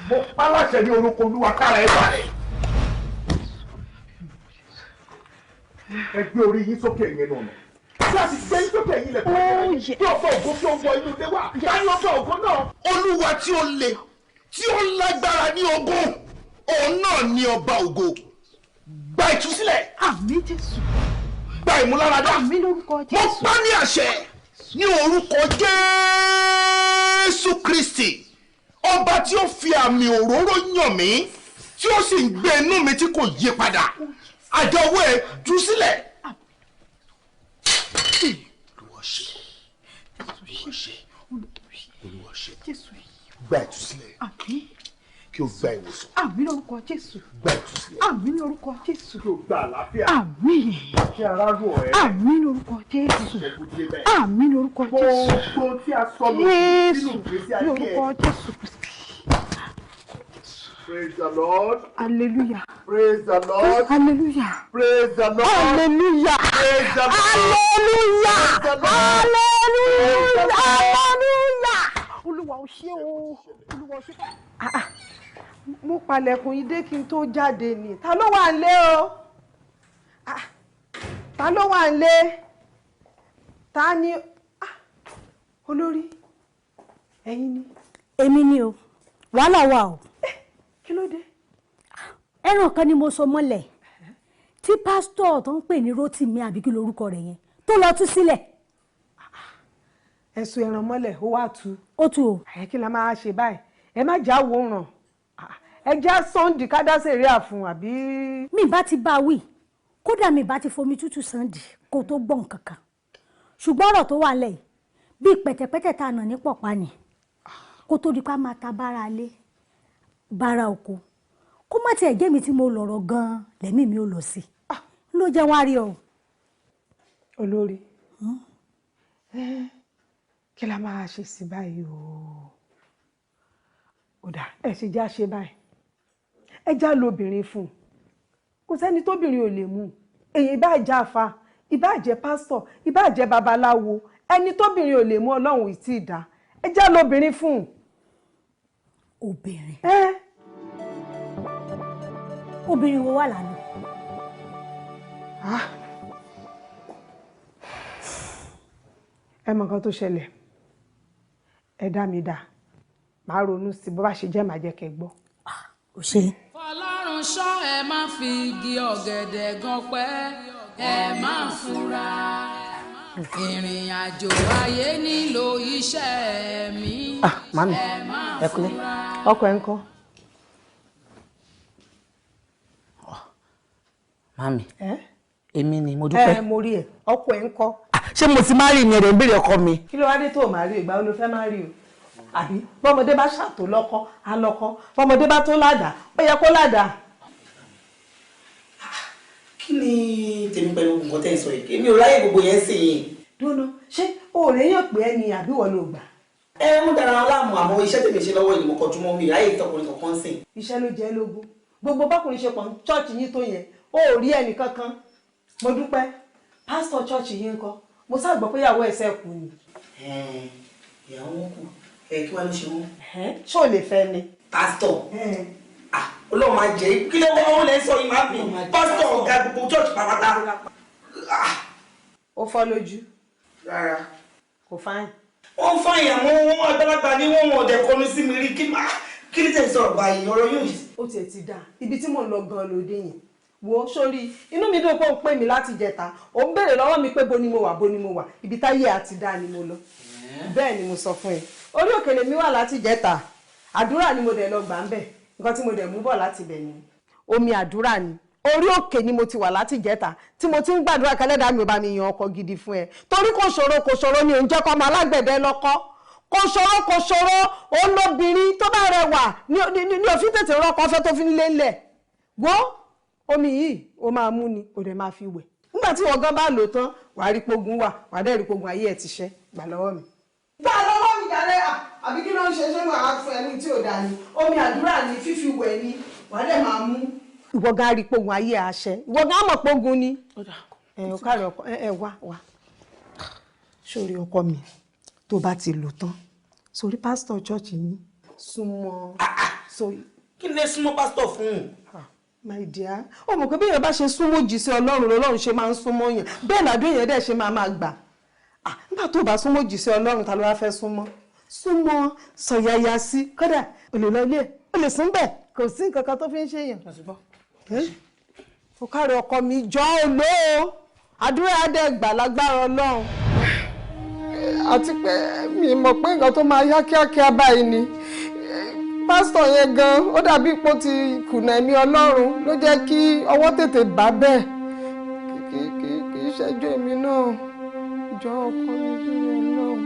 Mo paláṣẹ ní orúkọ Olúwa kára ẹ balẹ̀. Ẹ gbé orí yín sókè yẹn nù ọ̀nà. Tí a sì gbé yín sókè yín lẹ̀kọ́ kí ọba ògo kí ó wọ inú ilé wa. Táyé ọba ògo náà. Olúwa tí ó le, tí ó lágbára ní ogun, òun náà ní ọba ògo. Gba ìtúsílẹ̀. Àmín Jésù. Gba ìmúláradá. Àmín lórúkọ Jésù. Mo pa ní àṣẹ ní orúkọ Jésù Kristi, ọba tí ó fi àmì òróró yàn mí, tí ó sì ń gbé inú mi tí kò yí padà. Àjọ owó ẹ tú sílẹ̀. Olúwa ṣe, Olúwa ṣe, Olúwa ṣe. Gba ìtúsílẹ̀. Àmín. Kí o gba ìwòsàn. Àmín lórúkọ Jésù. Gba ìtúsílẹ̀. Àmín lórúkọ Jésù. Kí o gba àlàáfíà. Àmín. Kí ara rọ̀ ẹ́. Àmín lórúkọ Jésù. Àmín lórúkọ Jésù. Gbogbo tí a sọ lòdì sínú ìgbésí ayé ẹ. Lórúkọ Jésù Kristi. Praise the Lord. Hallelujah. Praise the Lord. Hallelujah. Praise the Lord. Hallelujah. Praise the Lord. Hallelujah. Hallelujah. Hallelujah. Olúwa o ṣé o. Olúwa o ṣé. Mo palẹ̀kùn yìí dé kí n tó jáde ni. Ta ló wà nílé o? Ta ló wà nílé? Ta ni? Olórí, ẹ̀yin ni. Èmi ni o, wàhálà wà o. Kí ló dé? Ẹran kan ni mo so mọ́lẹ̀ tí pásítọ̀ tó ń pè ní Rótìmí àbí kí lorúkọ rẹ̀ yẹn tó lọ tú sílẹ̀. Ẹ̀sùn ẹran mọ́lẹ̀ ó wá tú. Ó tú o. Ẹ kí la máa ṣe báyìí? Ẹ má já wòran. Ẹ já Sunday kádásèré àfún àbí. Mi bá ti bá wí, kódà mi bá ti fomi tútù Sunday kó tó gbọ́ nǹkan kan. Ṣùgbọ́n ọ̀rọ̀ tó wà lẹ̀ bíi pẹ̀tẹ̀pẹ̀tẹ̀ tá a nà ní pọ̀pá ni kó tó di pa máa ta bára lé bára oko, kó má tiẹ̀ jẹ́ mi tí mo lọ̀rọ̀ gan-an lẹ́mí mi ò lọ sí ló jẹ́ wá rí ọ. Olórí, kí la máa ṣe sí báyìí o? Ó dà, ẹ ṣe já ṣe báyìí, ẹ já lóbìnrin fún un, kò sẹ́ni tóbìnrin ò lè mú. Èyí ìbá jẹ́ àfa, ìbá jẹ́ pásítọ̀, ìbá jẹ́ babaláwo, ẹni tóbìnrin ò lè mú Ọlọ́run ìtì ìdá, ẹ já lóbìnrin fún un. Obìnrin. Obìnrin wo wà lánàá? Ẹ mọ nǹkan tó ṣẹlẹ̀, ẹ dá mi dá, màá ronú sí bó bá ṣe jẹ́, màá jẹ́ kẹ́ gbọ́. Ò ṣe. Fọlọ́run ṣọ́ ẹ má fi igi ọ̀gẹ̀dẹ̀ gan pẹ́, ẹ má fura. Ìrìn àjò ayé nílò iṣẹ́ mi. Màmí, ẹ kúlẹ̀. Ọkọ ẹ ń kọ́. Màmí, èmi ni mo dúpẹ́. Ẹ mo rí ẹ, ọkọ ẹ ń kọ́. Ṣé mo ti má rí ni ẹ̀rẹ̀ ń béèrè ọkọ mi? Kí ló wá dé tó o máa rí? Ìgbà wo ló fẹ́ má rí o? Àbí bọ́mọdé bá ṣàtò lọ́kọ́ á lọ́kọ́, bọ́mọdé bá tó ládàá ó yẹ kó ládàá. Kí ni tèmi pẹ̀lú nǹkan tẹ́ ń sọ yìí? Èmi ò ráyè gbogbo yẹn sí yìí. Dúró, ṣé òòrè yóò pé ẹni àbí wọ́n ló gbà? Ẹ mú dára láàmú, àmọ́ iṣẹ́ tèmi ṣe lọ́wọ́ yìí mo kọjú mọ́ mi, ráyè tọkùnrin kankan sìn. Iṣẹ́ ló jẹ́ lógún. Gbogbo bákùnrin ṣe pọ̀ ní ṣọ́ọ̀ṣì yín tó yẹn, ó rí ẹnì kankan. Mo dúpẹ́. Pásítọ̀ ṣọ́ọ̀ṣì yín ńkọ́? Mo ṣàgbọ́ pé ìyàwó ẹ̀sẹ̀ kù ni. Ìyàwó wọn kù. Ẹ kí wàá ló ṣe wọn. Ṣé o lè fẹ́ ni? Pásítọ̀. Ọlọ́run máa jẹ́ kí ló wọ́n lẹ́ sọ yìí máa bì. Pásítọ̀ ọ̀gá gbogbo church pàápàá. Ó fọ́ lójú. Rárá. Kò fáyìn. Wọ́n fáyìn àmọ́ wọ́n àgbàlagbà ni wọ́n wọ̀n ọ̀dẹ̀ kọnu sí mi rí kí ló tẹ̀ sọ̀rọ̀ báyìí ọ̀rọ̀ yóò yìí. Ó tiẹ̀ ti dáa. Ibi tí mò ń lọ gan-an lóde yẹn. Wo sórí inú mi dùn pé ó ń pè mí láti jẹta. Ó ń béèrè lọ́wọ́ mi pé bo ni mo wà bo ni mo wà. Ibi táyé àti dáa ni mo lọ. Bẹ́ẹ̀ ni mo sọ fún ẹ. Orí òkèlè mi wà láti jẹta. Àdúrà ni mo dẹ̀ lọ gbà ń bẹ̀. Nǹkan tí mo dẹ̀ mú bọ̀ láti bẹ̀ ni. Omi àdúrà ni. Orí òkè ni mo ti wà láti jẹta tí mo ti ń gbàdúrà kẹlẹ́dàá mi ò bá mi yan ọkọ gidi fún ẹ. Torí kò ṣòro kò ṣòro ni òun jẹ́ kọ́ ọmọ alágbẹ̀dẹ lọ́kọ́. Kò ṣòro kò ṣòro òun lóbìnrin tó bá rẹwà ní òfin tètè rọkọ fẹ́ tó fi ń lé ńlẹ̀. Wo omi yìí o máa mú ni o dẹ̀ máa fi wẹ̀. Nígbà tí wọ́n gan bá lò tán wàá rí pogun wà wàá dẹ̀ rí pogun ayé ẹ̀ ti ṣẹ́. Gbà lọ́wọ́ mi. Gbà lọ́wọ́ mi jàre. Àbí kí ló ń ṣe ṣé wàá fún ẹni tí ò dáa ni? Omi àdúrà ni fífi wẹ̀ ni wàá dẹ̀ máa mú. Ìwọ gan rí pogun ayé àṣẹ. Ìwọ gan mọ̀ pogun ni. Ẹ ò kárí ọkọ ẹ wá wá. Sórí ọkọ mi tó bá ti lò tán sórí pásítọ̀ chọ́ọ̀chì yín súnmọ́. Kí ni súnmọ́ pásítọ̀ fún un? My dear, ó mọ̀ pé bí èèyàn bá ṣe súnmọ́ jì sí Ọlọ́run lọ́lọ́run ṣe máa ń súnmọ́ yàn. Bẹ́ẹ̀ làdó èèyàn dẹ̀ ṣe máa máa gbà. Nígbà tó bá súnmọ́ jì sí Ọlọ́run ta ló wá fẹ́ súnmọ́? Súnmọ́ sọ̀yàyà sí. Kódà o lè lọ ilé ẹ̀, o lè sún bẹ̀, kò sí nǹkan kan tó fi ń ṣèyàn. Ó kárí ọkọ mi jọ olóo, àdúrà dẹ̀ gbà lágbára Ọlọ́run. Àti pé mi mọ̀ pé nǹkan tó máa yá kíákíá báyìí ni. Pásítọ̀ yẹn gan ó dàbí ipò ti kùnà ẹ̀mí Ọlọ́run ló jẹ́ kí ọwọ́ tètè bá bẹ́ẹ̀. Kì í ṣẹ́jú èmi náà. Jọ ọkọ mi dúró Ọlọ́run.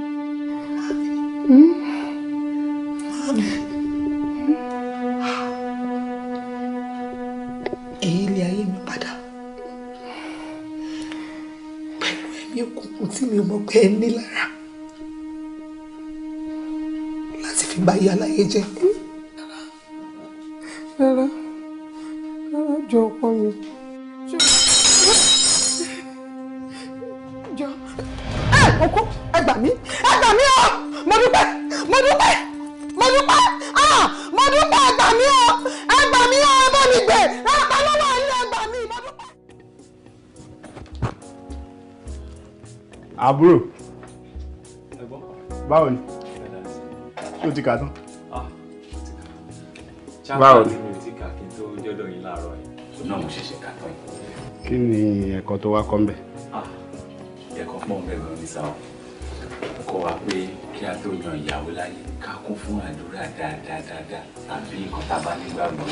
Èyí ilé ayé mi padà pẹ̀lú ẹ̀mí òkùnkùn tí mi ò mọ̀ pé ẹ ní lára láti fi bá ìyá láyé jẹ́. Rárá, rárá jọ ọkọ mi. Jọ. Ẹ ọkọ ẹ gbà mí ẹ gbà mí o mo dúpẹ́ mo dúpẹ́ mo dúpẹ́ ah mo dúpẹ́ ẹ gbà mí o ẹ gbà mí o ẹ bá mi gbé ẹ pa lọ́wọ́ ẹ ní ẹ gbà mí mo dúpẹ́. Àbúrò, báwo ni? Ṣé o ti kà tán? Báwo ni? Mi ò tí kà kí n tó jọ́dọ̀ yín láàárọ̀ yìí. Náà mo ṣẹ̀ṣẹ̀ kà tán yìí. Kí ni ẹ̀kọ́ tó wá kọ́ ń bẹ̀? Ẹ̀kọ́ pọ̀ ń bẹ̀ gan ni sáà. Ó kọ́ wa pé kí a tó yan ìyàwó láyé ká kún fún àdúrà dáadáa dáadáa tàbí nǹkan tá a bá nígbàgbọ́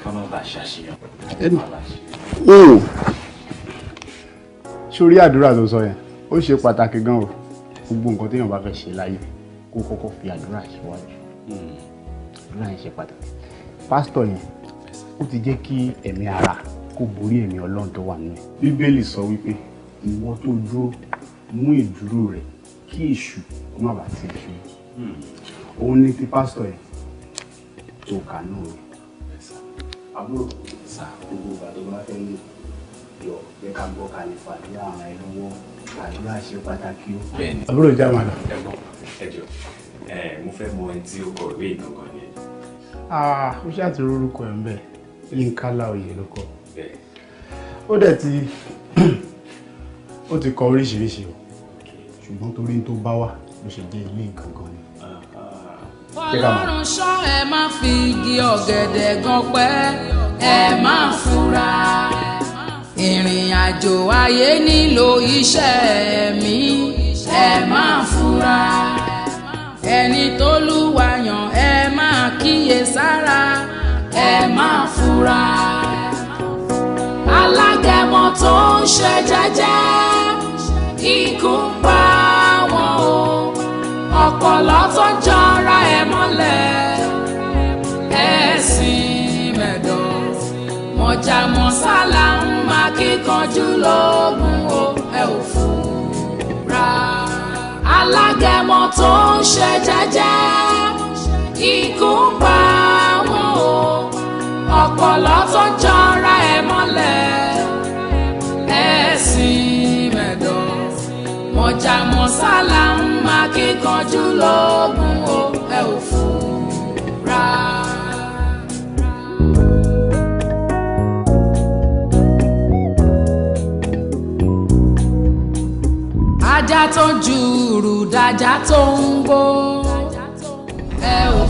ká má bàa ṣàṣeyàn. Sórí àdúrà tó sọ yẹn, ó ṣe pàtàkì gan o. Gbogbo nǹkan téèyàn bá fẹ́ ṣe láyé kó kọ́kọ́ fi àdúrà síwájú. Àdúrà yẹn ṣe pàtàkì. Pásítọ̀ yẹn ó ti jẹ́ kí ẹ̀mí ara kó borí ẹ̀mí Ọlọ́run tó wà nínú ẹ̀. Bíbélì sọ wípé ìwọ tó dúró mú ìdúró rẹ̀ kí èṣù kó má bàa ti ṣe. Òun ní ti pásítọ̀ yẹn tó kà náà rẹ̀. Àbúrò gbogbo ìgbà tó bá fẹ́ lè yọ jẹ́ ká gbọ́ kalẹ̀ fàdúrà ara ẹ lọ́wọ́. Àdúrà ṣe pàtàkì o. Bẹ́ẹ̀ni. Àbúrò já máa lọ. Ẹ̀gbọ́n ẹ jọ̀ọ́ mo fẹ́ mọ ẹni tí ó kọ ìwé ìgangan ni. Ó ṣáà ti rórúkọ ẹ̀ ń bẹ̀. Yínká Láòyè ló kọ. Ó dẹ̀ ti ó ti kọ oríṣiríṣi o. Ṣùgbọ́n torí tó bá wà ló ṣe jẹ́ ilé ìgangan ni. Fọlọ́run ṣọ́ ẹ má fi igi ọ̀gẹ̀dẹ̀ gan pẹ́ ẹ má fura. Ìrìn àjò ayé nílò iṣẹ́ ẹ̀mí ẹ má fura. Ẹni tó lúwa yàn ẹ má kíyè sára ẹ má fura. Alágẹmọ tó ń ṣe jẹ́jẹ́ ikú ń pa wọn o. Ọ̀pọ̀lọ́ tó ń jọra ẹ mọ́lẹ̀ ẹ̀sìn mẹ̀dọ̀. Mọ̀jà mọ̀sálà ń máa kíkanjú lóògùn o ẹ ò fura. Alágẹmọ tó ń ṣe jẹ́jẹ́ ikú ń pa wọn o. Ọ̀pọ̀lọ́ tó ń jọra ẹ mọ́lẹ̀ Mọ̀jàmọ̀sálà ń máa kíkanjú lóògùn o, ẹ ò fura. Ajá tó jùrù dájá tó ń gbó, ẹ ò